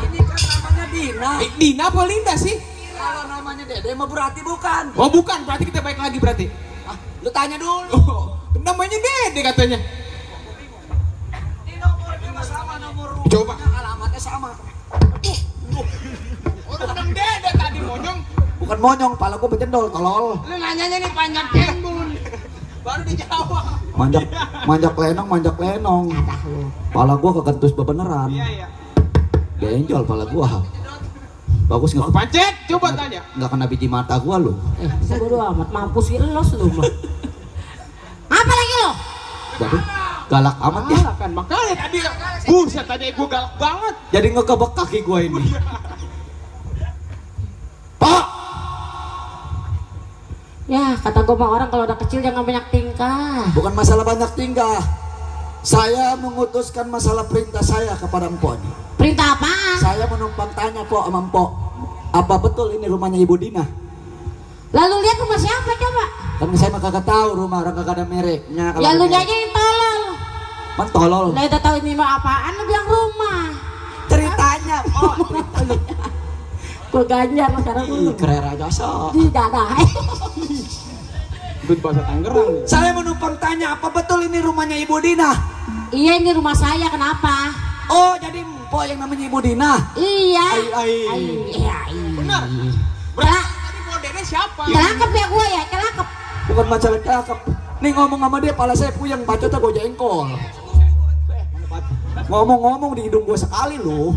Speaker 6: Ini kan namanya Dina.
Speaker 2: Dina apa Linda sih?
Speaker 6: Kalau namanya Dede mah berarti bukan.
Speaker 2: Oh bukan, berarti kita baik lagi berarti.
Speaker 6: Ah, lu tanya dulu.
Speaker 2: Oh, namanya Dede katanya.
Speaker 6: Ini nomornya mah sama nomor rumahnya.
Speaker 2: Coba.
Speaker 6: Alamatnya sama.
Speaker 4: orang Dede tadi monyong.
Speaker 6: Bukan monyong, pala gua bercendol, tolol.
Speaker 4: Lu nanyanya nih panjang kembun. Baru dijawab.
Speaker 6: Manjak lenong. Pala gua kekentus bebeneran.
Speaker 4: Iya, iya.
Speaker 6: Benjol pala gua. Bagus nggak?
Speaker 4: Pancet, coba tanya.
Speaker 6: Nggak kena biji mata gua lu.
Speaker 5: Bodo amat mampus los lu mah. Apa lagi lo?
Speaker 6: Waduh, galak amat ya.
Speaker 4: Kan makanya tadi buset tadi gua galak banget.
Speaker 6: Jadi ngekebek kaki gua ini. Pak,
Speaker 5: Ya kata gue mah orang kalau udah kecil jangan banyak tingkah.
Speaker 6: bukan masalah banyak tingkah. Saya mengutuskan masalah perintah saya kepada Empok nih.
Speaker 5: Perintah apaan?
Speaker 6: Saya menumpang tanya Pok sama Empok, apa betul ini rumahnya Ibu Dina?
Speaker 5: Lalu lihat rumah siapa coba?
Speaker 6: Kan saya mah kagak tahu rumah orang kagak ada mereknya.
Speaker 5: Ya lu aja yang tolol.
Speaker 6: Man tolol.
Speaker 5: Lah udah tahu ini mah apaan lu bilang rumah.
Speaker 6: Ceritanya, Pok.
Speaker 5: Gue ganjar sekarang
Speaker 6: Ih,
Speaker 5: lu.
Speaker 6: keren aja so.
Speaker 5: Di dadah.
Speaker 4: Itu bahasa Tangerang.
Speaker 6: Saya menumpang tanya, apa betul ini rumahnya Ibu Dina?
Speaker 5: Iya ini rumah saya kenapa?
Speaker 6: Oh, jadi Empok yang namanya Ibu Dina.
Speaker 5: Iya.
Speaker 6: Ai.
Speaker 5: Iya.
Speaker 4: Benar.
Speaker 5: Berak.
Speaker 4: Tadi modelnya siapa?
Speaker 5: Celakep ya gue ya, celakep.
Speaker 6: Bukan masalah cakep. Nih ngomong sama dia, pala saya puyeng, bacotnya gue jengkol. Ngomong-ngomong di hidung gue sekali loh.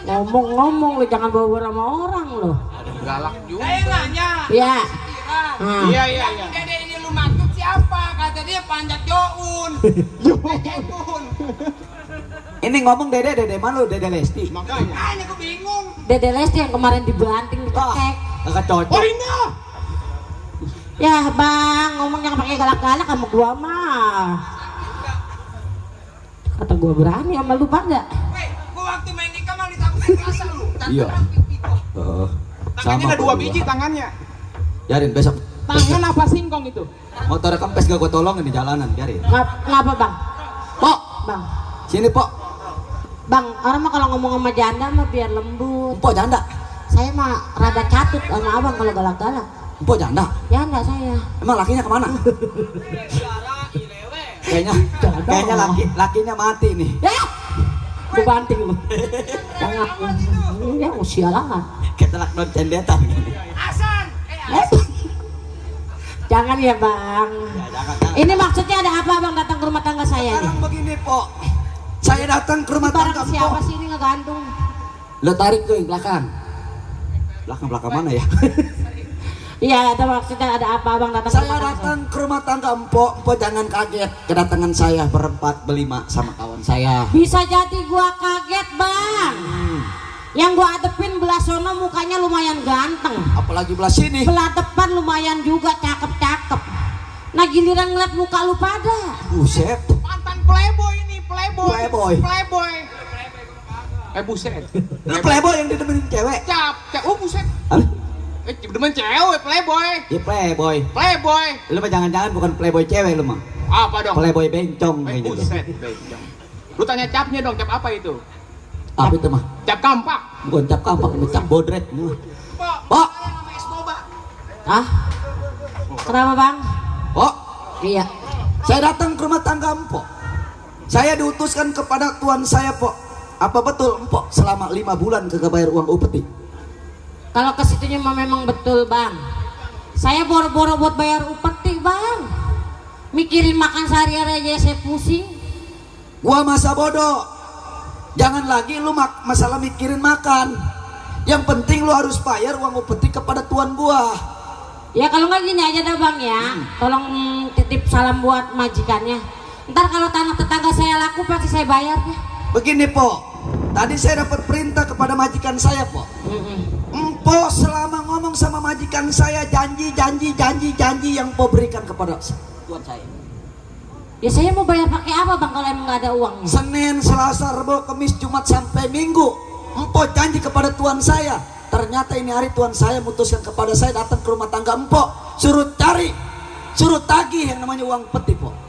Speaker 5: Ngomong-ngomong lu jangan bawa sama orang lo.
Speaker 4: Galak juga. Saya nanya.
Speaker 5: Iya.
Speaker 4: Iya. Dede ini lu maksud siapa? Kata dia panjat Joun. Joun.
Speaker 6: Ini ngomong Dede mana lu? Dede Lesti.
Speaker 4: Makanya gue bingung.
Speaker 5: Dede Lesti yang kemarin dibanting dicekek.
Speaker 6: Kagak cocok.
Speaker 4: Paulina.
Speaker 5: Ya bang, ngomong jangan pakai galak-galak sama gua mah. Kata gua berani sama lu pada.
Speaker 4: Weh, gua waktu main nikah mah ditakutin rasa lu.
Speaker 6: Iya.
Speaker 4: Tangannya ada 2 biji tangannya.
Speaker 6: Biarin besok.
Speaker 4: Tangan apa singkong itu?
Speaker 6: Motor kempes gak gue tolongin di jalanan, biarin.
Speaker 5: Ngapa bang?
Speaker 6: Pok,
Speaker 5: Bang,
Speaker 6: sini Pok.
Speaker 5: bang, orang mah kalau ngomong sama janda mah biar lembut.
Speaker 6: Empok janda.
Speaker 5: Saya mah rada catut sama abang kalau galak-galak.
Speaker 6: Empok janda.
Speaker 5: Janda saya.
Speaker 6: Emang lakinya kemana? Kayaknya lakinya mati nih.
Speaker 5: Ya, gua banting lu. Jangan, ya usia lah.
Speaker 6: Ketelak non cendetan.
Speaker 5: Jangan ya bang.
Speaker 6: Jangan.
Speaker 5: Ini maksudnya ada apa bang datang ke rumah tangga saya nih?
Speaker 6: Sekarang begini Pok. Saya datang ke rumah tangga
Speaker 5: Barang siapa
Speaker 6: Empok.
Speaker 5: sih ini ngegantung?
Speaker 6: Lo tarik ke belakang. Belakang mana ya?
Speaker 5: Iya, ada maksudnya ada apa bang datang ke
Speaker 6: Saya
Speaker 5: rumah tangga
Speaker 6: datang ke rumah tangga Empok. Empok jangan kaget kedatangan saya berlima sama kawan saya.
Speaker 5: Bisa jadi gua kaget bang. Yang gua adepin belah sono mukanya lumayan ganteng.
Speaker 6: Apalagi belah sini.
Speaker 5: Belah depan lumayan juga cakep-cakep. Nah giliran ngeliat muka lu pada.
Speaker 6: Buset.
Speaker 4: Mantan playboy ini,
Speaker 6: Playboy.
Speaker 4: Buset.
Speaker 6: Lu playboy yang ditemenin cewek.
Speaker 4: Cap. Oh buset.
Speaker 6: Hah?
Speaker 4: Demen cewek playboy.
Speaker 6: Ya playboy.
Speaker 4: Playboy.
Speaker 6: Lu mah jangan-jangan bukan playboy cewek lu mah.
Speaker 4: Apa dong?
Speaker 6: Playboy bencong kayaknya lu.
Speaker 4: Buset. Lu tanya capnya dong, cap apa itu?
Speaker 6: Apa itu mah?
Speaker 4: Cap kampak.
Speaker 6: Bukan cap kampak, itu cap bodret. Pak.
Speaker 5: Ah? Kenapa bang? Iya.
Speaker 10: Saya datang ke rumah tangga Empok. Saya diutuskan kepada tuan saya, Pok. Apa betul Empok selama 5 bulan kagak bayar uang upeti?
Speaker 5: Kalau ke situnya mah memang betul, Bang. Saya boro-boro buat bayar upeti, Bang. Mikirin makan sehari-hari aja saya pusing.
Speaker 10: Gua masa bodoh. Jangan lagi lu masalah mikirin makan. Yang penting lu harus bayar uang upeti kepada tuan gua.
Speaker 5: Ya kalau nggak gini aja dah, Bang ya. Tolong titip salam buat majikannya. Ntar kalau tanah tetangga saya laku pasti saya bayar ya.
Speaker 10: Begini, Pok. Tadi saya dapat perintah kepada majikan saya, Pok. Empok selama ngomong sama majikan saya janji yang Pok berikan kepada tuan saya.
Speaker 5: Ya saya mau bayar pakai apa, Bang, kalau emang nggak ada uangnya?
Speaker 10: Senin, Selasa, Rabu, Kamis, Jumat sampai Minggu. Empok janji kepada tuan saya. Ternyata ini hari tuan saya memutuskan kepada saya datang ke rumah tangga Empok, suruh tagih yang namanya uang peti, Pok.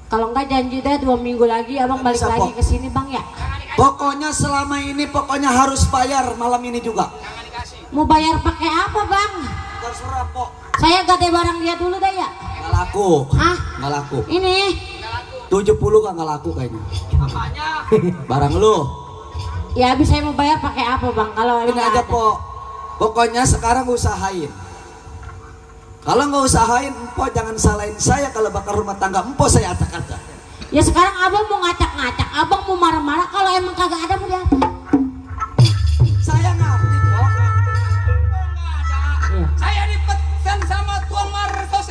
Speaker 5: Kalau nggak janji dah 2 minggu lagi abang balik
Speaker 10: Bisa,
Speaker 5: lagi
Speaker 10: Pok.
Speaker 5: ke sini, Bang ya.
Speaker 10: Pokoknya selama ini pokoknya harus bayar malam ini juga.
Speaker 5: Mau bayar pakai apa, Bang?
Speaker 10: Terserah, Pok.
Speaker 5: Saya gade barang dia dulu dah ya.
Speaker 10: Nggak laku.
Speaker 5: Hah?
Speaker 10: Nggak laku.
Speaker 5: Ini
Speaker 10: 70 kan nggak laku kayaknya. Barang lu.
Speaker 5: ya habis saya mau bayar pakai apa, Bang? Kalau
Speaker 10: Ini
Speaker 5: emang nggak
Speaker 10: aja,
Speaker 5: ada.
Speaker 10: Pok. Pokoknya sekarang usahain. Kalau nggak usahain, Empok jangan salahin saya kalau bakal rumah tangga Empok saya acak-acak.
Speaker 5: Ya sekarang abang mau ngacak-ngacak, abang mau marah-marah, kalau emang kagak ada mau diapa?
Speaker 10: Saya ngerti, Pok.
Speaker 5: Iya.
Speaker 8: Saya dipesan sama tuang Marsos.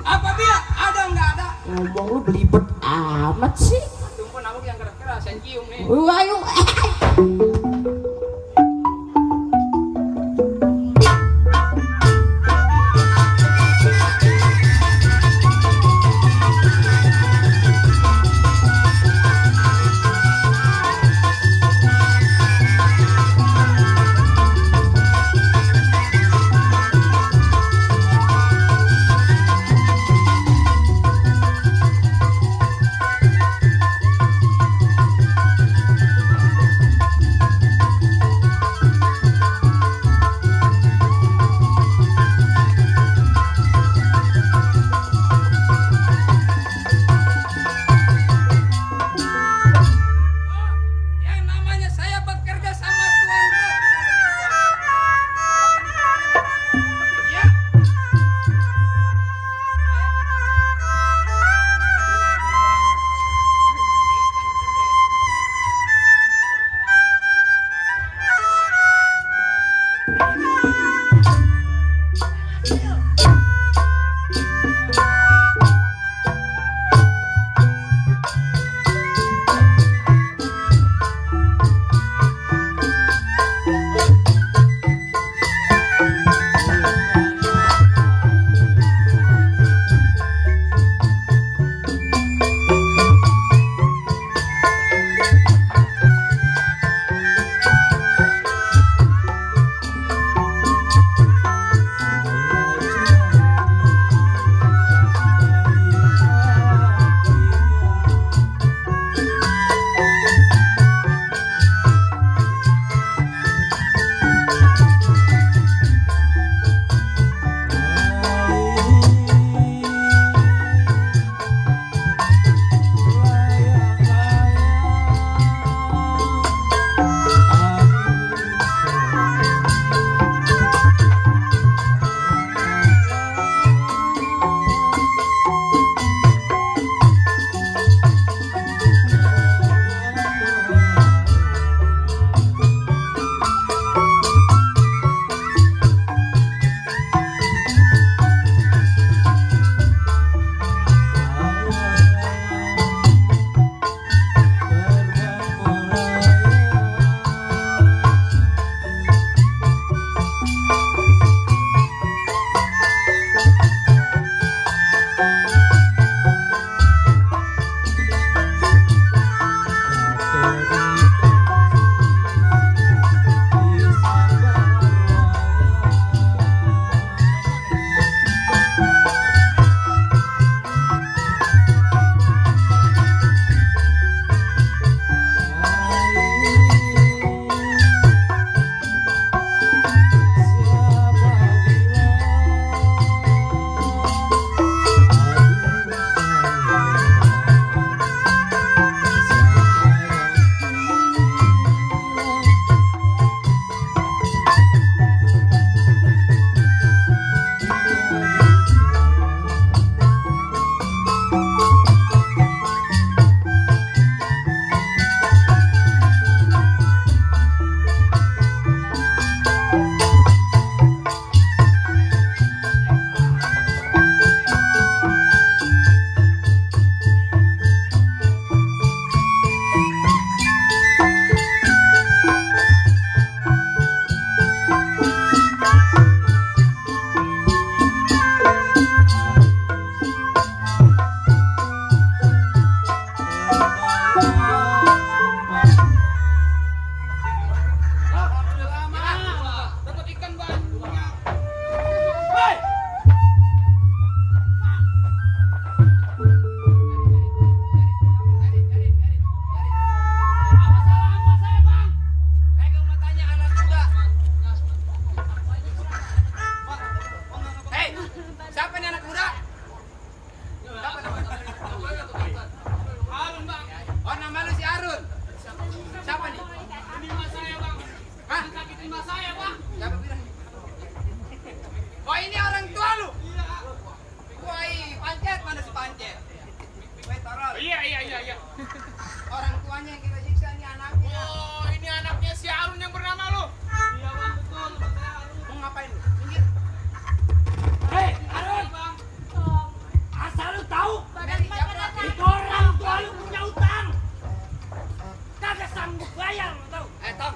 Speaker 8: Apa dia? Ada nggak ada?
Speaker 5: Ngomong lu belibet amat sih.
Speaker 8: Tumpun aku yang keras-keras, saya cium nih.
Speaker 5: Ayo.
Speaker 4: si Arun yang bernama lu. Iya bang, betul. Mau ngapain lu? Minggir.
Speaker 3: Hei, Arun. Asal lu tahu, itu orang tua lu punya utang. Kagak sanggup bayar, lu tahu?
Speaker 4: Tong.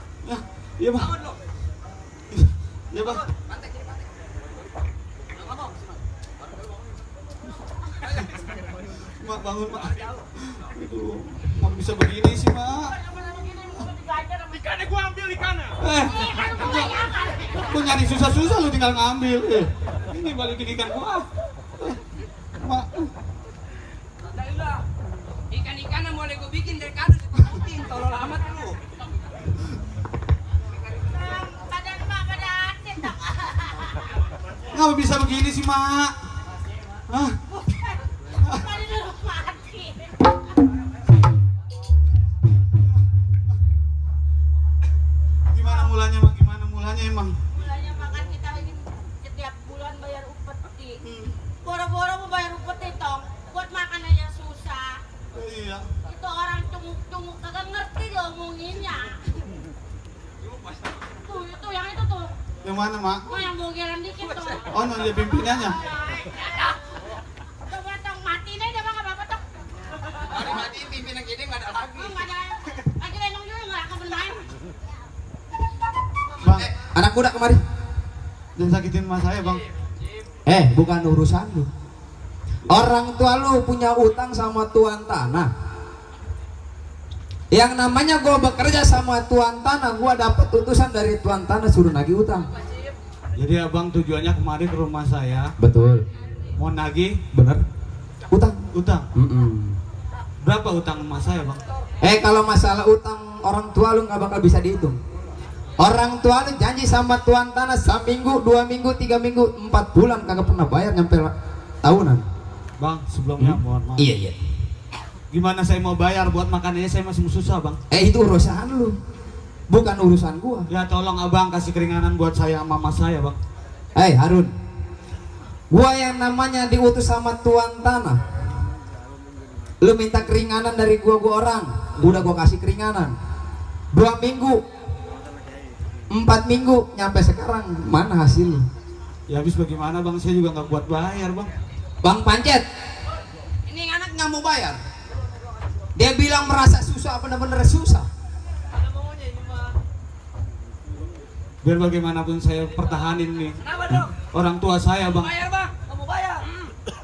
Speaker 9: Iya bang.
Speaker 4: Bangun lu.
Speaker 9: Iya bang.
Speaker 4: Pantek, jadi pantek. Lu ngomong.
Speaker 9: Mak bangun mak. Aduh, mak bisa begini sih mak.
Speaker 4: Ikannya gua ambil ikannya.
Speaker 9: Gua nyari susah-susah lu tinggal ngambil. Ini balikin ikan gua. Mak.
Speaker 8: Santai lah. Ikan-ikan yang boleh gue bikin dari kardus ditakutin, tolol amat lu.
Speaker 9: Ngapa bisa begini sih mak? Hah? Gimana mulanya mak? Gimana mulanya emang?
Speaker 5: Mulanya makan kita ini setiap bulan bayar upeti. Boro-boro mau bayar upeti tong, buat makan aja susah.
Speaker 9: Iya.
Speaker 5: Itu orang cunguk-cunguk kagak ngerti diomonginnya. Tuh, itu yang itu tuh.
Speaker 9: Yang mana mak?
Speaker 5: Oh, yang bogeran dikit tuh.
Speaker 9: Oh, dia pimpinannya.
Speaker 5: Coba tong mati nih dia mah enggak apa-apa tong.
Speaker 8: Hari mati pimpinan gini nggak ada lagi.
Speaker 5: Enggak ada. Lagi lenong juga enggak akan bermain.
Speaker 9: Bang,
Speaker 6: Anak muda kemari.
Speaker 9: jangan sakitin mas saya bang.
Speaker 6: Bukan urusan lu. Orang tua lu punya utang sama tuan tanah. Yang namanya gua bekerja sama tuan tanah, gua dapat utusan dari tuan tanah suruh nagih utang.
Speaker 9: Jadi abang tujuannya kemarin ke rumah saya
Speaker 6: Betul.
Speaker 9: mau nagih
Speaker 6: Bener. Utang.
Speaker 9: utang.
Speaker 6: Mm-mm.
Speaker 9: Berapa utang emas saya bang?
Speaker 6: Kalau masalah utang orang tua lu nggak bakal bisa dihitung. Orang tua lu janji sama tuan tanah seminggu, 2 minggu, 3 minggu, 4 bulan kagak pernah bayar nyampe tahunan.
Speaker 9: Bang sebelumnya mohon maaf.
Speaker 6: Iya.
Speaker 9: Gimana saya mau bayar buat makan aja saya masih susah bang.
Speaker 6: Itu urusan lu, bukan urusan gua.
Speaker 9: Ya tolong abang kasih keringanan buat saya sama mas saya bang.
Speaker 6: Harun, gua yang namanya diutus sama tuan tanah. Lu minta keringanan dari gua orang, udah gua kasih keringanan. 2 minggu, 4 minggu, nyampe sekarang mana hasil?
Speaker 9: Ya habis bagaimana bang, saya juga nggak kuat bayar bang.
Speaker 6: Bang Pancet, ini anak nggak mau bayar. Dia bilang merasa susah, bener-bener susah.
Speaker 9: Biar bagaimanapun saya pertahanin nih
Speaker 8: Kenapa dong?
Speaker 9: orang tua saya bang.
Speaker 8: Bayar bang, kamu bayar.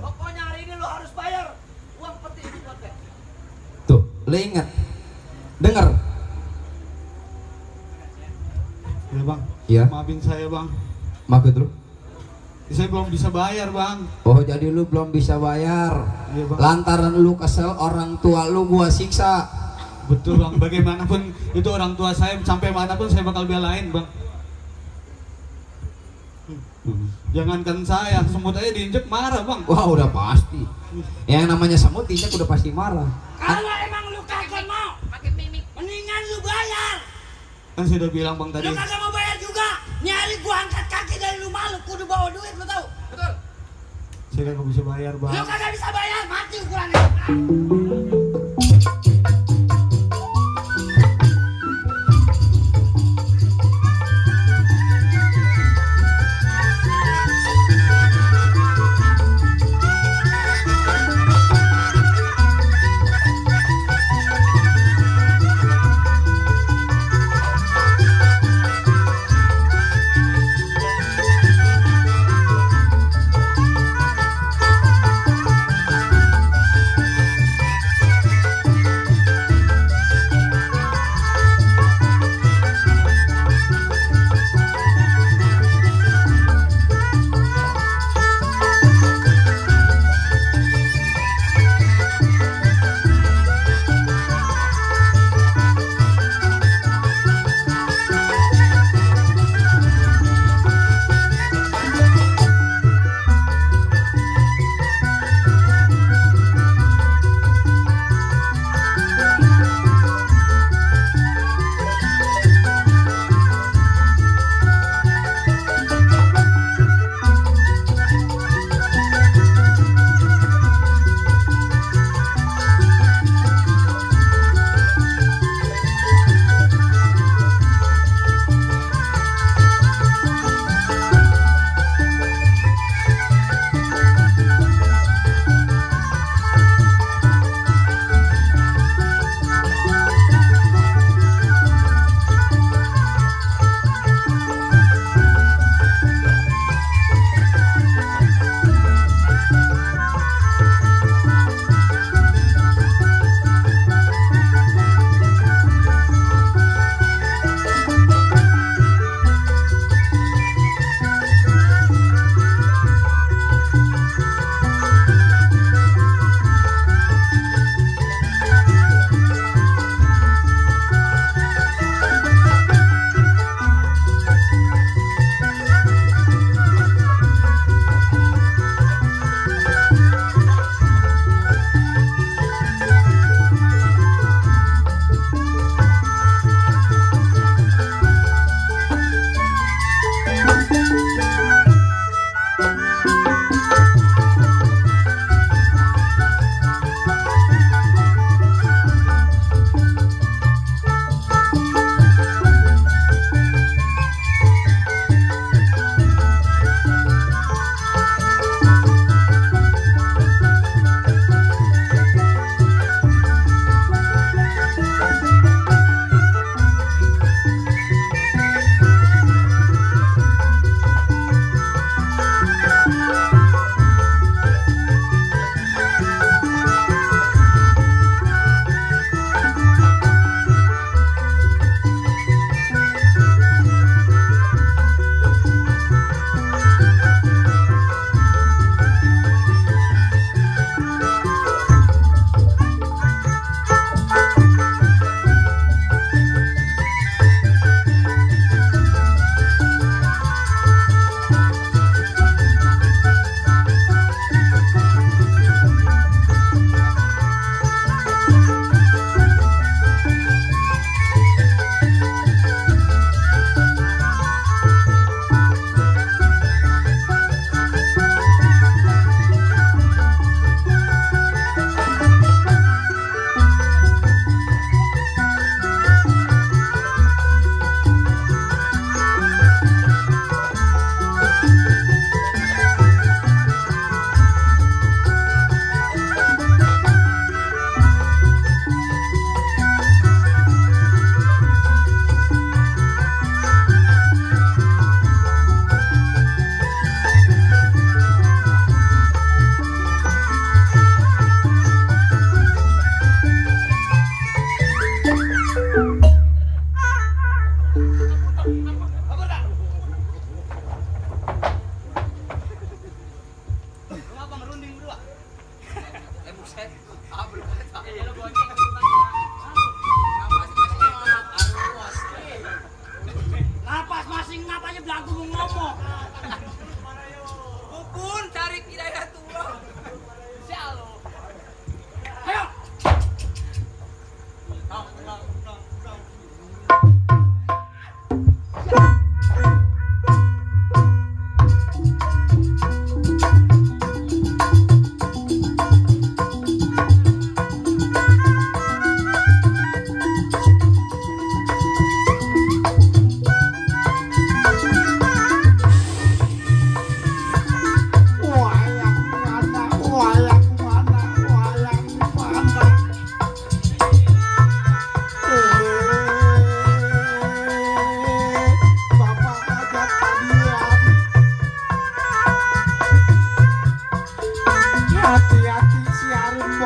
Speaker 8: Pokoknya hari ini lo harus bayar. Uang peti ini buat deh.
Speaker 6: Tuh, lu ingat, denger.
Speaker 9: Ya bang.
Speaker 6: Iya.
Speaker 9: Maafin saya bang.
Speaker 6: Maksud lu?
Speaker 9: Saya belum bisa bayar bang.
Speaker 6: Oh, jadi lu belum bisa bayar.
Speaker 9: Iya bang.
Speaker 6: Lantaran lu kesel orang tua lu gua siksa.
Speaker 9: Betul bang. Bagaimanapun itu orang tua saya, sampai manapun saya bakal belain bang. Jangankan saya, semut aja diinjek marah bang.
Speaker 6: Wah, udah pasti. Yang namanya semut injek udah pasti marah.
Speaker 3: Kalau emang lu kagak mau,
Speaker 8: Pakai mimik.
Speaker 3: mendingan lu bayar.
Speaker 9: Kan saya udah bilang bang tadi.
Speaker 3: Lu kagak mau bayar juga. Nyari gua angkat kaki dari rumah lu, kudu bawa duit lu tahu.
Speaker 8: Betul.
Speaker 9: Saya nggak bisa bayar bang.
Speaker 3: Lu kagak bisa bayar, mati ukurannya.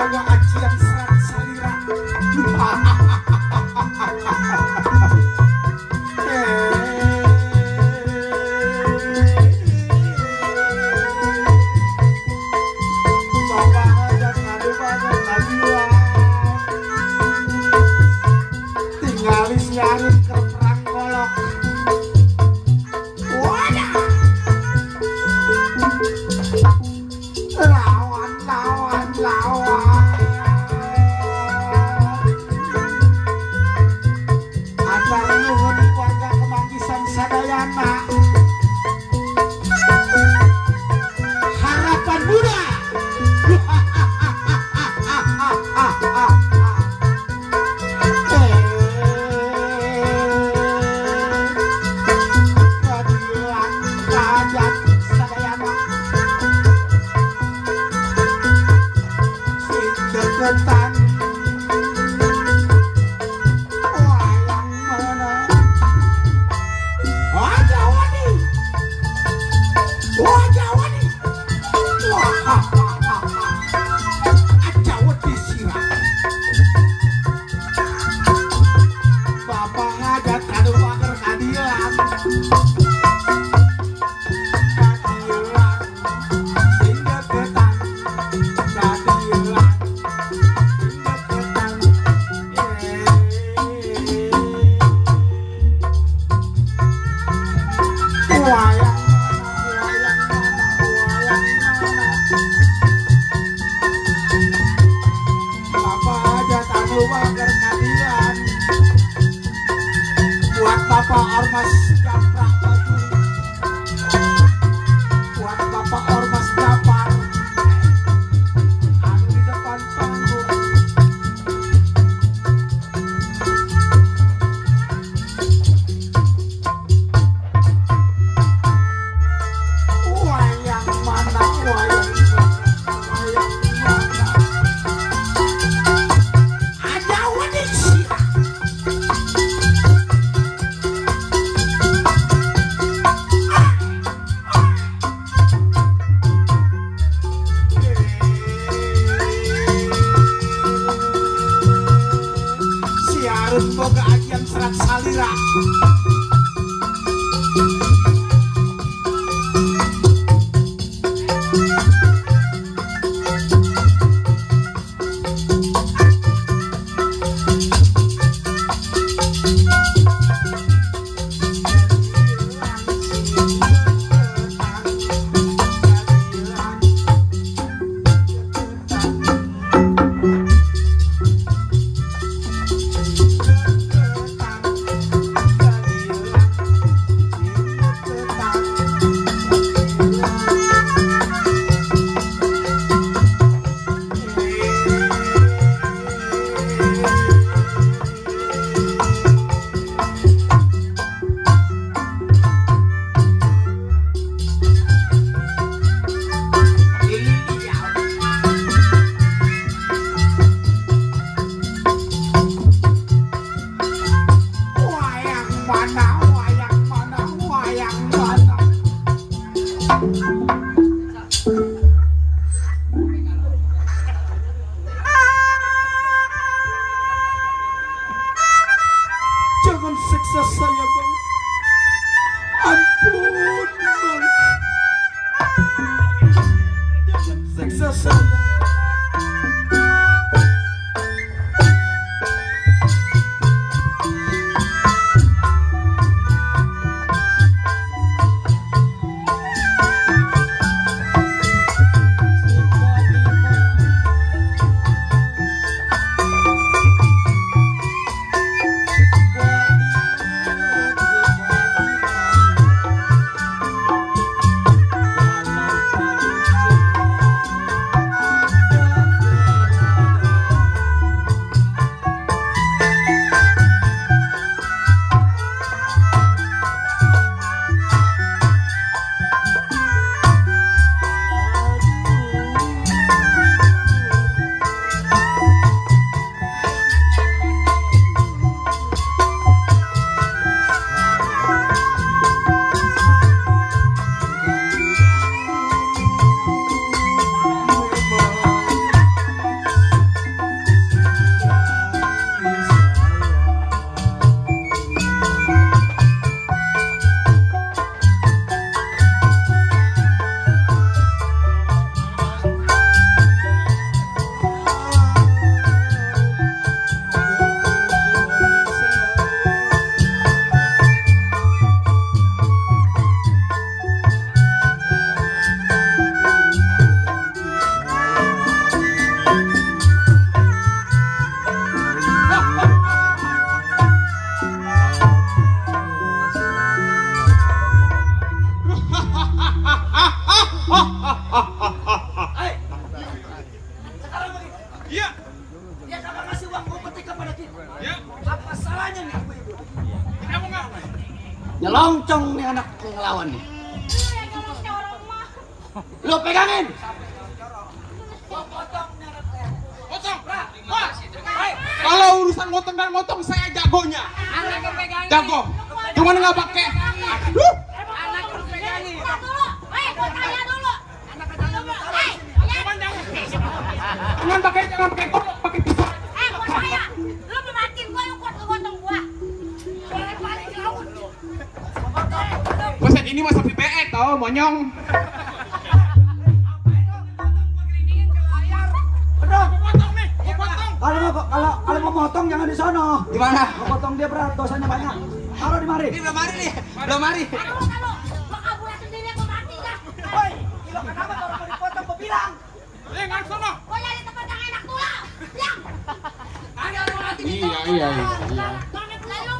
Speaker 9: boga ajian serat salira. Bapak hajat ngadu pada nabila, tinggalis nyarin ke perang kolok. Wadah, lawan lawan lawan. Acar nuhun warga Kemanggisan sadayana. Harapan muda. Keadilan hajat sadayana. Sing deketan wayang mana. Wah Jawa nih. Wah Jawa nih. Wah Jawa disirah. Bapak hajat kadu pager kadilan. Kadilan sing deketan. Kadilan sing deketan. Wayang Bapak hajat anu pager kadilan. Buat Bapak Ormas Japrak Baju, buat Bapak Ormas Japar anu di depan panggung. Wayang mana, wayang mana. Ada wening sirah. Siarun boga ajian serat salira. Wayang mana, wayang mana, wayang mana. Jangan siksa saya, Bang. Ampun, Bang. Jangan siksa saya.
Speaker 10: Sekarang begini.
Speaker 2: Iya.
Speaker 10: Dia kagak ngasih uang kompeti kepada kita.
Speaker 2: Ya.
Speaker 10: Apa salahnya nih ibu-ibu?
Speaker 2: Kamu nggak?
Speaker 10: Nyelongcong nih anak ngelawan nih. Lo pegangin.
Speaker 2: Potong. Wah. Kalau urusan motong dan motong saya jagonya. Jago. Cuman nggak pakai. Jangan pakai golok, pakai pisau.
Speaker 5: Lu mematin gua, lu potong gua. Balik ke laut.
Speaker 2: Buset ini mah sapi beek tau, monyong.
Speaker 10: Kalau mau potong jangan di sono.
Speaker 8: Gimana?
Speaker 10: Mau potong dia berat, dosanya banyak. Taruh di mari.
Speaker 8: Ini belum mari nih. Belum mari.
Speaker 5: Kalau gua kabur sendiri gua mati dah.
Speaker 10: Woi, kilo kenapa kalau mau dipotong gua bilang.
Speaker 2: Nggak sono.
Speaker 5: Gua nyari tempat yang enak tuh lah. Yang.
Speaker 8: Ada orang mati.
Speaker 2: Iya.
Speaker 5: Lalu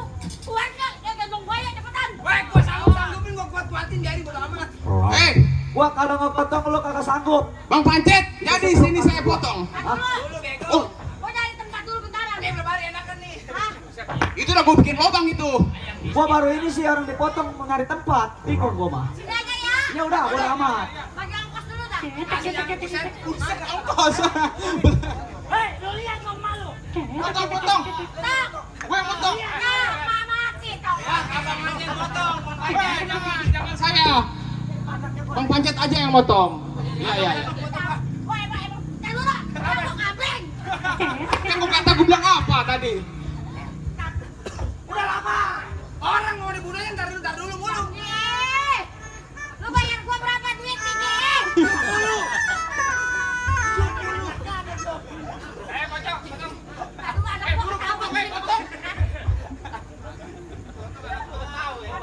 Speaker 5: kuat nggak? Ya gendong gua ya cepetan.
Speaker 8: Woi, gua sanggupin gua kuat-kuatin jadi bodo amat.
Speaker 10: Gua kalau mau potong lu kagak sanggup.
Speaker 2: Bang Pancet, jadi sini saya potong.
Speaker 8: Dulu bego.
Speaker 2: Oh,
Speaker 5: Gua nyari tempat dulu bentaran.
Speaker 8: Ini belum mari enakan nih.
Speaker 5: Hah?
Speaker 2: itu udah gue bikin lubang itu.
Speaker 10: Gua baru ini sih orang dipotong mau nyari tempat. Bingung gua mah.
Speaker 5: Sini aja ya.
Speaker 10: Ya udah, bodo amat.
Speaker 5: Bagi ongkos dulu dah.
Speaker 2: Ongkos.
Speaker 3: Hei, lu lihat dong malu.
Speaker 2: Potong.
Speaker 5: Tak.
Speaker 2: Gue potong.
Speaker 5: Nah, mama kita.
Speaker 8: Abang aja yang potong.
Speaker 2: Jangan saya. Bang Pancet aja yang motong. Iya.
Speaker 5: Woi, jangan dulu. Kamu kabeng.
Speaker 2: Kan gue kata gue bilang apa tadi?
Speaker 8: Udah lama. Orang mau dibunuh yang tar dulu mulu.
Speaker 5: Lu bayar gua berapa duit nih? Aduh, anak gua ketahuan.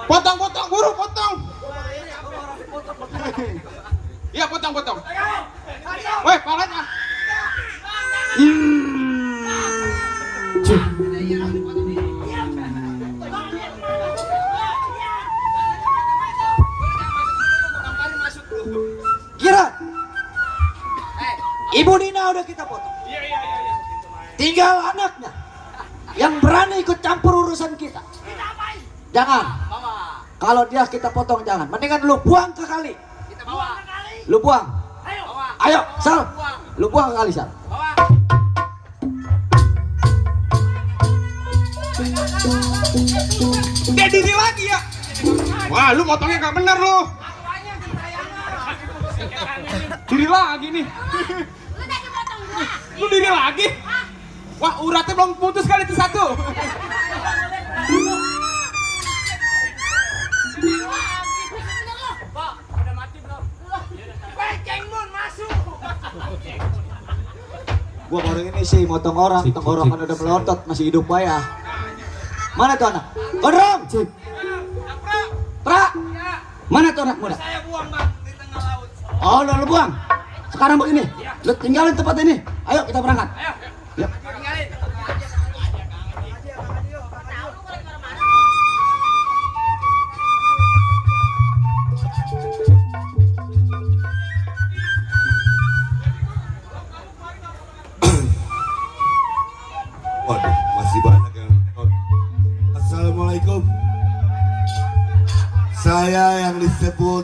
Speaker 2: Potong, buru potong. Iya, potong. Woi, palanya.
Speaker 10: Kira. Ibu Nina udah kita potong. Tinggal anaknya yang berani ikut campur urusan kita. Jangan. Kalau dia kita potong jangan. Mendingan lu buang ke kali.
Speaker 8: Kita bawa.
Speaker 10: Lu buang. Ayo, Sal. Lu buang ke kali, Sal.
Speaker 2: Dia diri lagi ya. Wah, lu motongnya nggak bener lu. Diri lagi nih.
Speaker 5: Lu tadi potong gua.
Speaker 2: Lu diri lagi. Wah, uratnya belum putus kali itu satu.
Speaker 10: Gua baru ini sih motong orang, tenggorokan udah melotot, masih hidup ya. Mana tuh anak? Gondrong. Pra. Mana tuh anak muda?
Speaker 8: Saya buang bang di tengah laut.
Speaker 10: Oh, lu buang. Sekarang begini, lu tinggalin tempat ini. Ayo kita berangkat.
Speaker 8: Ayo.
Speaker 10: Yuk.
Speaker 8: Tinggalin.
Speaker 11: Waduh, masih banyak yang nonton. Assalamualaikum. Saya yang disebut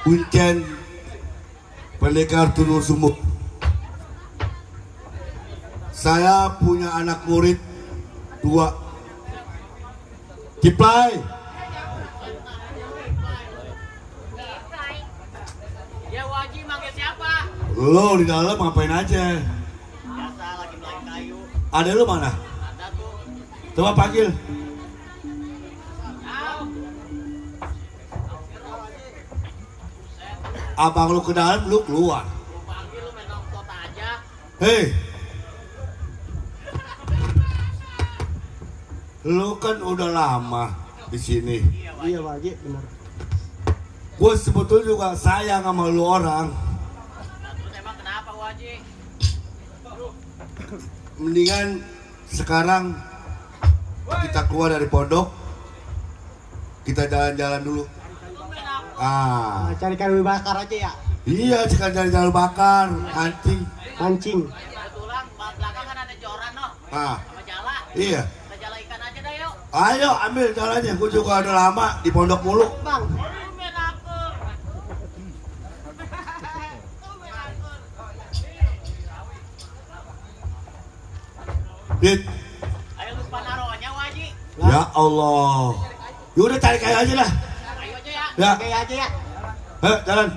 Speaker 11: Kuncen Pendekar Tunur Sumuk. Saya punya anak murid 2. Kiplay.
Speaker 4: Ya wajib manggil siapa?
Speaker 11: Lo di dalam ngapain aja?
Speaker 4: Biasa lagi melayang kayu.
Speaker 11: Ada lu mana?
Speaker 4: Ada tuh.
Speaker 11: Coba panggil. Abang lu ke dalam, lu keluar.
Speaker 4: Gua panggil lu main nonton aja.
Speaker 11: Hei, lu kan udah lama di sini.
Speaker 9: Iya, Pak Haji, benar.
Speaker 11: Gue sebetulnya juga sayang sama lu orang.
Speaker 4: Nah, terus emang kenapa wajib?
Speaker 11: Mendingan sekarang kita keluar dari pondok, kita jalan-jalan dulu. Ah.
Speaker 8: Cari kayu bakar aja ya.
Speaker 11: Iya, cari jalan bakar, anjing.
Speaker 8: Mancing.
Speaker 4: Kebetulan belakang kan ada joran no.
Speaker 11: Ah.
Speaker 4: Sama jala.
Speaker 11: Iya.
Speaker 4: Kita jala ikan aja dah yuk.
Speaker 11: Ayo ambil jalannya, gue juga udah lama di pondok mulu.
Speaker 8: Bang.
Speaker 11: Dit.
Speaker 4: Ayo lupa naronya Waji.
Speaker 11: Ya Allah. Ya udah cari kayu aja lah.
Speaker 4: Ayo aja ya.
Speaker 11: Ya.
Speaker 8: Kayak aja ya.
Speaker 11: Jalan.